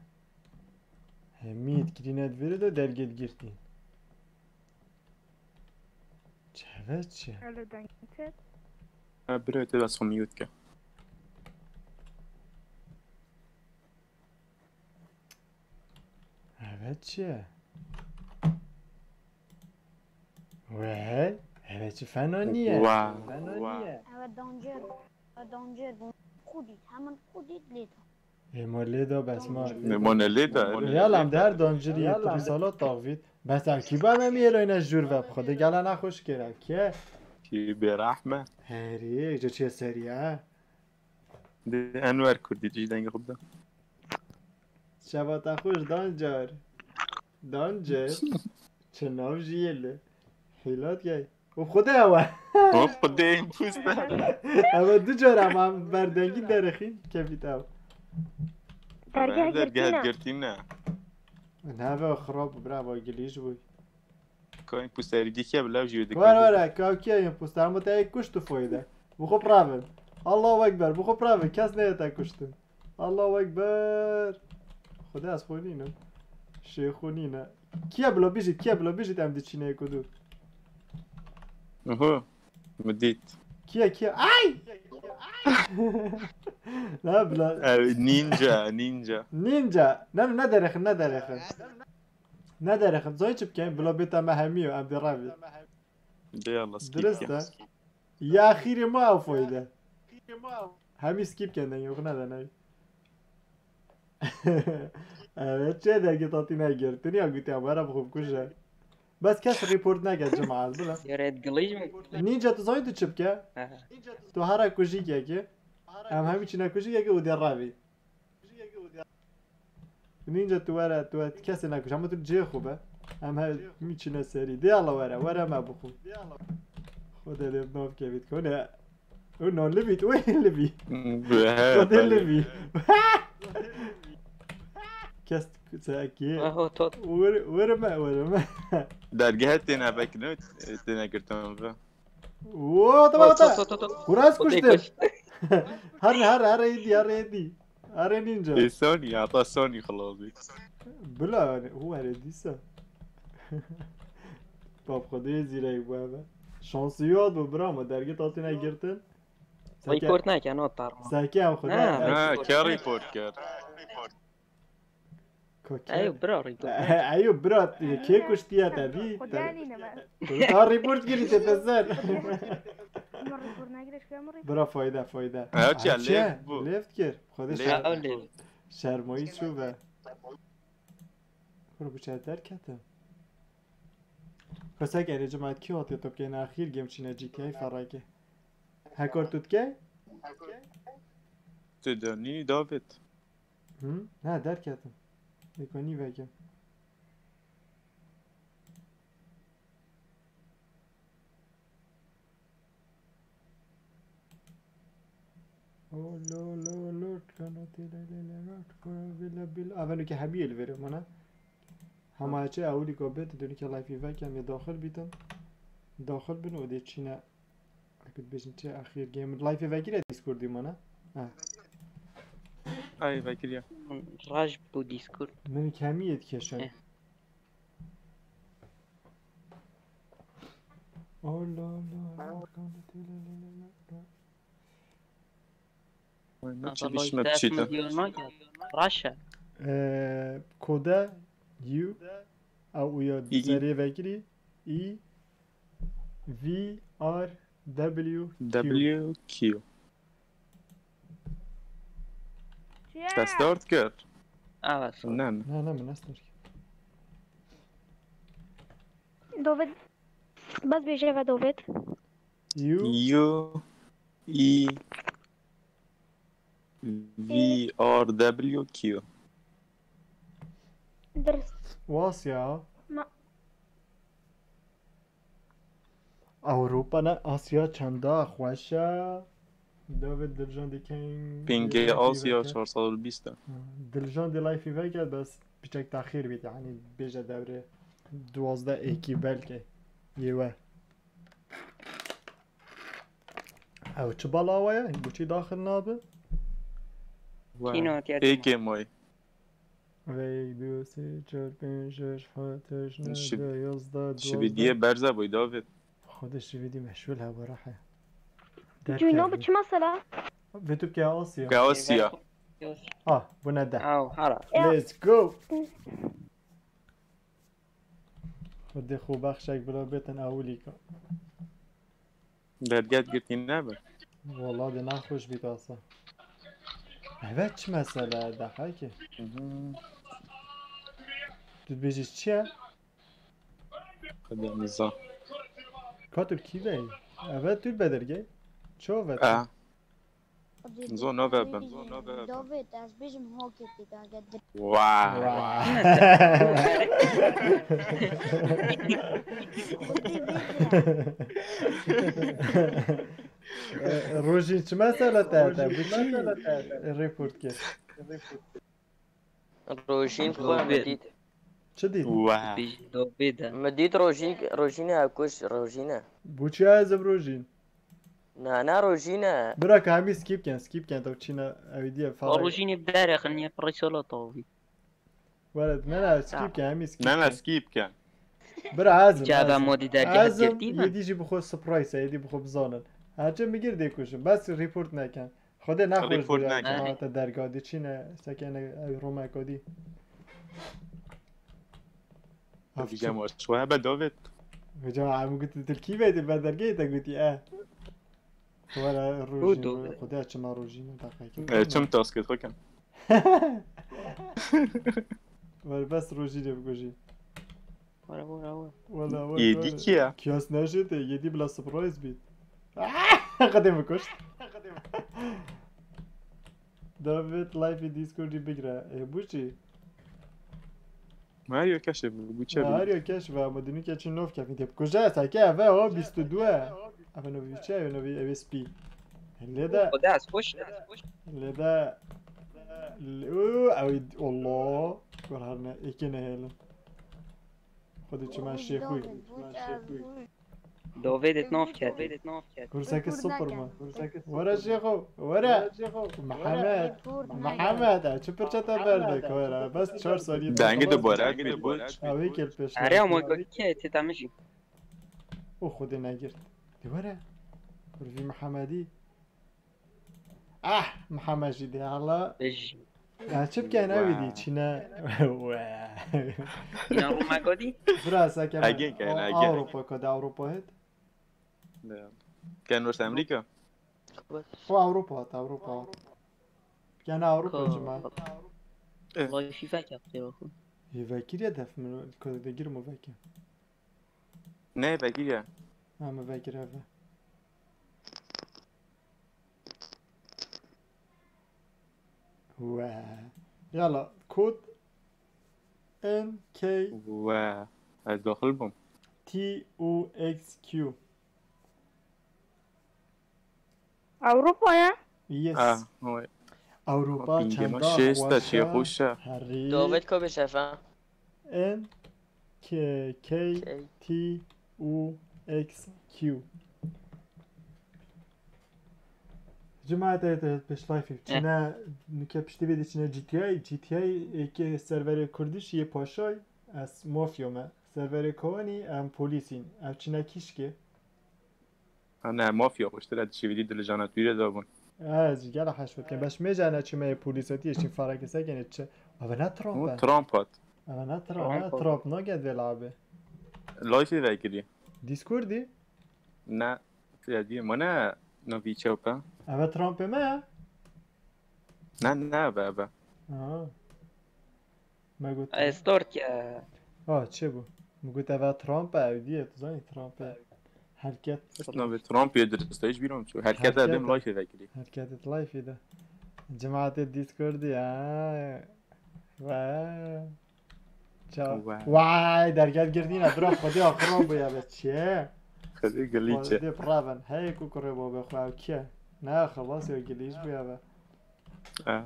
Hemî kirîne di vêrê de dergê digirtî. Heve çi? Öyle dengçe. Ha, bira, te dest xwe mute ke. Heve çi? Wê, heve çi fena niye? Wa. Fena niye? Evet, danger. Evet, danger. Bu Kudit. Hemen Kudit lê da. Ê ma lê da bes ma. Ne, ma ne lê da? Yalam de her dancirî yê tu sala taxvît. Bes ev kî ba me mîyê reyne jûr ve xwe de gela nexweş kira. Kê? Kî bêrehme. Herî, ji çiye serî ha? De Enwer Kurdî jî dengê xwe bide. Şevata xweş dancar. Dancar. Çi nav jiyê li. Hîlat gey. O xwe de ew e. O xwedê pûste. Ew e du cara ma em berdengî derixîn kevît ew. Dergeh Dergeh girtîne. Girtîne. Nave xirab bravo gilîj bû. Kayın pûsterî dîkiye bila jî dikir. Were were kawkiya yên posta hemû te yek kuşt û foyde. Bi xwe pravin. Allahu Ekber, bi xwe pravin. Kes neye te kuştin. Allahu Ekber. Xwedê ez xwe nînim. Şêxû nîne. Kiye bilo bijît, kiye bilo bijît em diçîne yek û du. Oho. Mi dît. Kiye kiye. Ay! Ne bila. Ev ninja, ninja. Ninja. Ne ne derexin, ne derexin. Ne derexin. Zoy çi bikeyin? Bila bêta me hemiyo, em dê revî. De Allah skip Dirist ya. e. Ya xîrê ma ew foyde. Hemî skip ken dengê xwe neden ew. Evet, çê dergê tatî negirtin ya gutiya were bi xwe bikuje. Bes kes report neke cemaat bila. Yaret gilîj mi? Ninja tu zanî tu çi bike? Aha. Tu hera kujîkekî. Em hemî çîne kujîkekî û dê revî. Ninja tu were, tu were kesê nekuj. Hema tu cihê xwe be. Em hemî çîne serî. Dê Allah were, were me bixwe. Xwedê dê nav kevît kone. O no livît, wê livî. Xwedê livî. Kes sekî. Aho tot. Were, were me, were me. Dergeh têne vekirî, têne girtin ve. Wo, tamam, Tot, tamam. tot, tot, tot. Kuras Xwedê kuştin. kuş. Her ne, her, her êdî, her êdî. Her ê ninja. E Sony, hata Sony xilazî. Bila yani, hu her êdî se. Bab xwedê zîrek bu eve. Şansî yad bu bira, ama dergê tatîne girtin. Seke, Report neke, no tarma. seke ev xwedê. Ha, Ha, report. Ke report kir? Koke. Eyo bira report. Eyo bira, kê kuştiye te dî? Xwedê nîne me. Kuru ta report kirî te te ser. Min report negire, şkaya min report. Bira fayda, fayda. Ha, çi ya, Çe? left bu. Left kir. Xwedê Left şer. Ew lê. Şermayî çû ve. Kuru bu çer derkete. Pesek erê cemaat kî hatiye top keyne axir game çîne G T A ferraki. Hekor tu dikey? Tu dönü David. Hı? Ha derketim. Eko nî vekim. Oh lo lo lord kanatî le le le lord kura bila bila. Avenu ke hemî el verim ona. Hema çi ewlî ko bit dönü ke life vek em ya daxil bitin. Daxil bin û dê çîne. Akut bejin çi axir game life vekire Discord mana. Ha. Ay vekiriya. Raj bu Discord. Min kemî yet keşen. Eh. Allah Allah. Kanatî le le le le. Çi bişme çîte. Raşe. Ee, koda U, a uya İ, İ. Zerê vekirî, E V R W Q. W Q. Çiye? Te start kir? Evet. Ne ne. Ne ne, min nestir. David. Bas bêje ve David. U, U E V R W Q. Dirist. Wasya. Ma- Ewropa ne, Asya çenda xweş e. David Diljan dikeng. Pingê Asya çar sed û bîst e. Diljan di life veket bes piçek taxir bit yani bêje devre duwazdeh êkî belki. Yewe. Ew çi balawa ye? Bu çi daxil nabi? Kî hatiye Ê kêmoy. Vey, du, sê, çar, pênc, şeş, heft, heşt, neh, Şi-, deh, yazdeh, Şibîdiye berze boy David. Xwedê şivîdî meşgul hebû rehe. Cûno bi çi mesela? Vê tu ke Asya. Gaosiya. Ah, bûne de. Aw, hara. Ya. Let's go. Xwedê xwe bexşek bila bêtin ewilîka. Derget girtî nebe. Wala de naxweş bît asa. Evet, çi mesele de haki. Tu dibêjî çi ye? Xwedê nizan. Ka tu kî vey? Evet, tu bedirgey. Ço vet? Ah, zor nebe ben. Zor nebe ben. David, ez bêjim hokê tê derget dir. Wow. Rojîn, çi mesele te te? Bu çi report kir? Rojîn xwe min dît. Çi dît? Wow. Bijî dobê de. Min dît Rojîn, Rojîne ew kuş, Rojîne. Bu çi ez im Rojîn? Na, na Rojîne. Bira ka hemî skip ken, skip ken, to çîne ew diye O falan. Rojînê bi derê xiniye pirê sola tavî. Were, ne ne skip ken, hemî skip Ne ne ken. Skip ken. Bira ez im, Caba ez im. modî dergeh Ez im, girtî mi? Yedî jî bi xwe surprise, yedî bi xwe bizanin. Her çi min gir dê kuşim, bes report nekin. Xwedê nexweş Report bûya nekin. Cemaate dergadî çîne, sekene ew Roma kodî. Vîca maç xwe hebe David. Hocam, em gotî Tirkî veydi, ben dergeyê te gotî, e. Were Û do- Rojîn, Xwedê çima Rojîn, ne dakika. E, çim taskê xwe kin. Were bes Rojînê bikujî. Were, were, were. Wala, were, Yedî were. kî ye? Kiyas neşete, yedî bila surprise bît. Xwedê min kuşt. David live Discord'î bigre. E, bu çi? Her yok keşe bu, bu çe Ha, her bu. yok keş ve ama dünü keçin nov kefî tep. Kuja sake eve o bîst û du. Eve novi çe, eve novi, eve spî. Lê de, Xwedê ez xweş. lê de. Uuu, ew, Allah. Kurhan ne, iki ne helin. Xwedê çima şêxuy. Dovê de nav ket. Kursaki sıfır mı? Were şêxo, were. Muhammed, Muhammed, e, çi pirçe te berdek were. Bes çar saniye. Dengê de borak bir bu. Ew ê kel pêş. Erê ama gotî ke tê te min jî. O Xwedê negirt. De were. Kurvî Muhammedî. Ah, Muhammed jî de Allah. Bijî. Ya çi bikene Wow. Wîdî çîne. Wee. Îna Roma godî? Biraz sake Ege, ege. Avrupa kod Avrupa het. Ken North America. O Avrupa hat, Avrupa hat. Yani Avrupa cima. Vay FIFA yaptı yok. Vekir ya def mi? Kod de girmo vekir. Ne, belki ya. Ama vekir eve. Wee. Yala, kod N K Ve ez daxil bûm. T U X Q. Avrupa ya. Yes. Ah, oy. Avrupa Pingê me çenda şêst e, xweş e, çê xweş e. herî. David ko bi şefa. N K K K. T U X Q. Cemaat, evet, evet, pêş live. Çine, nuke piştî vê de çine G T A, G T A eke serverê Kurdiş yê paşay, ez mafya me. Serverê Kowanî, em polîsîn. Ev çine kîşkê. Ha ne, mafya xweştir e, dişî vîdî dilijana tu re dabûn. Ez jî gela heş bikim. Beş mêje ne çime yê polîsetî, eşîn fareke sekene çi. Eve ne Trump O e. Trump hat. Eve ne Trump, ne Trump. Trump, ne ged vê labê. Live vekirî. Discordî? Ne, ya diye mane, no vi çewpe. Eve Trumpê me ya. Ne, ne be be. Aha. Me got. Start ya. Ha, çi bu? Me got eve Trump e, ew diye, tu zanî Trump e. Herket. No ve Trump ye dirist, hiç bilmiyorum şu. Herkese Herkese. Dem live vekirî. Herket live de. Cemaatê Discordî ya. Ve. Ça- Vay. Vay, derget girdîne, bira xwedî axir bûye be çi? Xwedê gilî çe. Xwedê pravin. Hey ku kurê bo be xwe ew kiye? Ne, xelas ya gilîş bûye be. Ha.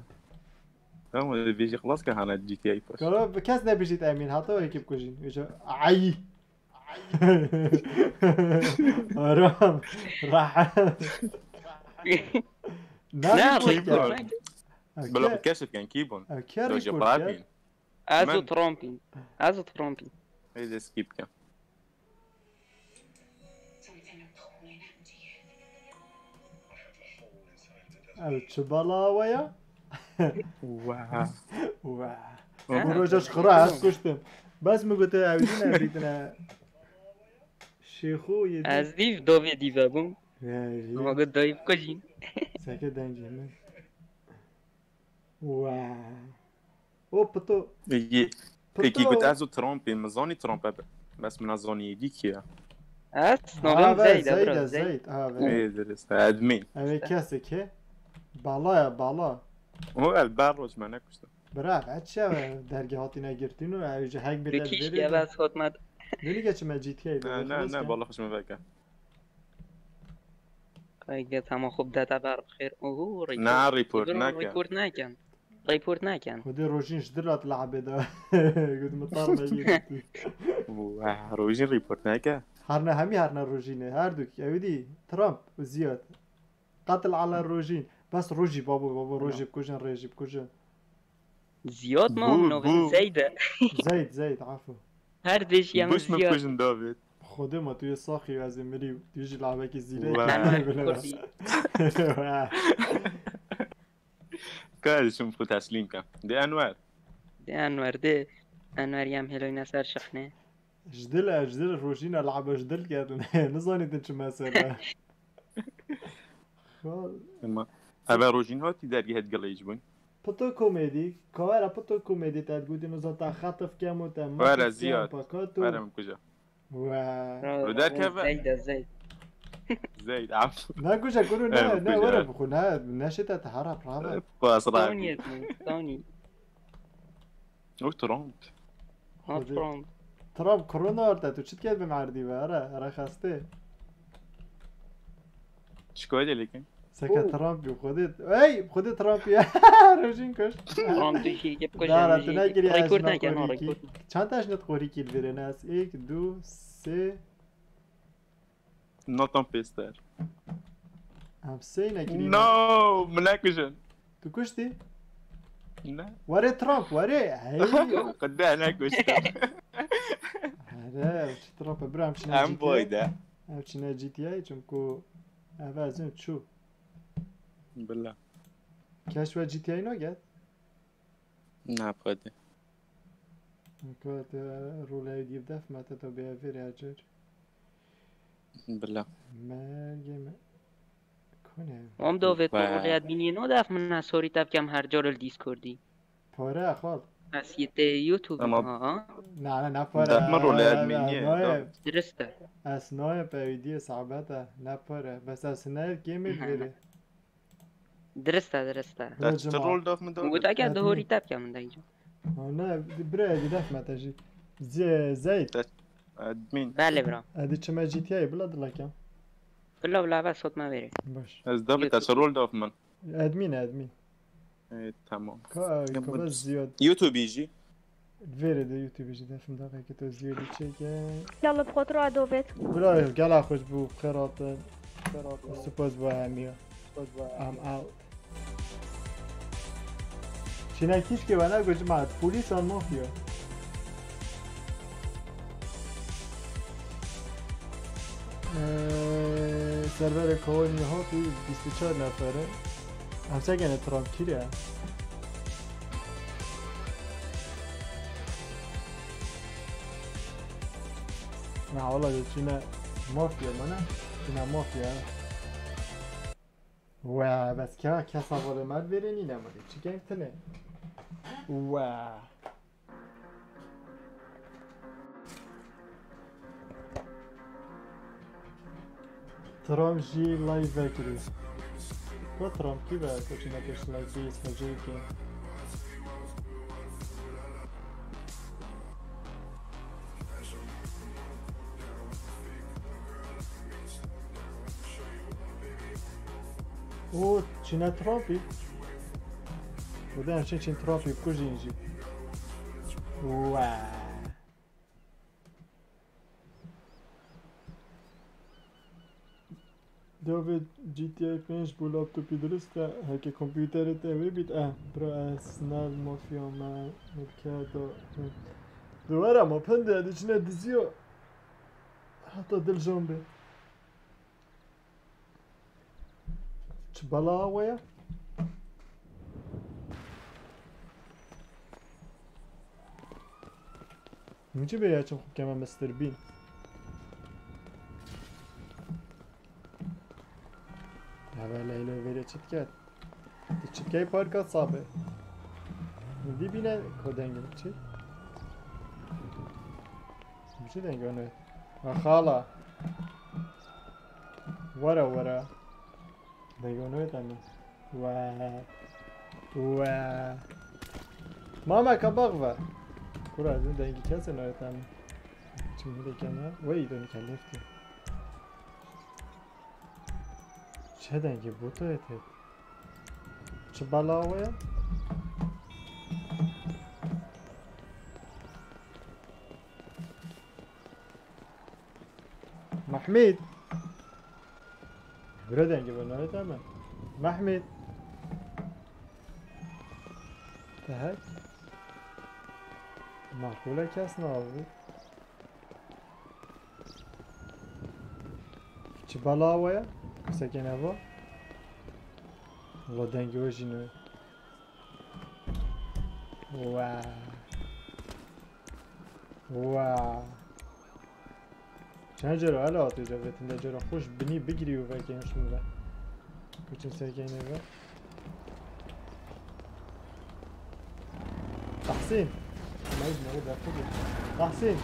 Tamam, öyle bir şey, xelas ke hana G T A paş. Koro bi kes nebijît Emîn, hata wekî bikujîn. Wî ay. Aram. Rahat. Ne Kî report? Bila bu keşif ken kî bûn? Ev kê Doja report Barbie. kir? Ez Men- û Trumpî. Ez û Trumpî. Ê de skip ken. Ew çi bela we ya? Wah. Wah. Aha. Bu roja ji xira ez kuştim. Bes mi gote ew jî ne bîtine. Şêxo yê dî. Ez dîv dovê dîve bûm. Ya, ya. Ama got dayî bikujîn. Seke dengê min. Wah. O pito. Êkî Pito. êkî got ez û Trump ê, min zanî Trump e. Bes min zanî êdî kî ya. Ez Ha, navê ve, Zeyd e Zeyd bira e, Zeyd. Zeyd. Ha, ve. Ê dirist. Admin. Ev ê kesek e. Bala ya, bala. O el ber roj me nekuştim. Bira, ve çi ev dergê hatine girtin û ev ji hek bir Bi kişkî ev ez hotme. Dili geçime G T A Ne ne ne, bala xwe ji min veke. Kayge tamam xub data ber xêr. Oho, Na, report neke. Report neken. Report neken. Xwedê rojîn ji dilat lehabê de. Got min tar me yê. Wah, rojîn report neke. Harna hemî harna rojîne. Her duk. Ew dî. Trump û Ziyad. Qatl ala rojîn. Bas rojî babo, babo rojî bikujin, rejî bikujin. Ziyad ma Bu- navê bu- Zeyd e. Zeyd, Zeyd, afu. Her dêş yem Bush min Ziyad. Kujin David. Xwedê ma tu yê saxî ez ê mirî. Tu jî lavekî zîrek. Wah. Kurdî. Wah. Ka ez şim xwe teslîm kem. De Enwer. De Enwer de. Enwer yem heloyne ser şixne. Ji dil e, ji dil rojîna labe ji dil ketin. Nizanîtin çi mesele. Xal. Ema eve rojîn hatî dergehê digileyî ji bûn. Pito komedî, kawera pito komedî te digutin uza ta xatif kem û te Were Ziyad. Pakato. Were min kuja. Wah. Bravo, Li derkeve- Zeyd e Zeyd. Zeyd af. Ne kuja kuru ne, Evet, ne kuja. Were bixu, ne, neşita te hara prava. Pas Tony rabi. ye, Tony. O Trump. Ha Xwedê. Trump. Trump korona orte, tu çi dikey bi merdî ve, ara, ara xastê. Çikoyê de lekin. Seke Trump yû, xwedê, ey, xwedê Trump yû. Rojîn kuş. Trump tu şey yap Dara, kujin. tu ne girî ez Rekord ne neken, ha qorîkî. rekord. Çend taş net qorîkî li vêrê ne ez? Êk, du, sê. Natan pêster. Em sê nekirî. No, min nekujin. Tu kuştî? Ne. Were Trump, were. Hey. Qede nekuştim. Here, çi Trump, bira em çine Em G T A. boy de. Em çine G T A, çimku ev ez ê çû. Bila. Keş we G T A naget? Ne xwedê. Ka te rûleyê dîv def me te to bê evêrê ecer. Bila. Mergê me. Kone. Om do ve Ba- rol adminî no def min sorî tevkem her car li Discordî. Pare xal. Ez yê te YouTube Ama- ha. Na, na, na pare. Def min rol Na, adminî na, ye, na, def. Dirist e. Ez nayê pevîdiyê sabet e. Ne pare. Bes ez ne game Na, veri. na. Dirist e, dirist e. Te çi rol def min Min got da? eger Admin. dihorî tevkem min dengî. Ha, ne, bira edi def me te jî. Zê, Zeyd. Admin. Belê bira. Edi çime G T A bila dilakem. Bila bila ve sot me verê. Baş. Ez David, te çi rol def min? Admin, admin. E, tamam. Ka, Ya ka bu- be ziyad. YouTube jî. Vêrê de YouTube jî defim daxeke to ziyadî çêke. Yalla bi xotira David. Bira, gela xweş bû, xêratin. Spas bo hemiya. I'm out. Çine kîşkê we ne gocima, polîsan mafya. Ee, serverê kolonî hatî bîst û çar nefere. Em se gene Trump kî ye? Na wala de çine mafya mana. Çine mafya. Wa, bes ke, kesa vale mer verê nîne mi? Çi game tine? Wa. Trump jî live vekirî. Ko Trump kî be, ko çine pêş live kî, hecê kî. O çine Trumpî. Burada em çin çin Trumpî kujin jî. Wa. David, G T A pênc bo laptopî dirist e, heke kompûterê te wê bît, eh, bira ez nav mafya me, me dikaya da. Dewera ma pende, diçine diziya. Heta dilcan be. Çi bela we ya? Min çi bê ya çim xwe keme Mister Bean. Eve Leylo vêrê çi diket? Tu çi dikey parka sabê? Min dî bîne ko dengê min çi? Min çi dengê wan wê? Ha, xala. Were, were. Dengê wan wê te min. We. We. Mama ka bax ve. Kura, ez dengê kesê nayê te min. Çi min dikene? Wey, dönüke lefti. Çi dengê bûtoyê tê? Çi belawe ye? Mahmîd. Bira dengê bûtoyê te min. Mahmîd. Tehek. Makule kes navî. Çi bela we ye? Sekên eva. Wala dengê we jî nû ye. Wa. Wa. Çend cara hele hatî cevvetin de cara xweş binî bigirî û vekên şûn ve. Kuçin sekên eve. Tahsîn. Meyz meyz de xwe. Tahsîn.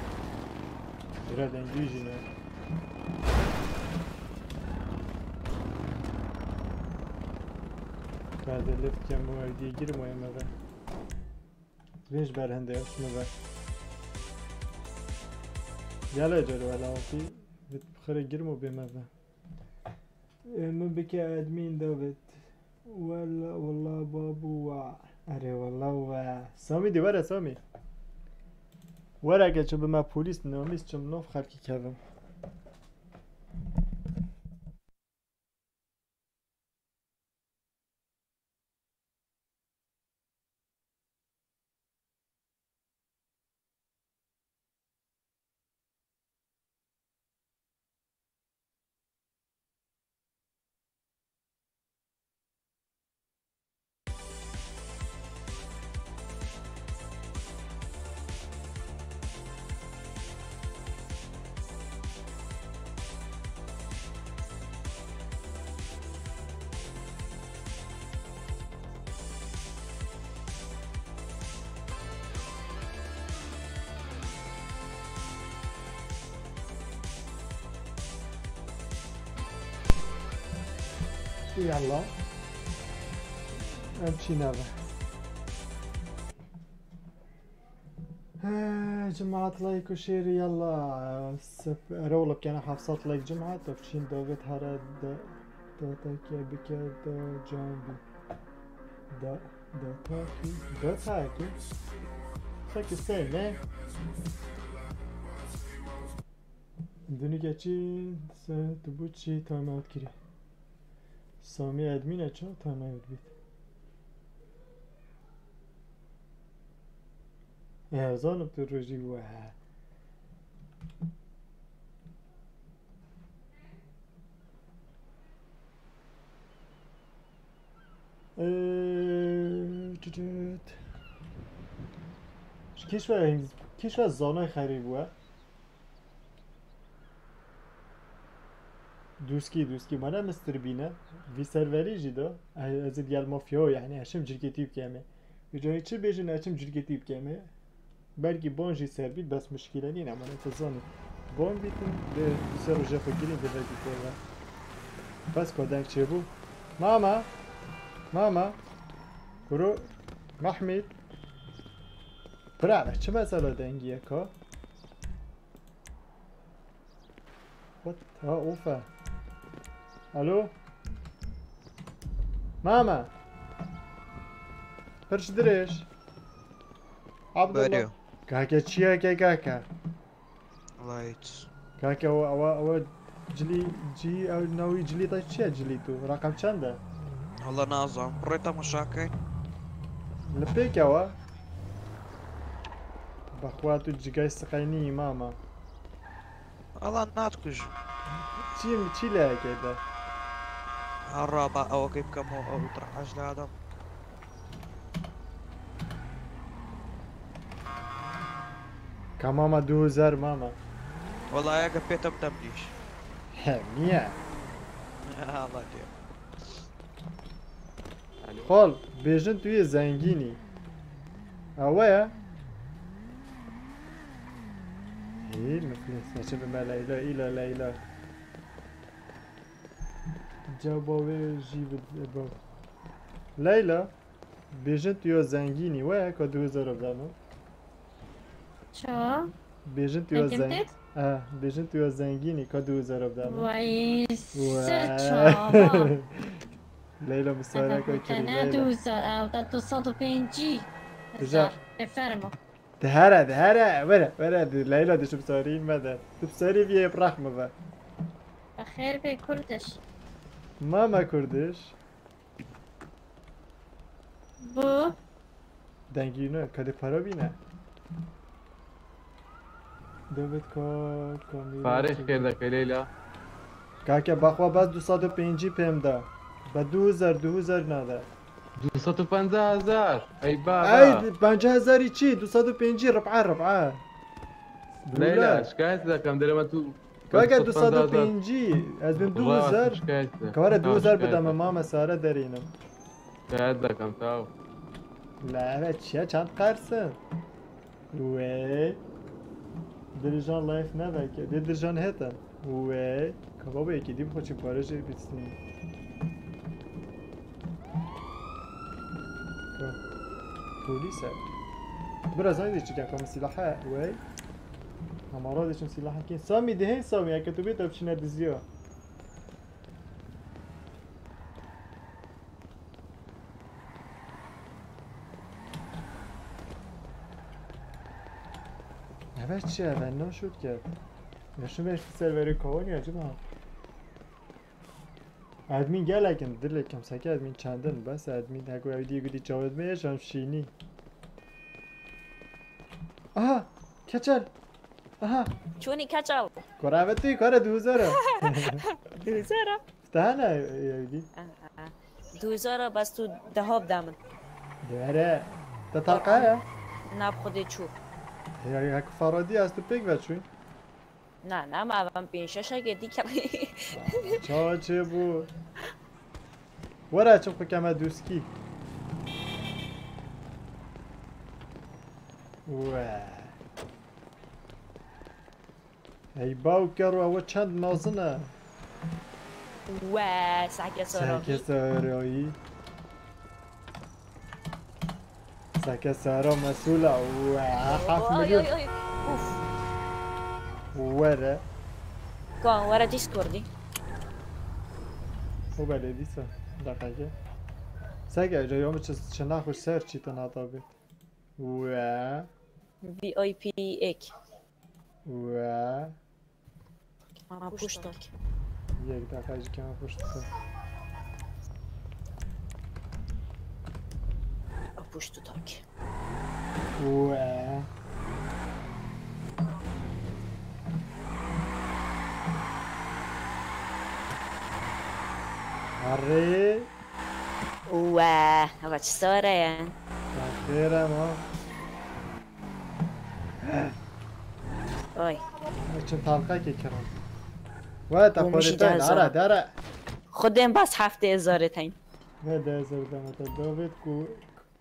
Bira dengî jî ne. Berdê lê bikem û evdî girim û ême ve. Vê ji ber hende ew çime ve. Gele cero elawatî. Vit bixire girim û bême ve. Ê, min bike admin David. Wella, wella babu wa. Erê wella we. Samî dî were Samî. Were ke çi bime polîs, namîs çim nov xelkî kevim. Yalla. Em çîne ve. He, cemaat like û share yalla. Sep-, ere wala bikene heft sed like cemaat. Ev çîn David here de, de, de ke bike de can bî. Da, da ta ki, da ta ki. Seki sey ne? Dünü geçi, se, tu bu çi time out kiri. Sami admin e, çawa time out bit? E, zanim tu rojî bû, he. Ee, tütüt. Kîşve, kîşve zanay xerî bû, he? Dûskî, dûskî, mane Mister Bean e. Vî serverî jî de, e, ez ê digel mafya, yani, eşim cirketî bikeme. Vî cayê çi bêjin, eşim cirketî bikeme. Belkî ban jî ser bît, bes muşkîle nîne, mane tu zanî. Ban bîtin, dê vî ser roje xwe girîn, dê belkî kor be. Bes ku deng çêbû. Mama! Mama! Kuro! Mahmîd! Bira, çi mesela dengî ye ka? What? Ha, ofe. Alo? Mama. Pirç dirêj. Abdullah. Beryo. Kake çi ye ke kake? Light. Kake o, o, o cilî, cî, ew navî cilî te çi ye cilî tu? Rakam çend e? Wala nazam. Rê temaşa key. Li pêk e wa. Bexwa tu cigay siqeynî mama. Allah natkujim. Çî, çî leyekê de. Araba ew kê bikemo ew tra ecla adam. Ka mama du hezar mama. Wala ya ka pê te bidem dîş. He, niye? Allah diyor. Alo. Xol, bêjin tu yê zengînî. Ewe ye. Hê, miflis, neçe bi me Leyla, îla Leyla. Cewba wê jî bi, bi. Leyla, bêjin tu ya zengînî, we ka du hezar bidano. Ça? Bêjin tu ya Ekim zeng-, tet? Eh, bêjin tu ya zengînî, ka du hezar bidano. Vay, We. Sir çava. Leyla, misareka kirî, Leyla. Du hezar, ew da du sed û pêncî hezar. Dihere, dihere, were, were, di Leyla dişim sarî me de. Tu sarî viyê rehmi ve. Xêr be Kurdiş. Mama Kurdiş. Bu. Dengî ne, kadê para bîne. David ka, kamîra Tarîx çek. Kêr deke Leyla. Kake, baxwa bes du sed û pêncî pêm de. Be du hezar, du hezar nade. Du sed û penzeh hezar. Ey baba. Ey, penzeh hezarî çi? Du sed û pêncî, rib'a, rib'a. Leyla, şikayet dekem, derê me tu Kake, du sed û pêncî, ez bim du hezar. Kare du hezar bideme, mame sare derînim. Şikayet dekem, taw. La, evet, çiye çend qersin? Wê. Dirijan life ne belki. Dê dirijan hete. Wê. Kebabê yekê dî bixwe çi pare jê bitsin. Ka. Polîs e. Biraz ne dê çiken ka min sîlah he. Wê. Hemara dê çim sîlah he. Samî, dihê Samî, eke tu bê te biçîne diziya. Eve çi eve? No şut kerd. Ya şu beş serverê kawon ya cima. Admin gelek in, dilê kemseke admin çendin, bes admin heko ev diye gudi çawet me yaşam şînî. Aha! Keçel! Aha! Çûnî keçel. Koraveti, kare du hezar e. Du hezar e? Te hene, e, evdî? Aha. Du hezar e, bes tu deha bide min. Dere. Te talqa ye? Nav xwedê çû. Ya, ya, ku Faradî ez tu pêk ve çûyî? Na, na, ma ev em pênc şeş heke dî kevî. Çawa çêbû? Were çim xwe keme dûskî. We. Hey baw kero, ew çend mezin e. We, sehke sara. Sehke sarayî. Sehke sara mesûla. We, heft milyon. Oy, oy, oy. Uf. Were. Kan, were Discordî. O belê dîsa. Dakika. Sehke, cayomı çi, çi naxuş ser çîtin hata bê. We. V I P ek. We. Ma puşt tak. Yek dakika jî kema puşt tak. A puşt tak. We. Arê. We, ava çi sare ye? Xêr e ma. Oy. Çi talqekê kirin. We te Komşi xorî dara, dara. Xudên bas heftê hezarê teyn. We de hezar dana te. David ku,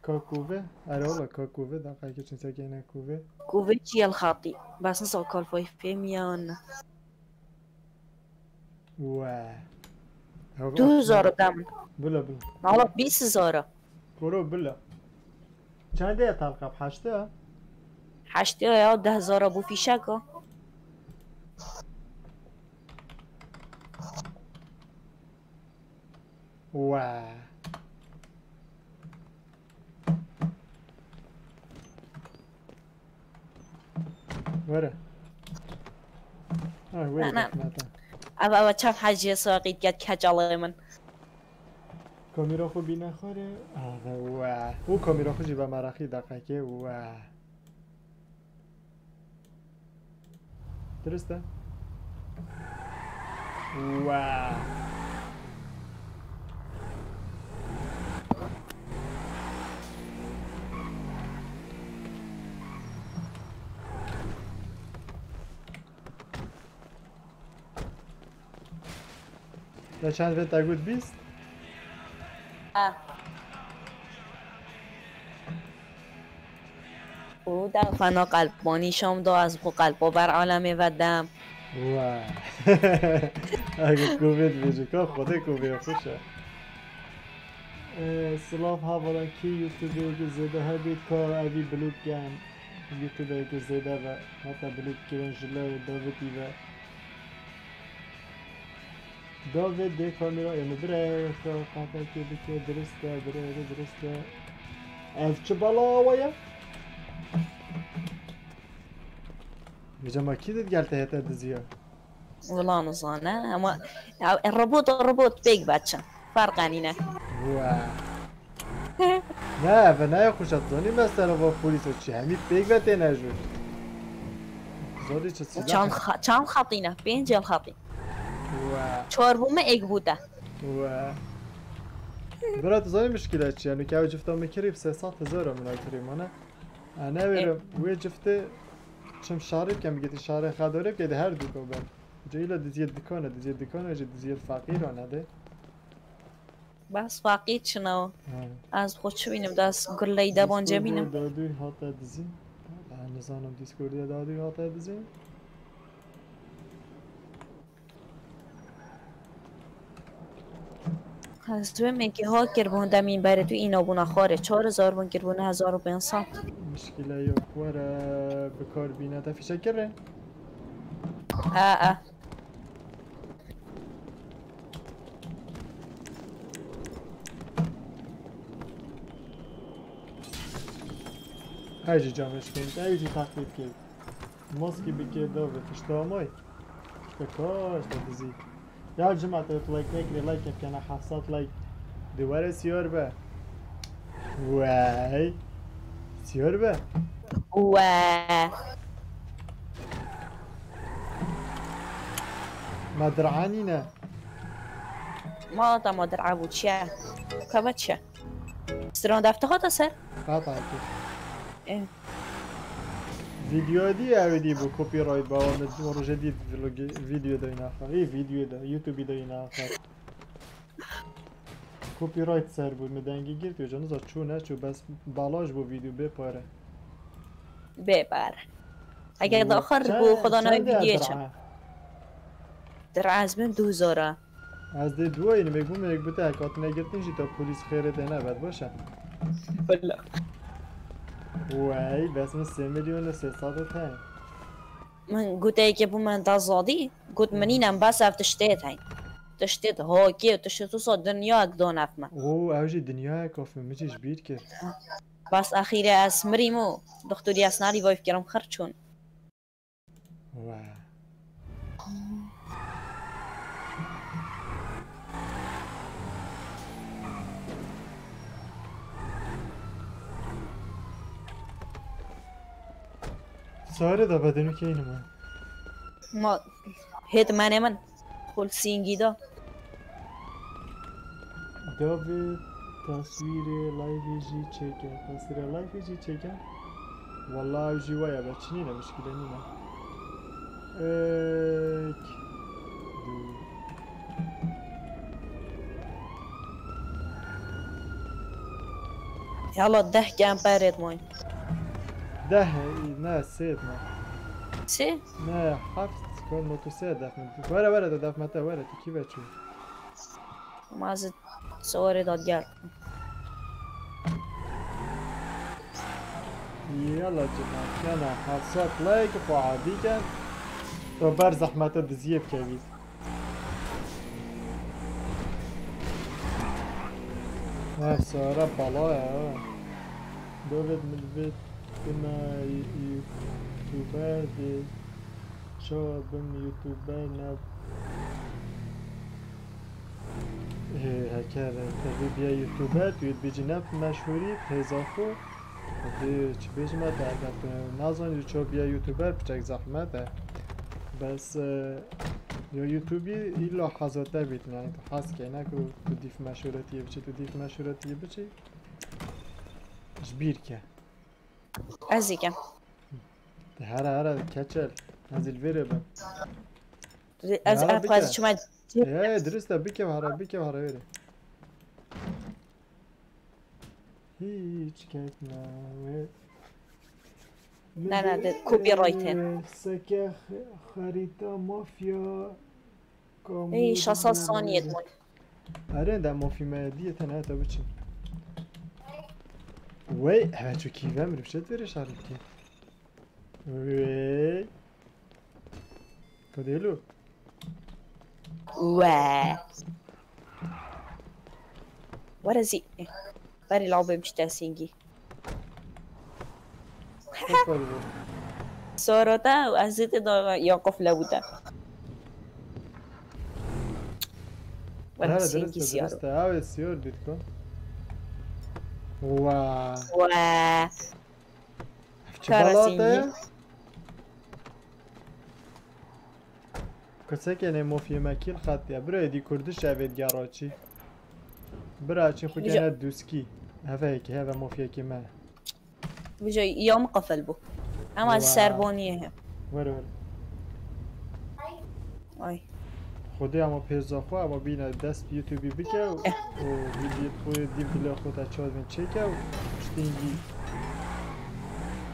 ka kuve. Are ola ka kuve. Da ka keçin sekene kuve. Kuve çi yel xatî. Bas nisa kalfay fêm yan. We. Du hezar dem. Bila, bila. Mala bîst hezar. Koro bila. Çendê ye talqab? Heştê ya? Heştê ya, deh hezar bû fîşeka. We. Were. Ay, were. Na, na. Ev, ev çav hecî saqît ket keçalê min. Kamera xwe bîne xwe re. Ave, we. Û kamera xwe jî ve meraqî deqekê, we. Dirist e. We. Te çend vê te got bîst? Ha. û da xwe na qelbanî şam da ez xwe qelba ber alemê vedem. Wa. Eger kovê dibêje ka xwedê kovê xweş e. Ee, Silav hevalan, kî YouTubeê zêde hebît ka evî block gen. YouTubeê zêde ve hata block kirin ji layê Davîdî ve. Davîd dê kamera ê min bire, xwe qafekê bike, dirist e, bire, dirist e. Ev çi bela awa ye? Vêca ma kî did gel te hete diziya? Wila nizane, ama ya, e, robot, robot pêk beçin. Farqa nîne. Wa. Ne, eve ne xweş e, zanî mesela va polîs û çi, hemî pêk ve têne jû. Zodî çi silah. Çand xa-, çand xatîne, pênc el xatî. Wa. Çar bû me, êk bû te. Wa. Bira, tu zanî mişkîle çi ye? Nûke ew cifta min kirî, sê sed hezar min kirî mane. Ha, ne wêrim, wê ciftê çim şarê bikem, bigêtî şarê xedorê bike, di her du ko ber. Ceyla diziyê dikane, diziyê dikane, jî diziyê feqîran e de. Bas feqîr çi ne o? Ha. Ez xwe çi bînim, dest guleyî de bence bînim. Discordê dadû hate dizî. Ben nizanim Discordê dadû hate dizî. Ez wê mekî ha kirbûn demîn berê tu îna bûna xwarê. Çar hezar bûn kirbûne hezar û pênc sed. Mişkîle yok, were bikar bîne te fîşe kire. E, e. Hey jî camêş kên, hey jî taklîd kên. Moskî bikê dove, tişta amay. Tişta kaş da dizî. Ya cima te like nekirê, like kene heft sed like. Di were siyar be. Wey. Siyar be. We. Ma dir'anî ne. Ma ta ma dir'a bû çi ye? Kava çi ye? Stran defte hata ser? Hata ki. E. Video dî ew dî bû copyright ba, me rojê dî vlogê, video de îna xwe. Ê video de, YouTube de îna xwe. Copyright ser bû, me dengê girt, wêca niza çû neçû, bes balaş bû video bê pare. Bê pare. Eger daxir bû xweda navê videoyê çi. Dir'a ez bim du hezar a. Ez dê duayînim, êk bû me êk bite, hek hatine girtin jî ta polîs xêrê dê nebet, baş e. Wala. Wey, bes min sê milyon û sê sed heye. Min goteyekê bû min da zadî, got min nînem bes ev tiştê heye. Tiştê hakê, tiştê tu sa dinyayek dan ev min. Oo, ew jî dinyayek of min, min jî ji bîr kir. Bas axîrê ez mirîm û doktorî ez na revive kirim xir çûn. Wa. Sare da bedenu keyni ma. Ma hêt menê min. Xul sîngî da. Davê taswîrê live jî çêke. Taswîrê live jî çêke. Walla ew jî waya be, çi nîne, mişkîle nîne. Êk, du. Yala deh kemperêt moy. Deh, ne, sêt ne. Sê? Ne, heft, kor moto sê def me. Were, were, de def me te, were, tu kî ve çû? Ma ez siwarê dadger. Yala cima, kena heft sed like xwe adî ken. To ber zehmete diziyê bikevî. Ev sara bala ya. David min divê bime YouTuber dê. Çawa bim YouTuber ne? Ê, heke te vê biya YouTuber, tu yê dibêjî ne meşhûrî, têza xwe. Dê çi bêjime te, eger tu nazanî çawa biya YouTuber, piçek zehmet e. Bes, e, ya YouTubî îlla heza te bît, yani tu hez keyne ku tu dîf meşhûretiyê biçî, tu dîf meşhûretiyê biçî. Ji bîr ke. Ez ê kem. Here, here, keçel. Ez ê li vê rê bim. Ez Yala ez xwazî bike. çima Hey, dirist e, bike hara, bike hara, wêre. Hiç ketme, wê. Ne, ne, de copyright hene. Seke xerîta mafya. Ey, şasa saniyê dimon. Erê de mafî me diye tenê te biçin. Wey, evet, çok iyi, ben bir şey veri şarkı. Wey. Kadelo. Wee. Were zî. Berî lawbê bişte sîngî. Qefil bû. Sorota û ez zî te da ya qefle bûte. Were sîngî siyar. Ew ê siyar dît ku. Wa. Wa. Çi balate ye? Kesek ê mofiyê me kîl xetiye. Bira êdî kurdiş evê diya raçî. Bira çi xwe kene dûskî. Heve yekê, heve mofiyekê me. Vijay ya min qefil bû. Ema ez servaniyê he. Were, were. Ay. Xwedê ama pêza xwe ama bîne dest YouTube'î bike û, û vîdyoyê xwe dîv dilê xwe te çavên çêke û piştîngî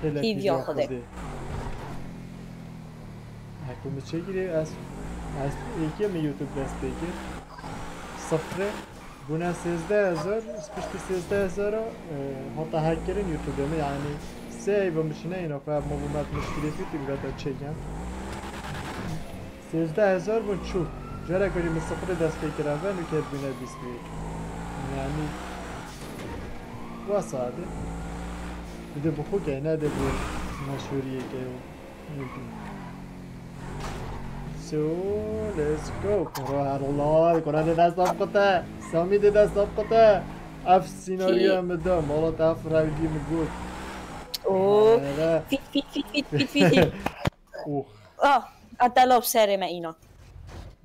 hêle pîviya Xwedê. Heko min çêkirî ez, ez êkê min YouTube dest pê kir. Sifrê. Bûne sêzdeh hezar, piştî sêzdeh hezar e, hata hack kirin YouTube min, yanî sê eyba min çi neyna xwe, ev malûmat min ji kîrê YouTube vete çêken. Sêzdeh hezar bûn çû. Careka jî min sifrê dest pê kir, ev nûke bûne bîst û yek. Yanî wesa de. Dide bi xwe keyne de bi meşhûriyê key. So, let's go. Kuro her ola, kuro de dest af kute. Samî de dest af kute. Ev senaryo mi da, mala te ev rewdî mi got. Oo. Hele. Fit, fit, fit, fit, fit, fit, fit. Oh. Ah, ata law serê me îna.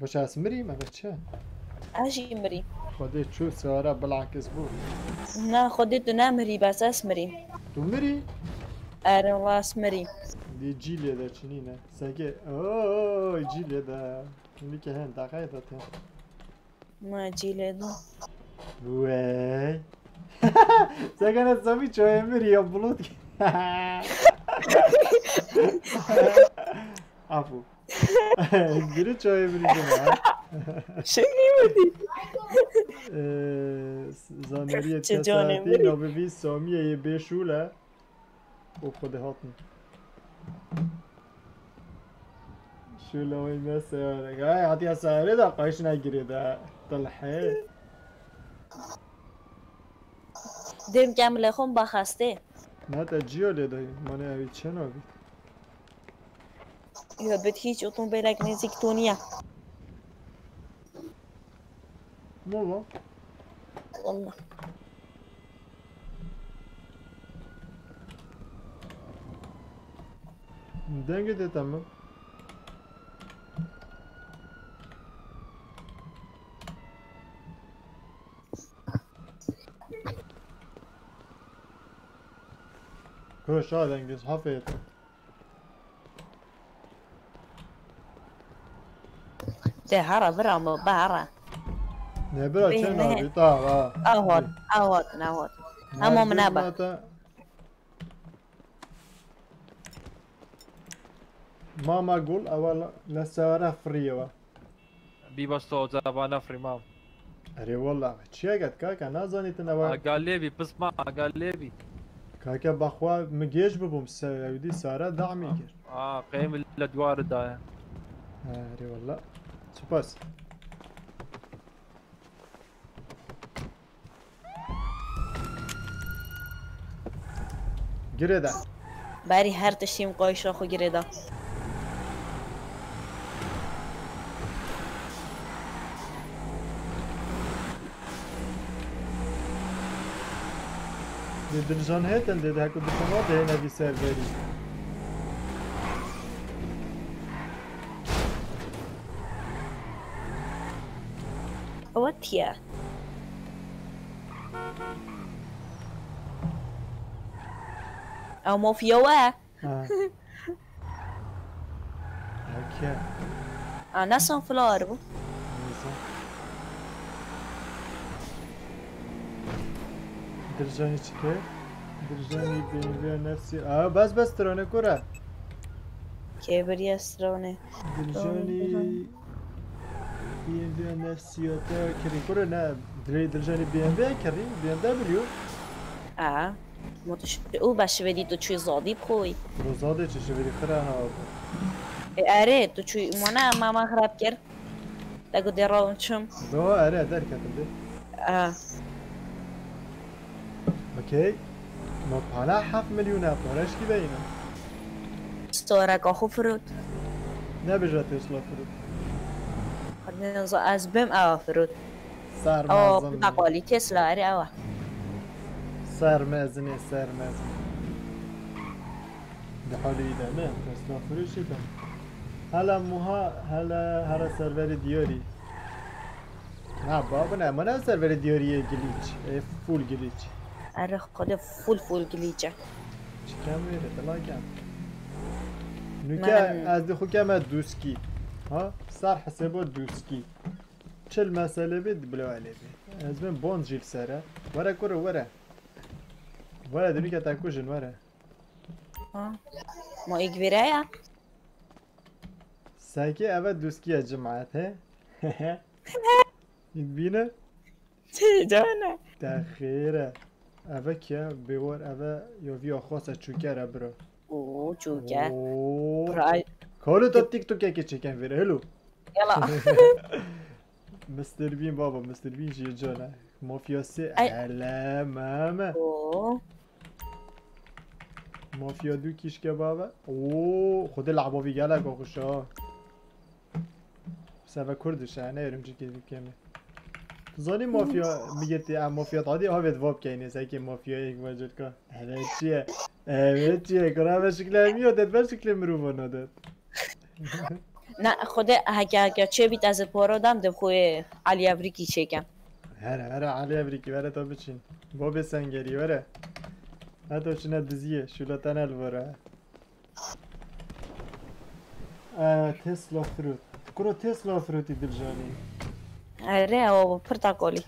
Baş ez mirî me be çi? Ez jî mirî. Xwedê çû sewara bilakis bû. Na, Xwedê tu nemirî, bes ez mirî. Tu mirî? Ere, wala ez mirî. Dê cî lê de çinî ne. Seke, ooo, cî lê de. Hûn ke hen, daqayê de te. Ma cî lê de. Wey. Seke ne Samî çoyê mirî ya bulut. Afu. Gülü çoyê mirî jin ha. Şekî mi dî? Ee, zaneriye Çi canê tesaetî mirî? Navê vî Samiyê yê bêşûl e. Û xwe dihatin. Şûla wê me seyare. Gay hatiye seyare da qayşine girê de. Tilhe. Dêm kem lê xwe baxastê. Ne te ciyo lê dayî. Mane ev çi nabî? Yo, bet hiç otomobilek nêzîk to niye. Valla. Valla. Dengê tê te min. Koşa dengê, hafê. Te hara bira me, ba hara. Ne bira, bê çend ne abi? Ta ha. Ahot, ahot, ahot. Ama min neba. Mama gul, ewa le sewara friye wa. Bî bas to oca ba nefrî mam. Erê wela, çiye get kaka, nazanî tu newa. Aga lêbî, pisma, aga lêbî. Kaka baxwa mi gêj bibûm, se-, ewdî sara damî kir. A, qey min li dwarê daye. He, erê wela. Spas. Girêda. Berî her tiştî min qayşa xwe girêda. Dê dilcan hêtin, dê de heko dişan wa dihêne vî serverî. Ew tiye. Ew mafya we. Ha. Eke. A, ne sunflower bû? Dilcanî çike? Dilcanî B M W nefsî. Aa, bes bes trone kure. Kê biriye strone. Dilcanî B M W nefsiyata kirî kure ne. Dil- Dilcanî B M W kirî. B M W. A. Mutiş. U baş vedi tu çuy zadi bixoy. Rozade çi şiveri xira ha. E, erê, tu çuy mona mama xirab kir. Te got dê rawim çim. Do ere derketim de. A. Okey. Ma pala heft milyona pareşkî beyne. Storeka xu firot. Nebija Tesla firot. Xadin zo ez bim a firot. Ser O, mezin. bu da qali Tesla erê awa. Ser mezin e, ser mezin. Di halî de ne, Tesla firot şi de. Hala muha, hala, hala serverê diyarî. Na, babine, mana serverê diyarî ye glitch. E, full glitch. Erê xode full full glitch e. Çikem vêre, dilakem. Nuke Menem- ez di xu keme duskî. Ha? Ser hesêbo duskî. Çil mesele bê, bila elê bê. Ez bin bond jîl sere. Were kure, were. Were, di nuke te kujin, were. Ha. Mo êk vêre ya. Seki eve duskiye cemaat, he? Bîne? Cana. Te xêre. Eve kiye? Bêwar eve ya viya xwasa çûkere biro. Oo, çûke. Oo. Pray. Kalo da TikTok'e çeken vere, hello. Yala. Mister Bean baba, Mister Bean jî cana. Mafya se Ay. hele meme. Oo. Mafya du kişke baba. Oo, xwedê lehbavî gelek xweş ha. Seve Kurdiş e, ne örümcek gibi kemi. Tu zanî mafya mi girtî, em mafya tadî havê diva bikeynê, sekê mafya yek vecirka. Evet çiye. Evet çiye. Kura ve şikle emiyo, det ver şikle mirovana det. Na, xode heke heke çê bît ez poro dam de xwe Ali Evrikî çêkem. Here, here Ali Evrikî, vere to biçin. Bobê Sengerî, vere. Heto çine diziye, şula tenel vore. Ee, Tesla firot. Kuro Tesla firotî dilcanî. Erê, o pirtakolî.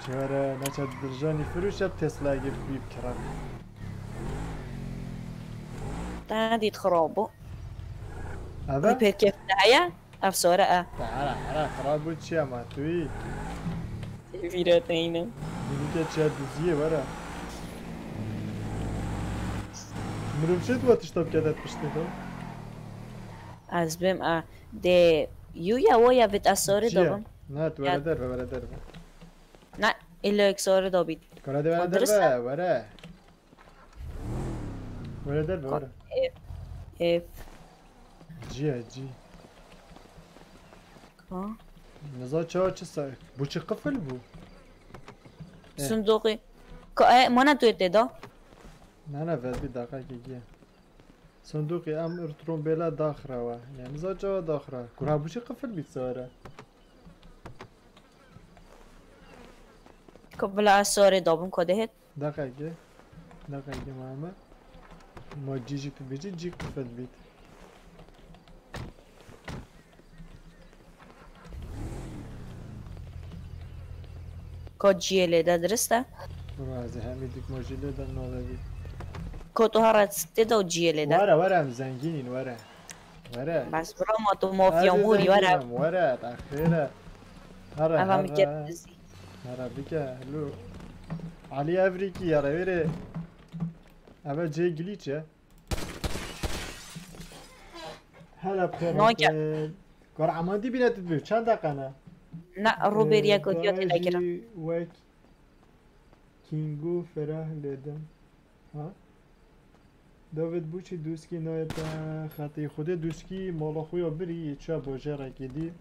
Çare, neçe dilcanî firot şep Tesla gibi bir kira. Te dît xirab bû. Eve? Pêkêf heye, ev sore e. Hera, hera, xirab bû çi ama tu yî? Vîreteyne. Dilike çiya diziye were. Mirov çi dua tişta bikete piştê de? Ez bim a de yu ya wo ya vit ez sore Çiye? dobim. Ne, tu Ya. Were derve, were derve. Na, illa ek sore dobit. Kara de were Adresa? derve, were. Were derve, were. Ev. Ev. Ciye, ci. Ka. Niza çawa çi sa-, bu çi qifil bu? Eh. Sunduqi. Ka, e, mana tu te da? Ne, ne, ver bir dakika ki giye. Sunduqi em trombela daxra wa. Yani niza çawa daxra. Kura bu çi qifil bit sare. Ka bila ez sore dobim ka dehet. Dakika ki. Dakika ki mama. Ma cicik tu bici cik qifil bit. Ka ciyê lê de dirist e. Bura ez hemî dikmajî lê de navebî. Ka tu hara tê de û ciyê lê de. Were, were, em zengînîn, were. Were. Bes bira ma tu mafya Ez ê mûrî were. zengînim, were, te xêre. Here, Eva here. mi kir dizî. Here bike, hello. Ali Evrikî ya revêrê. Eve cê glitch e. Hele Noke. pêrate. Kar amandî bîne tu dibî. Çend deqe ne? Na, Robert Ee, ya ku diya Dae têda kirin. jî wek Kingo ferah ledim. Ha? David Buçi Duski nayete xetî. Xwedê Duski mala xwe ya birî yê çiya bajarekê dî.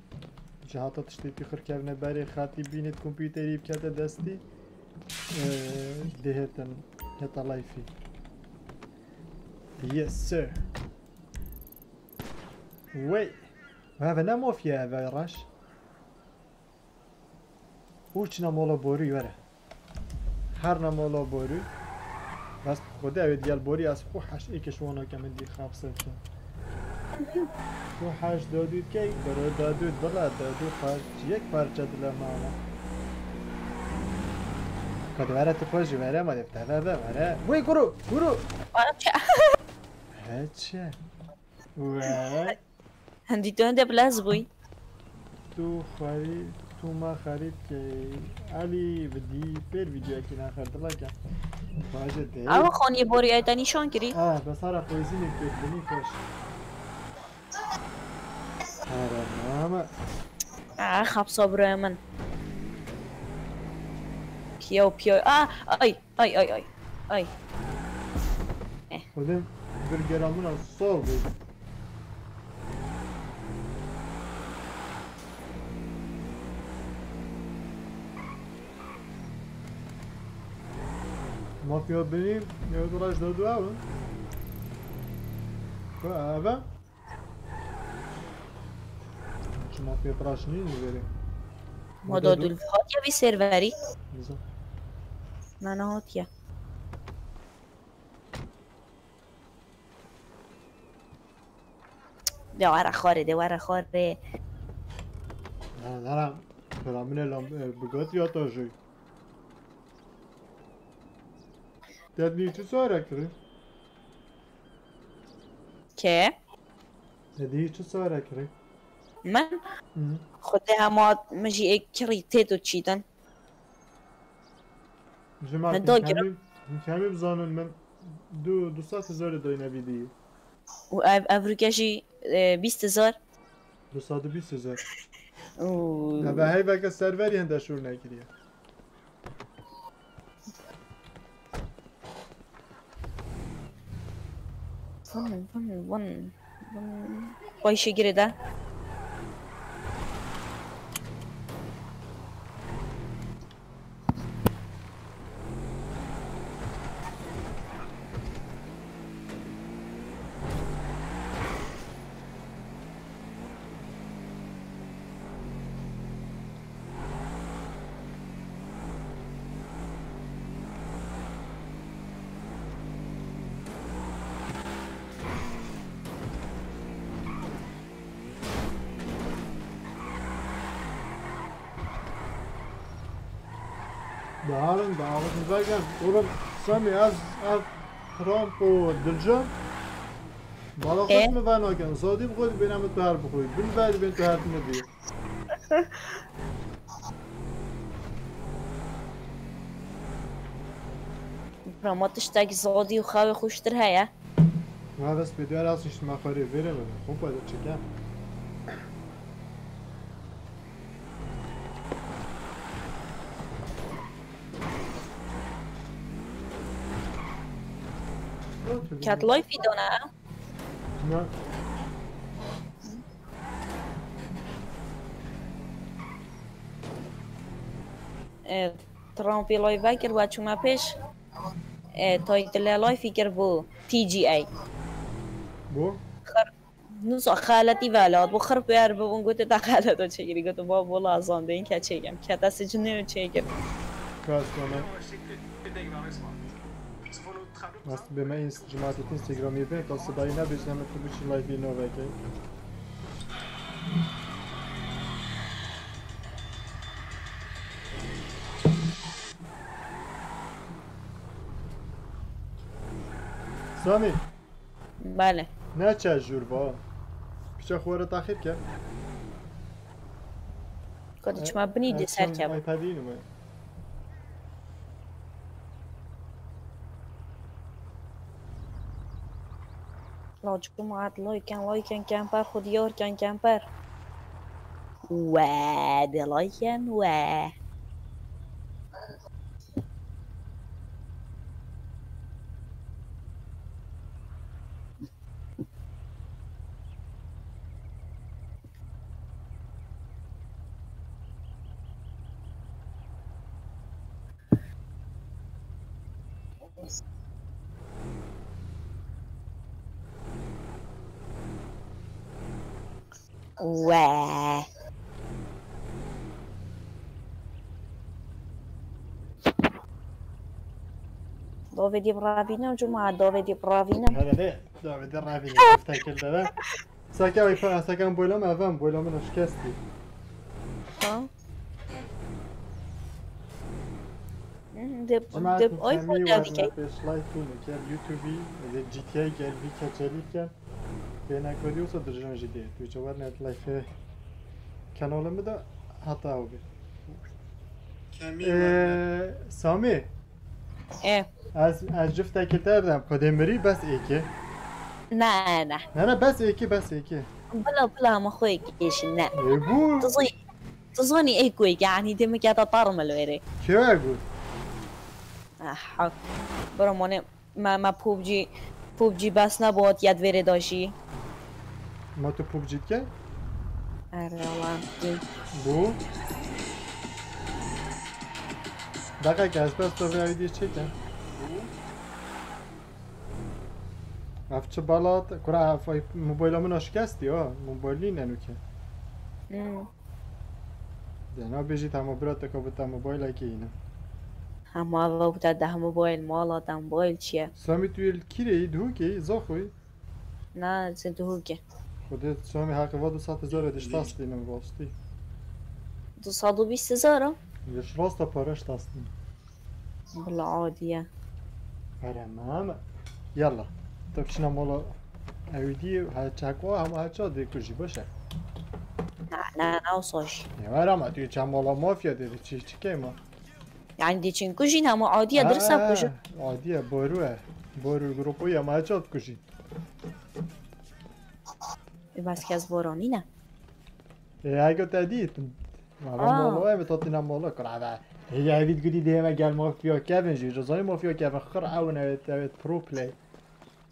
Ji hata tiştê pî xir kevne berê xetî bînit kompîterî bikete destî. Ee, dihêtin heta layfî. Yes sir. Wey. Ve ve ne mafya eve raş. Û çina mola borî were. Her na mola borî. Bes xwedê ew ê digel borî ez xwe heş êkê şiwana ke min dî xapse bikim. Tu heş dadû key, bero dadû dila, dadû par-, yek parça dile mama. Ka di were tu xwe ji were ma dê teve ve were. Wê kuru, kuru. Parça. Heçe. We. Hindî tu hinde bilez bûyî. Tu xwerî, tu ma xerîb key. Elî vidî, pêr vîdyoyekî naxer dileke. Baje dê. Ew xaniyê borî ey te nîşan kirî. Ah, besara xwezînê pêr binî xweş. Herema. Ah, xapsa buraya min. Piyo, piyo. Ah, ay, ay, ay, ay. Ay. Eh. Xwedê bir geramina sağ bû. Mafya binî, ya du rej de dua bû. Ku eve? Çi mafya piraş nîn li verê? Moda dul hatiye vî serverî? Nizam. Na, na hatiye. De were xwarê, de were xwarê. Na, na, na. Pera min e lam, e, bigatiya ta jî. Te dî çi sare kirî? Kê? Te dî çi sare kirî? Min? Hı. Xwedê hema min jî ê kirî tê tu çîtin. Ji ma Min da kemî, kemî bizanin min du, du sed hezar dayne vî dî. Û ev, ev rûke jî, e, bîst hezar. Du sed û bîst hezar. Û Eve heyveke serverî hende şûr nekiriye. Vın, vın, vın, vın. Vay şekeri de. Diharin, diharin, vekin. Oğlum, Sami, ez, ez Trump û Dilcan. Bala xwe E? mi venakin. Zadî bi xwe dibêne min tu her bixwî. Bin ver dibên tu her tine dî. Rama tiştek zadî û xewê xweştir heye. Ma bes bi diyar ez şiştime xwarê vêrê min. Xwe xwe de çike. Cat life dana. Ne? E, Trumpê live kir, we çûme pêş. E, title live kir bû T G A. Bû? Xir-, nûsa xeletî velat bû, xir pêr bûn, gote te xeleta çêkirî, gote babo lazandên ke çêkem, kete sicnê û çêkir. Kas bana. Rast be me ins-, cemaatê Instagramê be, ta sidayî nebêjne min tu biçî liveê navekê. Samî. Bale. Neçe jûr va. Piça xwe re taxir ke. Ka diçima binî dê ser keva. iPadî nime. La cemaat, like ken, like ken, kemper, xwe diyar ken, kemper. We, de like ken, we. We. Dovê dî biravînim, cuma dovê dî biravînim. Hele de, dovê dî ravînim, kifte kil de. Seke iPhone, seke mobayla me, ev e, mobayla min şikestî. Ha. Hmm, de, Cemaat de, iPhone Muslimi ne dikey? Pêş live tune ker, YouTube, ez G T A gel, vî keçelî ker. Pênek ve diyorsa dirjan jî dê. Tu çawer net live kanalê min de hata ew bê. Kemî Ee, Sami. E. Ez, ez ciftekê te bidem. Xwedê mirî bes êkê. Ne, ne. Ne, ne, bes êkê, bes êkê. Bila, bila, hema xwe êkê jî ne. Ê bû. Tu zî, tu zanî ê ku êkê, yanî dê min kete tar min li wêrê. Kê we got? Ah, hak. Bira mane, me, me PUBG, PUBG bes nebû, hatiye di vêrê de jî. Ma tu PUBG dike? Ere, lan, dî. Bû. Deqeke ez bes to vê aydiyê çêke. Ev çi bala te? Kura ev ay mobayla min şikestî ha. Mobayl nîne nûke. Hmm. De nabêjî te hema bira te ka bi te mobaylekê îne. Hema ava bû te deh mobayl, mala te mobayl çi ye? Samî tu yê li kîrê yî, Duhokê yî, Zaxo yî? Na, ez ê Duhokê. Xwedê Samî heqê va du sed hezar e diştastînim rastî. Du sed û bîst hezar a? Ji rasta pare ştastînim. Bila adiye. Here mama. Yalla. Tu çina mala ewîdî, her çekwa, hema her ça dê kujî, baş e. Na, na, na, o soj. Ne var ama tu çe mala mafya dedi, çi, çi kema? Yani dê çin kujî, hema adiye, dirsa kujî. Adiye, boru e. Boru grupu ya, ma çat kujî. E, bas kes boranî ne. E, hego te dît. Ma Aa. Molo e, mi tatina molo, kura da. Hege evît gudî dê me gel mafya kevin jî. Jozayî mafya kevin, xir ew ne, evet, evet, pro play.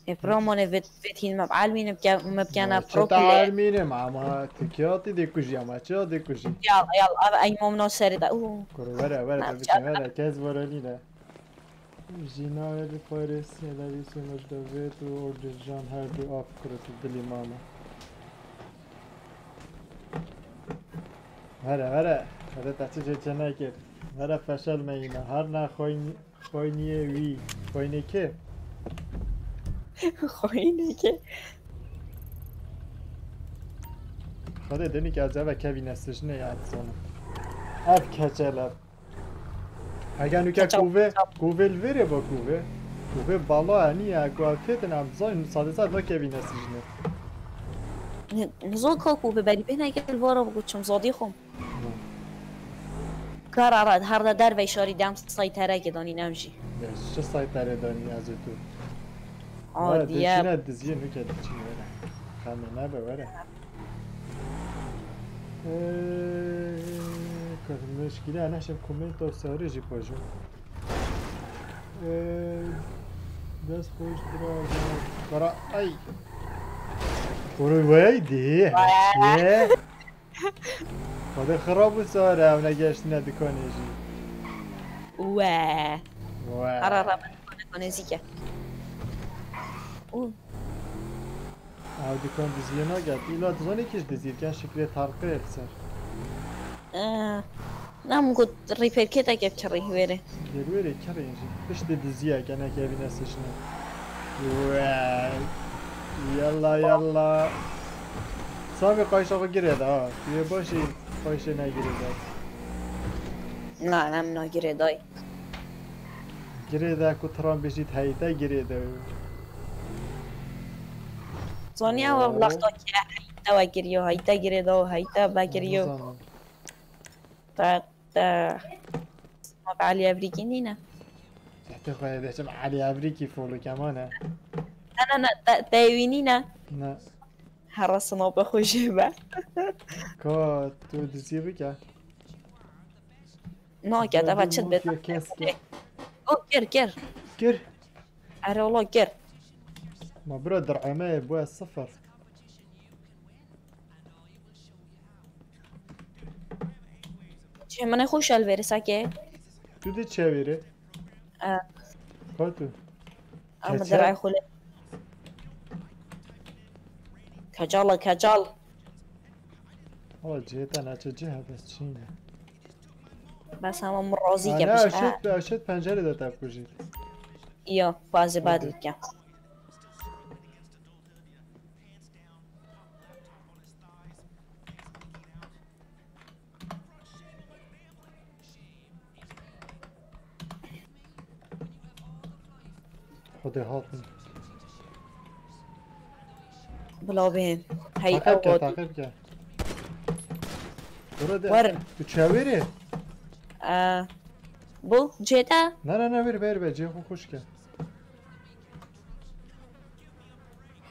E, pro mone vet, vet hin me almîne, me bkena pro play. Almîne, ama tu kiyatî dê kujî, ama çi dê kujî? Ya, ya, abi, ay momno serê de. Uu. Kuru, were, were, tabii ki, were, kes were nîne. Jîna li Paris, Elevîsê Mecdovêt û Ordijan her du av kurit û dilî mama. Here, here. Here te çi jê çê nekir. Here feşel me yîna. Her ne xweyn-, xweyniyê wî. Xweynê kê? Xweynê kê? Xwedê demî ke ez eve kevîne sijnê ya dizanim. Ev keçel e. Heger nuke Keçal, kuvê, keçal. Kuvê li vêrê ba kuvê. Kuvê bala e, niye? Ku ev têtin em zayn, sadê sad nakevîne sijnê. Ne, nizo ka kuvê berî bê neke li vara bigo çim zadî xwe. Hı. Kara ra, her de dervey şarî dem sayterekê danî nem jî. Ya, çi saytere danî ez û tu? Adiye. Were, dişine diziyê nuke diçin were. Xemê nebe were. Ee, kırmızı gire, ana şimdi komento sarı jî pajım. Ee, dest koyuştura. Kara, ay. Kuru vay di, haçye. Hadi xirab û sare, ew negeştine dikanê jî. We. We. Ara, ara, dikanê zîke. Û. Ew dikan diziyê naget. Îla dizanê kî ji dizî diken şiklê tarqê li ser. Ee, nam got rîpêrkêteke kirî wêrê. Gel wêrê kirî jî. Piştî diziyeke nekevîne sijnê. Wey. Yalla, yalla. Savê qayşa xwe girê de ha. Tu yê başî qayşê negirê de. Na, nem nagirê day. Girê de ku tiran bêjît heyte girê de. Zaniya Oo. Wexta ke heyte we kiriyo, heyte girê de û heyte vekiriyo. Nizanim. Te, te, ma be Elî Evrîkî nîne? Te xwe dê çim Elî Evrîkî follow kema ne? Ne, ne, ne, te, te wî nîne? Ne. Here sinope xwe jê be. Ka tu dizî bike. Nake, te va çi bê? Kes ke. O, kir, kir. Kir. Ere, ola kir. Ma bira dir'e me bûye sifir. Çê min ê xweş el verê sake. Tu dê çi verê? E. Ka tu? Ama Keçel? Dir'e xwe le. Keçal, keçal. Ama cihê te neçe cih hebe çîne. Bes ama min razî Ana, kepişt, ha. Eşit, eşit pencere de te kujî. Yo, bazı Hadi. Badilken. Xwedê hatin. Bila bê. Hey Taqe bike, ew taqe bike. Burada Werin. Tu çewêrê? Ee, bu cêda. Ne ne ne, ver ver ver, cê xwe xweş ke.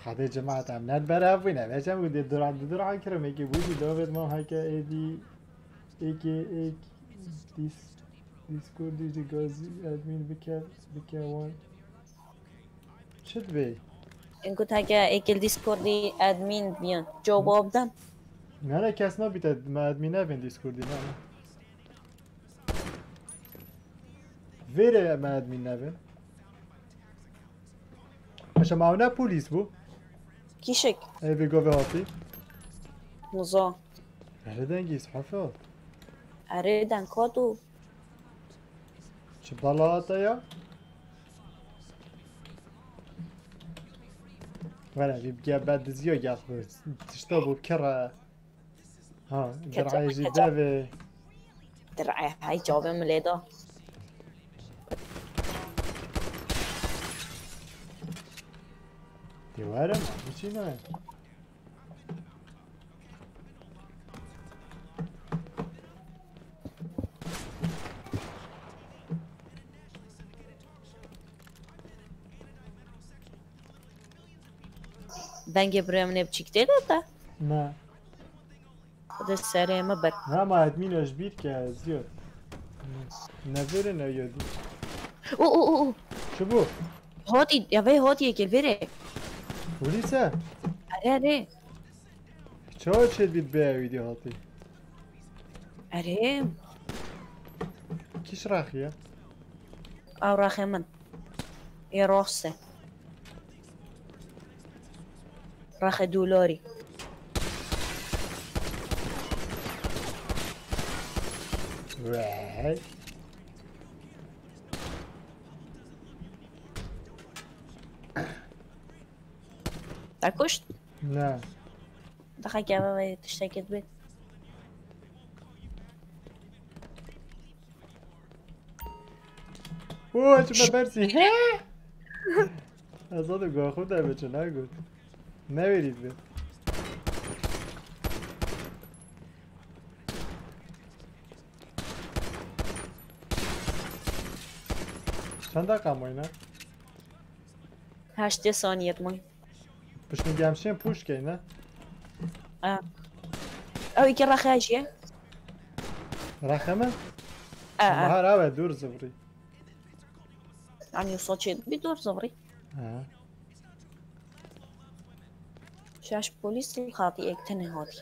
Xwedê cemaat em net berav bûne. Vecem û dê dura dura kirim eki bu jî David mam heke êdî eki ek dis Discord dî gazi admin bike bike wan. Çi dibê? Got heke êkil Discordî admin biyan. Cewab dan. Nere kes nabîte me admin nebin Discordî ne. Vêrê me admin nebin. Paşa ma ne polîs bû? Kişik. Ê vê govê hatî. Niza. Hele dengî sihafet. Erê den kotu. Çi bala hate ya? Were vî bige be diziya gel xwe. Tişta bû kira. Ha, Kete- dirayê jî kete- devê. Dirayê hey çavê min lê da. Dê were ma, biçî ne? Dengê birê min ê biçîk tê de te. Ne. Xwedê serê min ber. Ne ma admîna ji bîr ke ziyod. Ne vêrê ne yodî. O o o o. Çi bû? Hotî ya vê hotî yekê vêrê. Polîse? Erê erê. Çawa çêdibît bê ewî dî hatî? Erê. Kîş raxiye? Ew raxê min. Ê roxse. Raxê dolarî. Wey. Te kuşt? Ne. Daxeke eve ve tiştekê dibê. Oo, çi me bersî. Ez zaten gua xwe de biçin, ha got. Ne verî dibe. Çend deqa mayne? Heştê saniyet may. Piştî gemşên pûş keyne. A. Ew iki raxe jiye. Raxe min? A a. Bahar ew e dûr zivrî. Anî saçê bir dur zıvrî. Ha. Şaş polis hatî ek tenê hatî.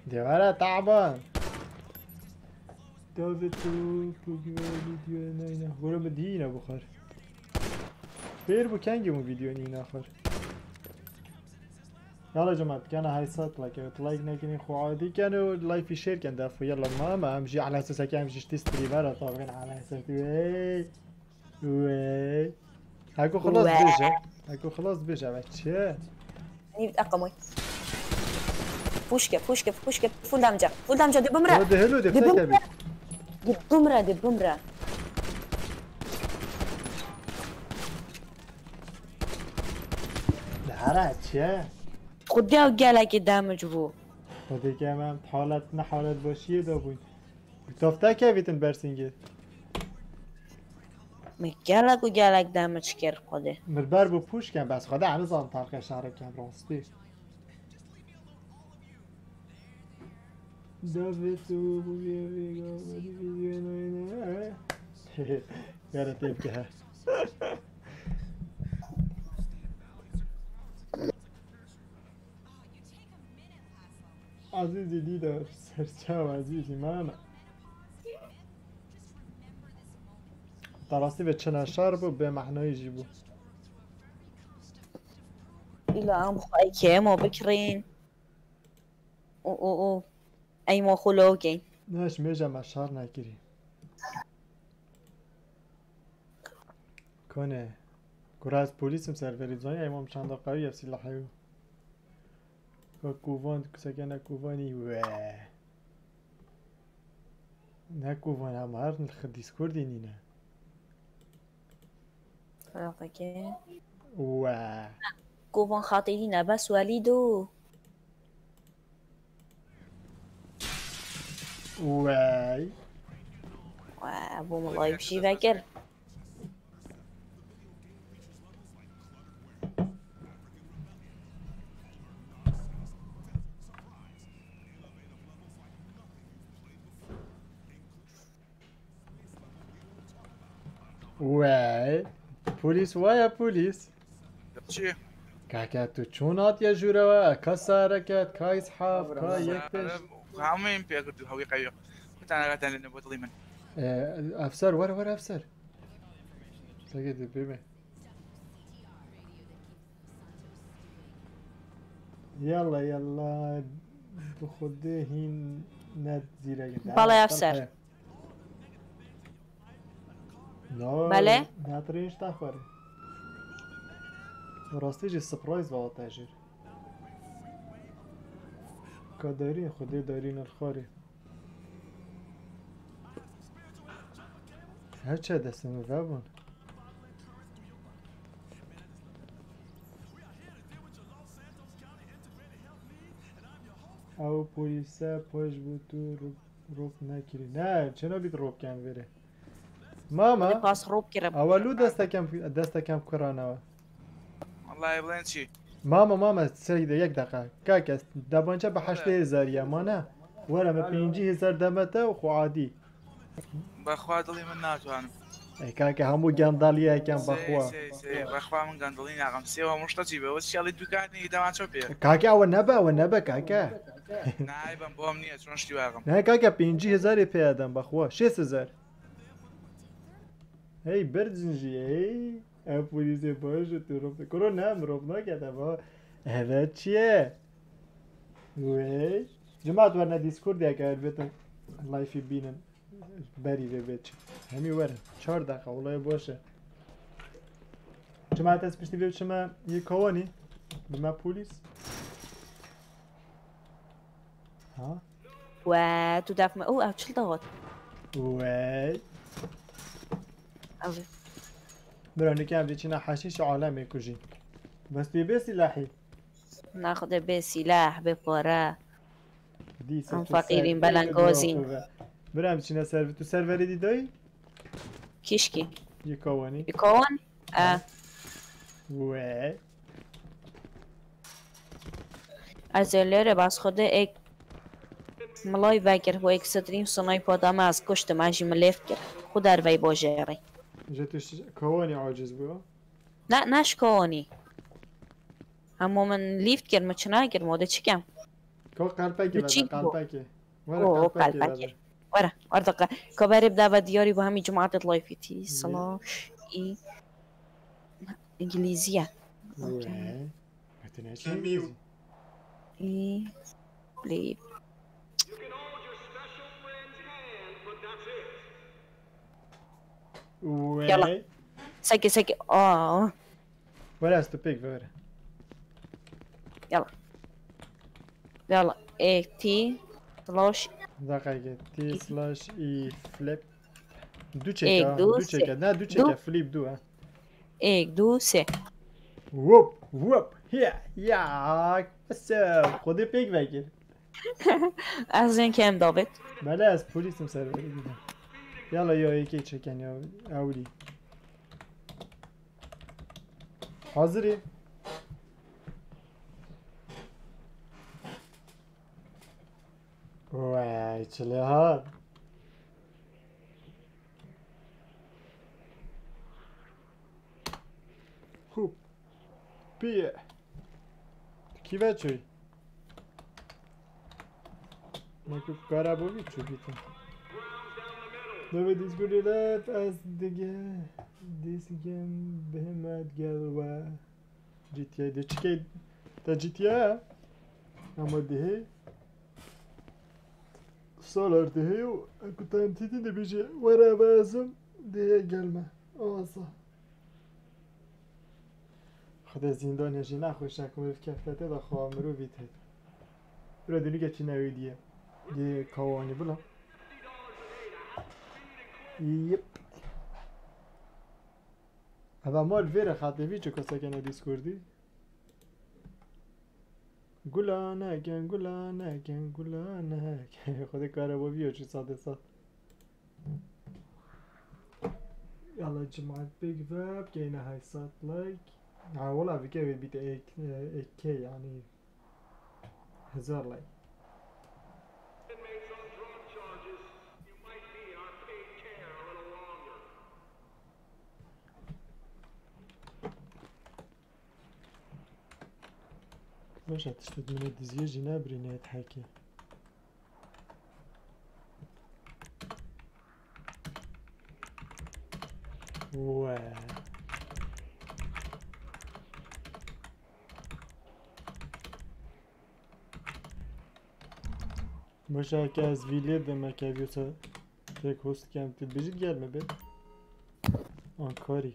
Devara taban. David tu, tu gibi video neyne. Guru mu diyine bu kadar. Bir bu kengi mu video neyne akar. Yala cemaat, gene hay sat like, evet, like nekin xu adi ken û live share ken defu yalla ma, ma em jî ala esas em jî işte streamer at, ben ala esas wey. Wey. Hako xlas Wey. Bêje. Hako xlas Bêje ve çi? Nîv eqamoy. Puşke, puşke, puşke, full damca. Full damca de bimre. Hadi hello de De fek bimre. abi. De bimre, de bimre. Dara çi? Xwedê ew gelekî damage bû. Xwedê ke em halet ne halet başiyê de bûn. Tofta kevitin bersingê. Me gelek û gelek damage kir xwedê. Mir ber bu pûşken bes xwedê em zan tarke şareken rastî. David û bu bir bir bir. Yara tepki he. Azîzî dîda serçaw azîzî mana. Tarastî ve çina şar bû, bê mehnayî jî bû. Îla em xwe kemo bikirîn. O o o. Ey ma xwe lo keyn. Ne ji mêja me şar nekirî. Kone. Kura ez polîsim serverî zanî, ey mam çanda qewî ye silahê. Ka kuvan, sekene kuvanî we. Ne ku van, em her li Discordê nîne. Xelateke. We. Ku van xatirî ne bes welî do. Wey. We, bû min live jî vekir. Wey. Polîs waya polîs. Çi? Kaka tu çûn hatiye jûre we? Ka sare ket, ka îshaf, ka yek pêş. Hemû em pê girtu hewî qewiya. Kutana gatan ne botulî min. Ee, Efser, were were Efser. Sege de bime. Yalla yalla. Bi xudê hîn ne zîrek. Bala Efser. No, Bele? Natrêj taxwere. Rastî jî surprise va te jî. Ka darî, xudê darî nirxarî. Her çe destê min vebûn. Ew polîse paş bû tu rop nekirî. Ne, çênabît rop ken vêrê. Mama, Pas rop kirim. Ewa lu destekem, destekem kuranewa. Vallahi bilen çi? Mama, mama, seyde yek deqa. Kake, debançe bi heştê hezar ya, ma ne? Were me pêncî hezar demete û xwe adî. Bexwa dilî min natwanim. Ey kake, hemû gendalî yekem bexwa. Sey, sey, bexwa min gandalî naxim. Sê wa muşta çî be, wes şalî dukanî dewan ço pê. Kake, ewe nebe, ewe nebe kake. Nay ben bom niye, çon ştî waxim. Ne kake, pêncî hezarê pê edem bexwa. Şêst hezar. Hey, bercin jî, hey. Ev polîsê baş û tu rop. Kuro ne, min rop nakete ba. Evet çi ye? Wey. Cemaat werne Discord ya ke elbette live bînin. Berî vê bê çi. Hemî werin. Çar deqa, olay baş e. Cemaat ez piştî vê biçime yê kawanî. Bime polîs. Ha? We tu def me. Oh, ev çil dawat. Wey. Ev. Bira nike em diçine heşîş û alemê kujî. Bes tu yê bê silahî. Naxde bê silah, bê para. Dîse Em tu feqîrîn, ser- belengozîn. Bira, bira em diçine server. Tu serverê dî dayî? Kişkî. Yê kawanî. Bi kawan? E. Wey. Ez ê lêre bas xwe de ek milay vekir û ek stream sniper da me ez kuştim, ez jî min lêft kir. Xwe dervey bojêrê. Ji tu ş- kawanî aciz bû. Ne, ne şikonî. Hemû min lîft kir, min çi nakir, mode çi kem? Ka qelpekê Bi vede, çîk bû. qelpekê. Were Oo, qelpekê qelpekê. vede. Were, were daqa. Ka berê bidava diyarî bu hemî cumatet live tî. Sala, şî. İngilizce. Wey. Hete ne çi? İ. Blip. Yala. Wey. Seke seke. Aa. Were ez tu pêk ve were. Yala. Yala. E T slash. Daqeyke. T slash e flip. Du Ek, çeke. du, Du çeke. se- Ne du çeke. Flip du ha. Ek, du, se. Wop wop. Ya ya. What's up? Xwedê pêk vekir. Ez jin kem David. Bele ez polîsim serverê dide. Yala ya yekê çeken ya. Ewlî. Hazirî. Wey çile hat. Hup. Piye. Kî ve çûy? Mekû kara bû vî çû bîtin. Dove dîzgurî let ez dige dîzgem bihimet gel we. G T A de çikê te G T A ye? Ama dihê solar dihê û ku te em tîtî dibêje were ve ezim dihê gelme. Asa. Xwedê zîndanê jî nexweş e ku mirov kefte tê de xwe mirovî tê. Bira dûnî geçî newê diye. Yê kawanî bila. Yep. Eva mal vêre xatê vî çi koseke ne Discordî. Gulanek, gulanek, gulanek. Xwedê kare bo viyo çi sade sat. Yalla cemaat big veb, geyne hay sat like. Ha, wala vike ve bit ek, ek yani. Hezar like. Baş e, tiştê min ê diziyê jî nebirîne hekê. We. Baş e, ke ez vî lê dime ke vî wisa tek host kem tu bijî gel me be. Ankarî.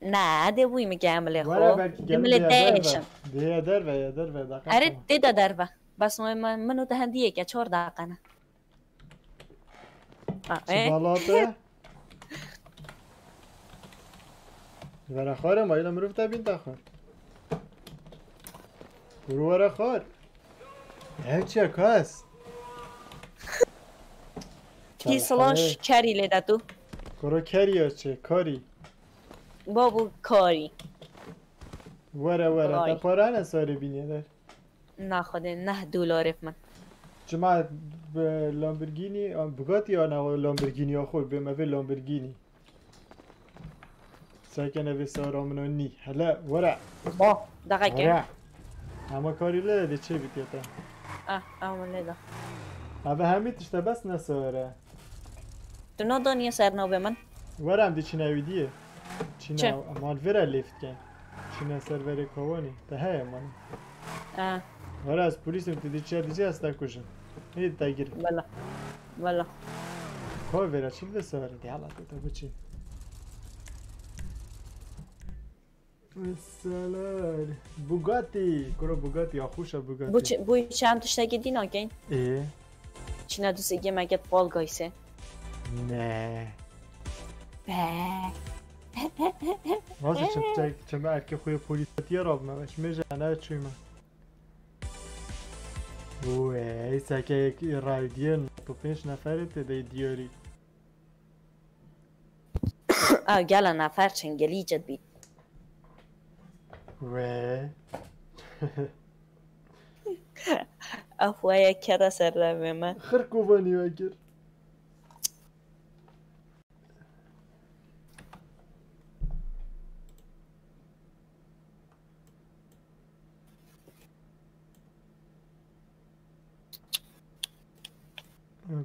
Na, de bûy mi gemilê xwe. Were belkî gelin Gemilê dê ya derve. Deşim. Dê ya derve, ya derve, daqiqa. Erê, tê de derve. Bes min, min, min û te hendiyê ke çor daqiqe ne. Ha, e? Çi balate? Were xwar e, mayîla mirov te bîn te xwar. Kuru were xwar. Ev çi ye kas? Kî slash kerî lê de tu. Kuru kerî ya çi? Karî. Babu karî. Were were. Vay. Te para ne sarê bînî der. Na xwedê neh dolarê min. Çima bi Lamborghini, Bugatti ya ne Lamborghini ya xwe, B M W Lamborghini. Seke ne vê sara min o nî. Hele were. Bo, deqeke. Were. Ama karî lê de çê bitê te. Ah, ama lê de. Abi hemî tişte bes ne sare. Tu nadaniye ser navê min? Were em dê çine wî diyê. Çine Çi? Mal vira lêft ken. Çine ser verê kawanê. Te heye mane. Ha. Were ez polîsim, tu dê çiya dicî ez te kujim. Hê te girim. Bela. Bela. Ka vera çi de sare de hala te te biçî. Selar. Bugatti. Kuro Bugatti ya xweş e Bugatti. Bu çi-, bu çi em tiştekî dî nakin? Ê. Çine du sê game get Fall Guys e. Ne. Be. Nasıl çim çek, çim erkek xuyu polîsetiye rabme. Çim jene çuyma. Uy, seke yek ray diye tu pênc neferi te de diyori. Ew gela nefer çengelî ced bî. Wê. Ew weye kere ser levê me. Xir kovanî we kir.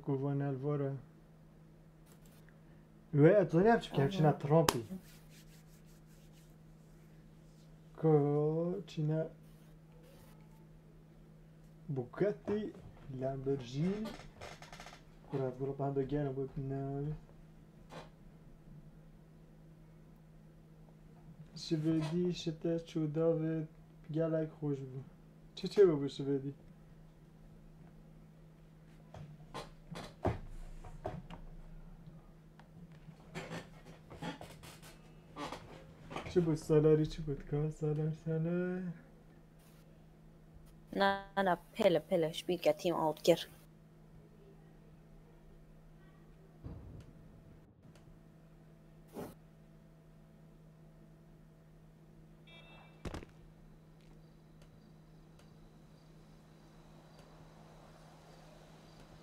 Ku van elvora. Wê ez zanî ev çi bikim, çina Trumpî. Ku çina Bugatti, Lamborghini. Kura bula banda gene bu ne. Şivedî şite çûdavê gelek xweş bû. Çi çêbû bi şivedî? Çi bû salarî, çi bû dika salar, salar? Na, na, pele, pele, ji bîr ke team out kir.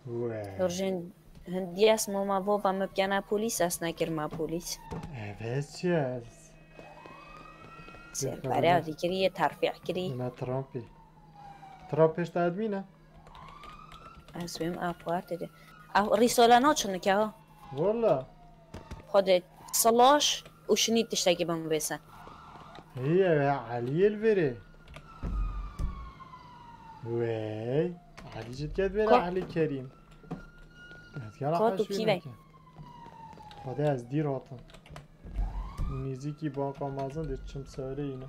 Wee. Rojên hindiye ez moma vova me bikene polîs, ez nekirime polîs. Evet, yes. Serpere dikiriye, terfî kirî. Yine Trumpî. Trump pêş te edmîne. Ez bêm ev partê de. Ev rîsola naçinike ha. Walla. Xwedê silaş û şinî tiştekî bim vêse. Heye ya Eliyê li vêrê. Wey. Elî jî diket vêre Elî Kerîm. Ez gela Xwe tu xweş kî vê vey? Neke. Xwedê ez dîr hatim. Nêzîkî banka mezin de çim serê yine.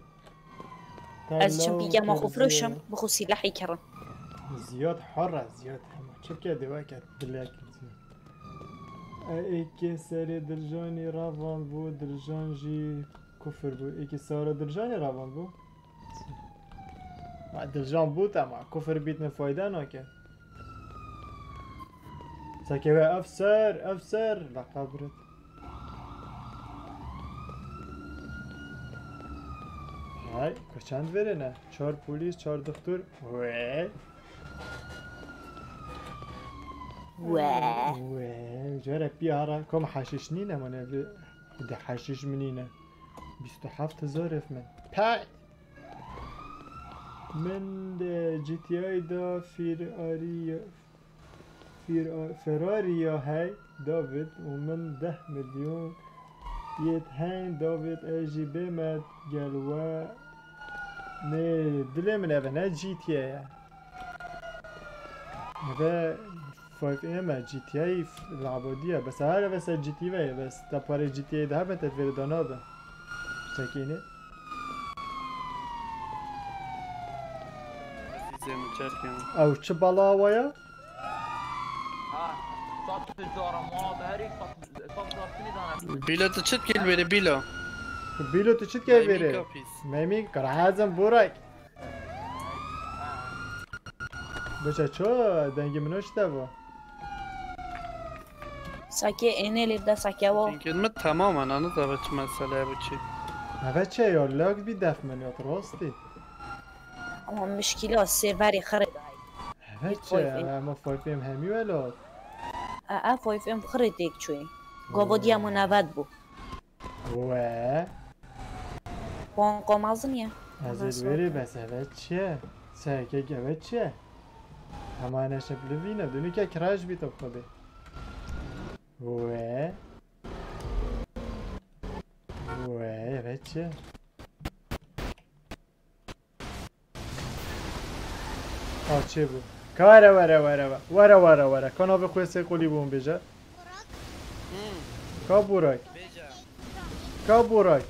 Ez çim pîke ma xwe firoşim, bi xwe sîlehî kerim. Ziyad har e, Ziyad hema. Çi bike de weke dilek. E, êkê serê Diljanî revand bû, Diljan jî kufir bû. Êkê sara Diljanî revand bû. Ma Diljan bû, tema kufir bît min fayde nake. Seke we ev ser, ev ser, leqab rit. Hay, ku çend verê ne? Çar polîs, çar doktor. Wey. We. We, cara pî hara kom haşîş nîne, mane bi, de haşîş min nîne. Bîst û heft hezar ev min. Pey! Min de G T A da Ferrari, Fer-, Ferrari ya hey David û min deh milyon yêt heyn David, ez jî bême gel we. Nê, dilê min eve ne G T A ye. Eve five M e, G T A f-, labadî ye. Bes her eve ser G T A ye, bes te parê G T A de hebe te divêre da nabe. Çekînê. Azîzê min, çerkê min. Ew çi bela wa ya? Ha, sat zara ma da herî sat, sat zara tini dana. Bîlo, tu çi dikî li vêrê, Bîlo? Bîlo, tu çi dikey vêrê? Meymî kapîs. Meymî, kara hezim burek. Biçe ço, dengê min o şite bu. Sakê ênê lê de sake wo. Dengê min temamen, anı da çi mesele bu çi? Eve çi ya, lak bir def min ya, rastî. Ama muşkila serverê xirê dayî. Eve çi, ama five M hemî welo. E, e, five M xirê têk çûyê. Gavadiya min evet bû. We. Banka mezin ye. Ez ê li wêrê bes eve çi ye? Serkek eve çi ye? Hema neşe bilivîne, dûnike kiraj bî to xwedê. We. We, eve çi ye? Ha, çê bû. Kare were, were, were. Were, were, were. Ka navê xwe sê qolî bû min bêje. Hmm. Ka Burak. Bêje. Ka Burak.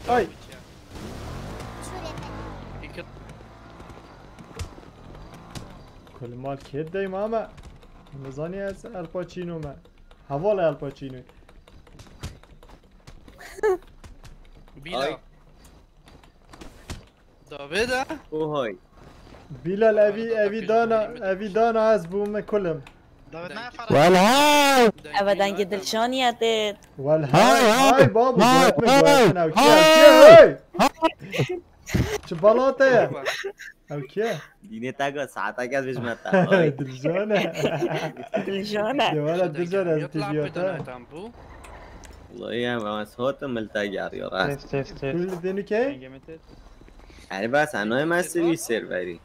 Ay. Bêje. Fikir. Kulmal kêt dey mame. Nizanî ez El Pacino me. Heval El Pacino. Bîla. Ay. Davê de? Ohay. Bilal, evî, evî dana, evî dana ez bûme kulim. Davê ne fara? Welhay! Eve dengê dilşaniyê tê. Welhay, hay, hay, babu, hay, goyatme, hay, goyatme, ew kî, ew kî, hey! Hay! Çi bala te ye? Ew kî ye? Dînê te got, saeta kes bijme te. Dilcan e. Dilcan e. De wala dilcan ez tîviya te. Wallahî em, em ez hatim li te geriya rast. Test, test, test. Kul dênû ke? Erê bas, em nayê me sivî serverî.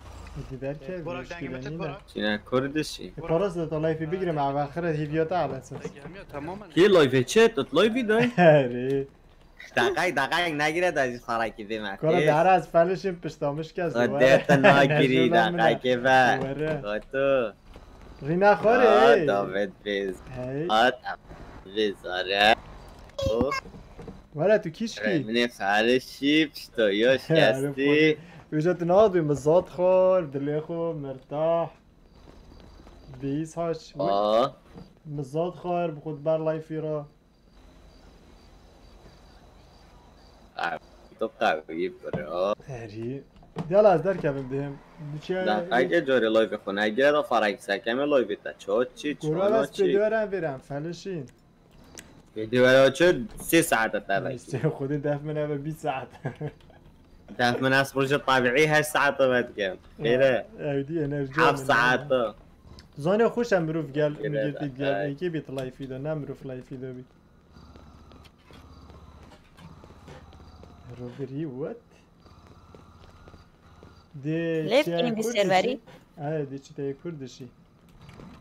Dî derke, muşkîle nîne. Çîne Kurdişî. E, paras da to layfî bigire me, ava xire hîviya te alensin. Kî layfê çi? Tu layfî day? Erê. Deqek, deqek negire de jî xarakî vê me. Kora de ara ez felişim piştamiş kes. Xwedê te nagirî, deqekê ve. Were. Xweto. Rîna xwarê. Aa, David Biz. Hey. Hat vizare. Oh. Were tu kîşkî? Minê xarişî, pişto yoş kestî. Uca tu nadû, mi zat xwar, dilê xwe, mirtah. Bîs haş. Aa. Mi zat xwar, bi xwe diber layfî ra. Qew-, tu qewî bira. Herî. Dela ez derkevim dihim. Biçe. Deqeke corê live xwe negire da farak sekeme live te. Ço çi, ço çi. Gora ez pê dören verem, felişîn. Pê dören çi, sê saet te vekî. Sê xwedê def min eve bîst saet. Def min ez roja tabiî her saet ve dikim. Xêre. Evdî enerji. Heft saet. Zane xweş em mirov gel, mirov gel. Eke bit live de, ne mirov live de bit. Robbery what? Dê lê çiye kî bi Kurdişî? Serverî? He, dê çi te Kurdişî?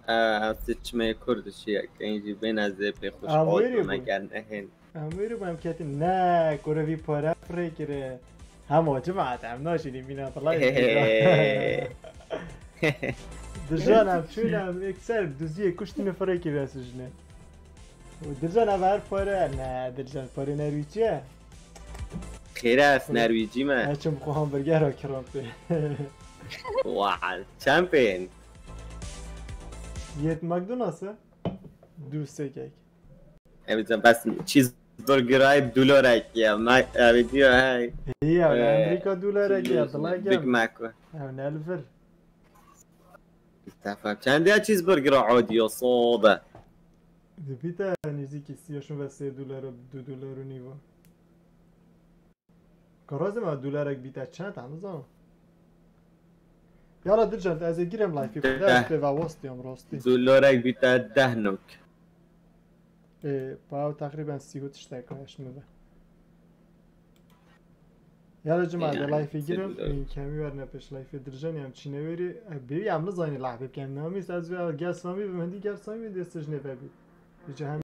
He, ez çi me Kurdişî, yek en jî bên ez ê pê xweş. Em wêrê bû. Em wêrê bû, em ketin. Ne, kore vî para firê kire. Hemo cemaat, em naşînî mîna tala. Dijan em çûn em ekser duziyê kuştîne firê kire sijne. Dilcan, ev her pare, ne, Dilcan, pare nerwîçiye. Xêre, ez nerwîcî me. Ez çim xwe hamburger a kiran pê. Wa, çend pên? Yet McDonald's e? Du sekek. Ev can bes cheeseburger ay dolarek ya. Mac ev diyor hey. İyi ya, Ee, Amerika dolarek ya, dilek Big ya. Mac. Ya, ne elfir. Tamam. Çend ya cheeseburger adi ya, sade. Dibîte nêzîkî sî ya şûn ve sê dolar û du dolar û nîvo. Karazê me dolarek bîte çend, em nizanim. Yala Dilcan, ez ê girem live-ê xwe de, Deh. ez pê ve wastiyam rastî. Dolarek bîte deh nok. Ê, pa ew teqrîben sî û tiştek eşt min ve. Yala cima de Yani, live-ê girem, seviyorum. ê, kemî werne pêş live-ê Dilcan, em çîne wêrî, e, bêyî em nizanî live-ê bikem. Namî ez ve gel Samî bi min dî gel Samî dê sijnê ve bî. Îca hem